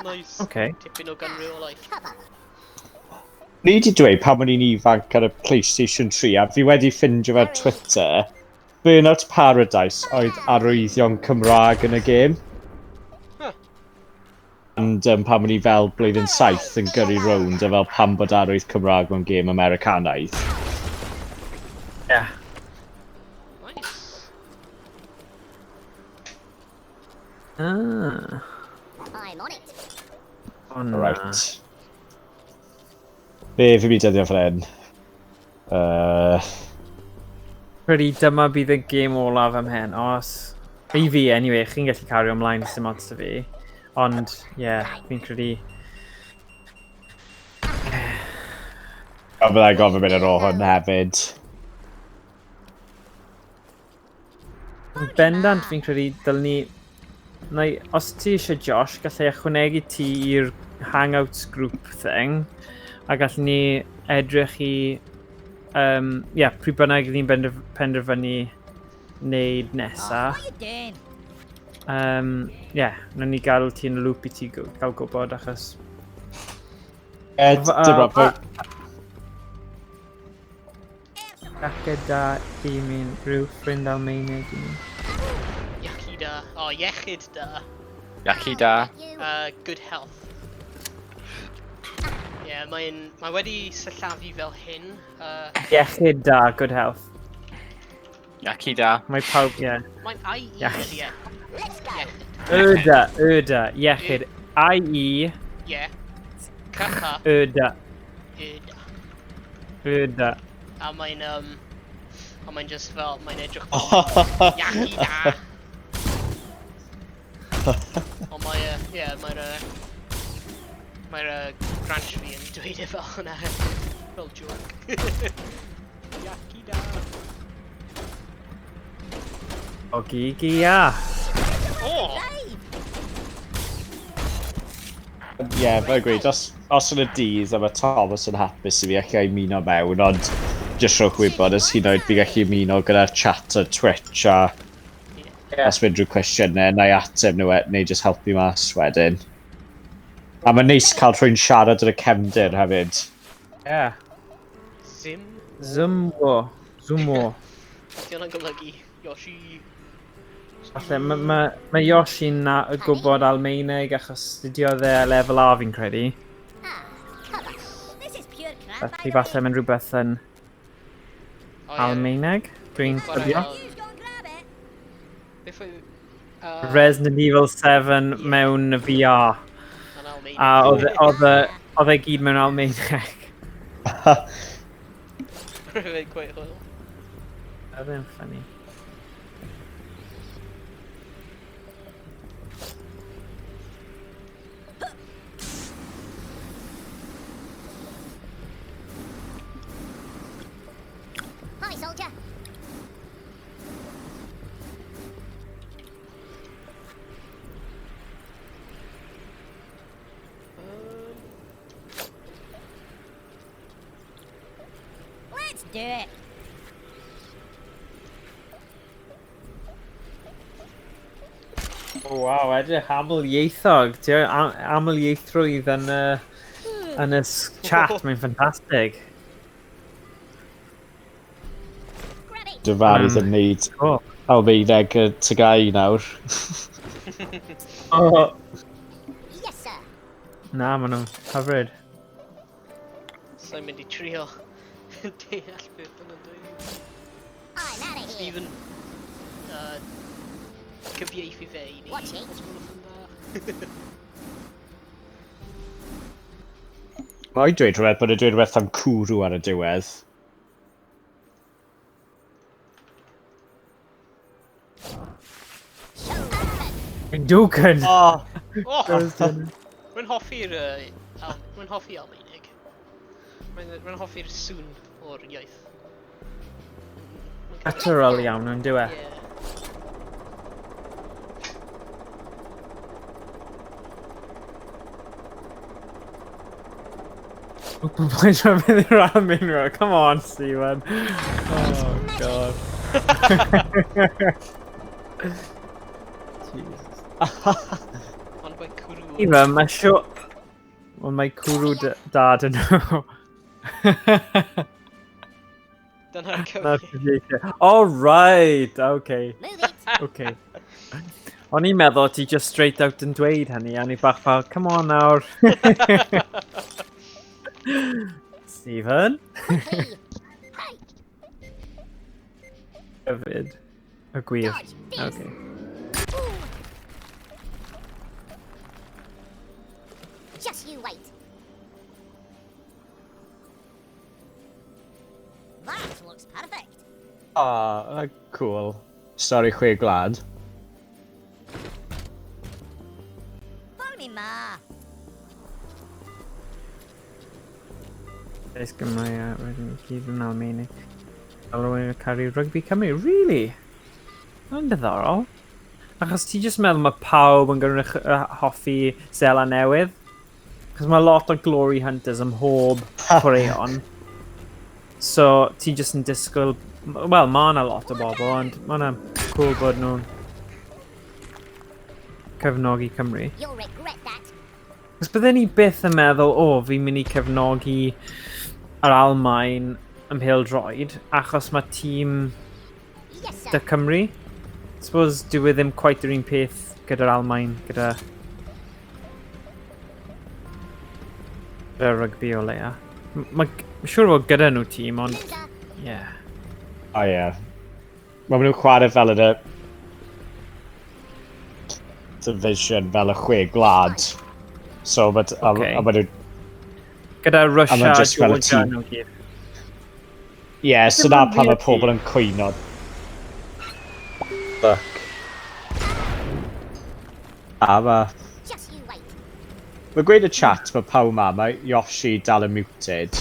Nice. Okay. Tipyn o ganreolaeth. Cover. Ni wedi dweud pan o'n i'n ifanc ar y PlayStation 3, a fi wedi ffindio fe ar Twitter, Burnout Paradise oedd arwyddion Cymraeg yn y gêm. Huh. And pan o'n i fel blwyddyn 7 yn gyrru rownd a fel pam bod arwydd Cymraeg mewn gêm Americanaidd. Yeah. Nice. Ah. I'm on it. O na. Right. Be fi wedi dyddio fan hyn? Credu dyma bydd y gêm olaf am hyn, os... I fi, anyway, chi'n gallu cario ymlaen, dim ots 'da fi. Ond, ie, yeah, fi'n credu... A byddai gofyn mynd ar ôl hwn hefyd. Yn bendant, fi'n credu, dylwn ni... Neu, os ti eisiau Josh, gallai ychwanegu ti i'r Hangouts group thing, a gallwn ni edrych i... Yeah, pryd bynnag ni'n penderfynu wneud nesa. What you doing? Yeah, nawn ni gael ti yn y loop i ti gael gwybod achos... Ed, dyma... Iechyd da i mi, rhyw ffrind Almaeneg i mi. Iechyd da. O, iechyd da. Iechyd da. Good health. Yeah, mae wedi sillafu fel hyn. Iechyd da, good health. Iechyd da. Mae pawb, ie. Mae'n I-E ydi e. Let's go. Yda, yda, iechyd. I-E. Ie. C-H. Yda. Yda. Yda. A mae'n, a mae'n just fel, mae'n edrych fel, iechyd da. Ond mae, ie, mae'r branch fi yn dweud e fel hwnna, fel joke. Iechyd da. O, gi, ia. O! Ie, fel gweud, os yn y dydd a mae Thomas yn hapus i fi allai ymuno mewn, ond jyst rhowch wybod os hyd yn oed fi gallu ymuno gyda'r chat ar Twitch a os fynd rhyw cwestiynau, na i ateb nhw neu jyst helpu mas wedyn. A mae'n neis cael rhywun siarad yn y cefndir hefyd. Ie. Zim? Zumwo. Zumwo. Di hwnna'n golygu Yoshi. Falle, mae Yoshi'n gwybod Almaeneg achos studiodd e lefel A fi'n credu. This is pure crap. Felly falle mae'n rhywbeth yn O, ie. Almaeneg, dwi'n Chwarae cofio. Beth oedd... Resident Evil 7 mewn VR. Yn Almaeneg. A oedd e gyd mewn Almaeneg. Rwy'n quite hwyl. Oedd e'n funny. Hi, soldier. Let's do it. Oh, waw, edrych aml-ieithog. Aml-ieithrwydd yn y, yn y chat, mae'n ffantastig. Dyfaru ddim wneud Cool. Almaeneg y TGAU nawr. Oh. Yes, sir. Na, maen nhw'n hyfryd. Sa'n mynd i trio deall beth yn y dweud. I'm out of here. Stephen, cyfieithu fe i ni. Watch it. Os gwelwch yn dda. Mae'n dweud rhywbeth bod e'n dweud rhywbeth am cwrw ar y diwedd. Shogun. Dugan! Oh! Oh! Rwy'n hoffi'r... Rwy'n hoffi Almaeneg. Rwy'n hoffi'r sŵn o'r iaith. Mae'n Guttural iawn yn dyw e. Ie. Mae'n siarad fynd i'r Almaeneg. Come on, Stephen. Oh, God. Jesus. Ond mae cwrw... Stephen, mae sio... Wel, mae cwrw dad yn nhw. Dyna'r Na'r cyfieithu. cyfieithu. Oh, right, okay. Move it. Okay. O'n i'n meddwl ti just straight out yn dweud hynny, a o'n i bach fel, come on nawr. Stephen? Quickly. Hey, Hefyd. Y gwir. dodge this. Okay. Ooh. Just you wait. That looks perfect. Ah, cool. Stori chwe gwlad. For me, ma. Ys Gymru a wedyn i gyd yn Almaeneg. Alwyn caru rygbi Cymru. Really? Mae'n diddorol. Achos ti jyst meddwl mae pawb yn gyrru hoffi Seland Newydd. Achos mae lot o glory hunters ym mhob chwaraeon. So ti jyst yn disgwyl... Wel, mae yna lot o bobl, ond mae yna cool bod nhw'n cefnogi Cymru. You'll regret that. Cos bydden ni byth yn meddwl, o, fi'n mynd i cefnogi yr Almaen ym mhêl-droed, achos mae tîm Yes, sir. da Cymru. Suppose dyw e ddim quite yr un peth gyda'r Almaen, gyda rygbi o leia. Mae siŵr fod gyda nhw tîm, ond, Ninja. yeah. O ie. Yeah. Mae nhw'n chwarae fel yn y division fel y chwe gwlad. So, but, Ocê. a, a, nhw... Gyda Russia, ma' jyst fel y Georgia tîm. nhw gyd. Ie, yeah, so Dim na ond pan mae fi a pobl yn cwyno. Fuck. A ma... Just you wait. Mae gweud y chat, mae pawb ma, mae Yoshi dal yn muted.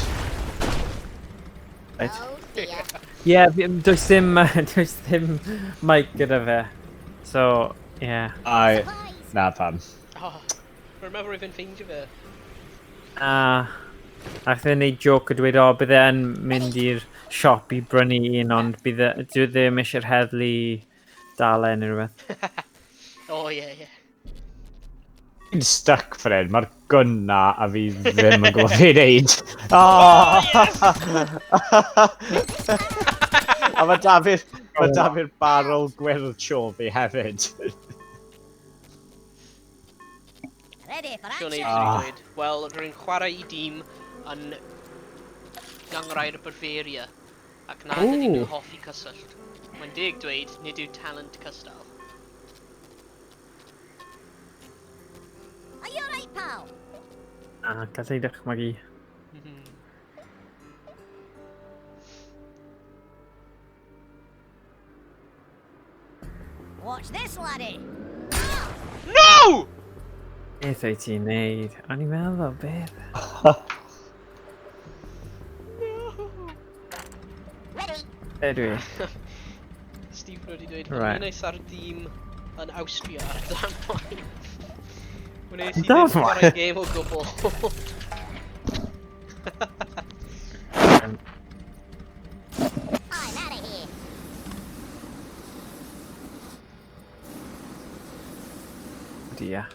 Right. Oh dear. Ie, yeah, does ddim mic gyda fe. So, yeah. A... Surprise. Na pam. Oh, rwy'n meddwl rwy'n ffeindio fe. A Ac fe'n neud joke a dweud, o, bydde yn mynd i'r siop i brynu un, ond bydde, dwi ddim eisiau'r heddlu dal e neu rhywbeth. O, ie, ie. Fi'n stuck fan hyn, mae'r gwn na a fi ddim yn gwybod beth i wneud. Oh! A mae Dafydd barrel gwyrdd tro fi hefyd. Ready for Siôn action. Eves Ah. wedi dweud, wel, rwy'n chwarae i dîm yn Gynghrair Bavaria, ac nad ydyn nhw'n Ooh. hoffi cyswllt. Mae'n deg dweud, nid yw talent cystal. Are you alright, pal? A, gallai dychmygu. Watch this, laddie. No! Beth wyt ti'n neud? O'n i'n meddwl, beth? Ready. Be dwi? Steve wedi dweud, Right. right. Ymunais ar dîm yn Austria ar damwain. Wnes i ddim Damwain? chwarae gêm o gwbl. I'm out of here. Dia.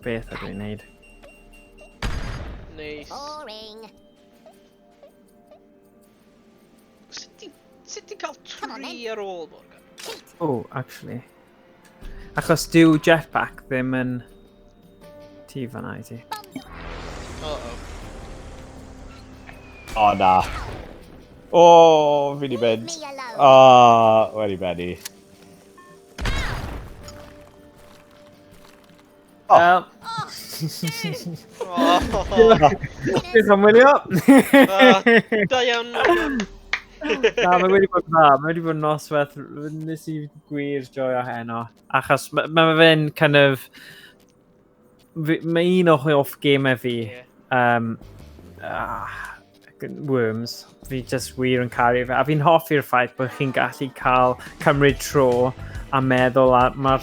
Beth ydw i'n neud? Neis. Boring. Sut ti'n cael Come 3 ar ôl, Morgan. Oh, actually. Achos dyw jetpack ddim yn ti fan'na i ti. Uh-oh. O, na. O, fi di mynd. Me alone. O, wedi bennu. O. Wel, Oh, diolch am wylio. da iawn, Morgan. Na, mae wedi bod yn dda. Mae wedi bod yn noswaith. Nes i gwir joio heno. Achos ma fe'n kind of... Mae un o hoff gemau fi. Ie. Worms. Fi just wir yn caru fe. A fi'n hoffi'r ffaith bod chi'n gallu cael cymryd tro a meddwl a mae'r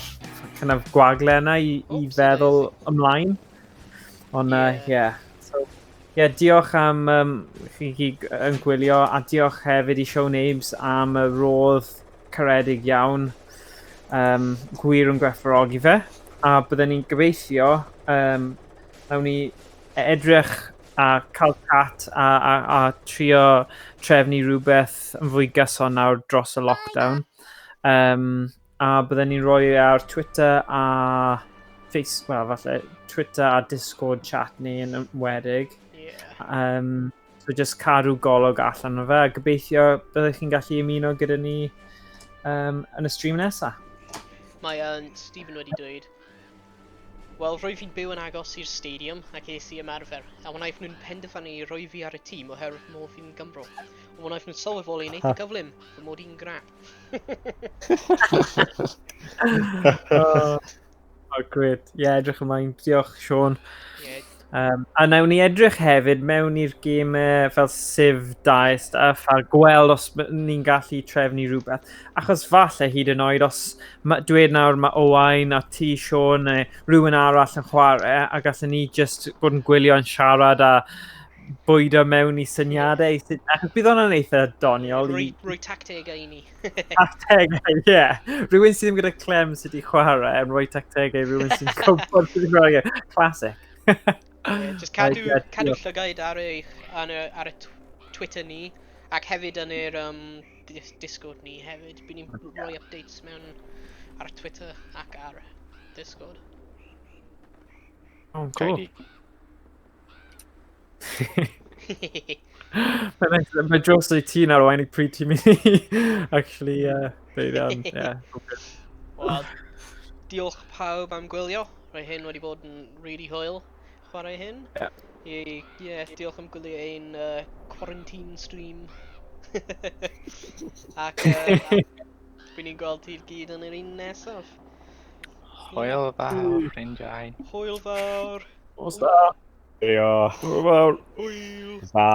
kind of gwagle yna i Oops, feddwl ymlaen. Ond, Ie. yeah. So, yeah, diolch am chi gyd yn gwylio a diolch hefyd i Siôn Abes am y rodd caredig iawn. Gwir yn gwerthfawrogi fe. A byddwn ni'n gobeithio, nawn ni edrych a cael chat a trio trefnu rhywbeth yn fwy gyson nawr dros y lockdown. A byddwn ni'n rhoi e ar Twitter a Face, well, falle Twitter a Discord chat ni yn enwedig. Yeah. So just cadw golwg allan o fe. A gobeithio byddwch chi'n gallu ymuno gyda ni yn y stream nesaf. Mae Stephen wedi dweud, "Wel, rwy fi'n byw yn agos i'r stadium ac es i ymarfer, a wnaeth nhw'n penderfynu i roi fi ar y tîm oherwydd mod fi'n Gymro. Ond wnaeth nhw'n sylweddoli yn eitha gyflym fy mod i'n grap." Oh, great. Ie, yeah, edrych ymlaen. Diolch, Sean. Yeah. A nawn ni edrych hefyd mewn i'r gemau fel Civ 2 a stuff a gweld os ni'n gallu trefnu rhywbeth. Achos falle hyd yn oed os dweud nawr mae Owain a ti, Sean, neu rhywun arall yn chwarae a gallwn ni just bod yn gwylio yn siarad a bwydo mewn i syniadau. Achos bydd hwnna'n eitha doniol i Rwy tactegau i ni. Tactegau, ie. Rhywun sydd ddim gyda clem sydd wedi chwarae yn rhoi tactegau i rhywun sy'n gwybod sydd wedi chwarae. Classic. Yeah, just cadw, Right, ie, cadw diolch. llygaid ar y Twitter ni, ac hefyd yn yr Discord ni hefyd. Bydd ni'n rhoi updates mewn ar Twitter ac ar Discord. Oh, cool. Tidy. Mae dros i ti nawr, Owain, i pryd ti'n mynd i actually dweud am, yeah. Wel, diolch pawb am gwylio. Roedd hyn wedi bod yn really hwyl chwarae hyn. Ie. Yeah, diolch am gwylio ein quarantine stream. Ac bydd ni'n gweld ti'r gyd yn yr un nesaf. Hwyl fawr, ffrindiau. Hwyl fawr! Os da. Dio. Hwyl fawr. Hwyl! Dda.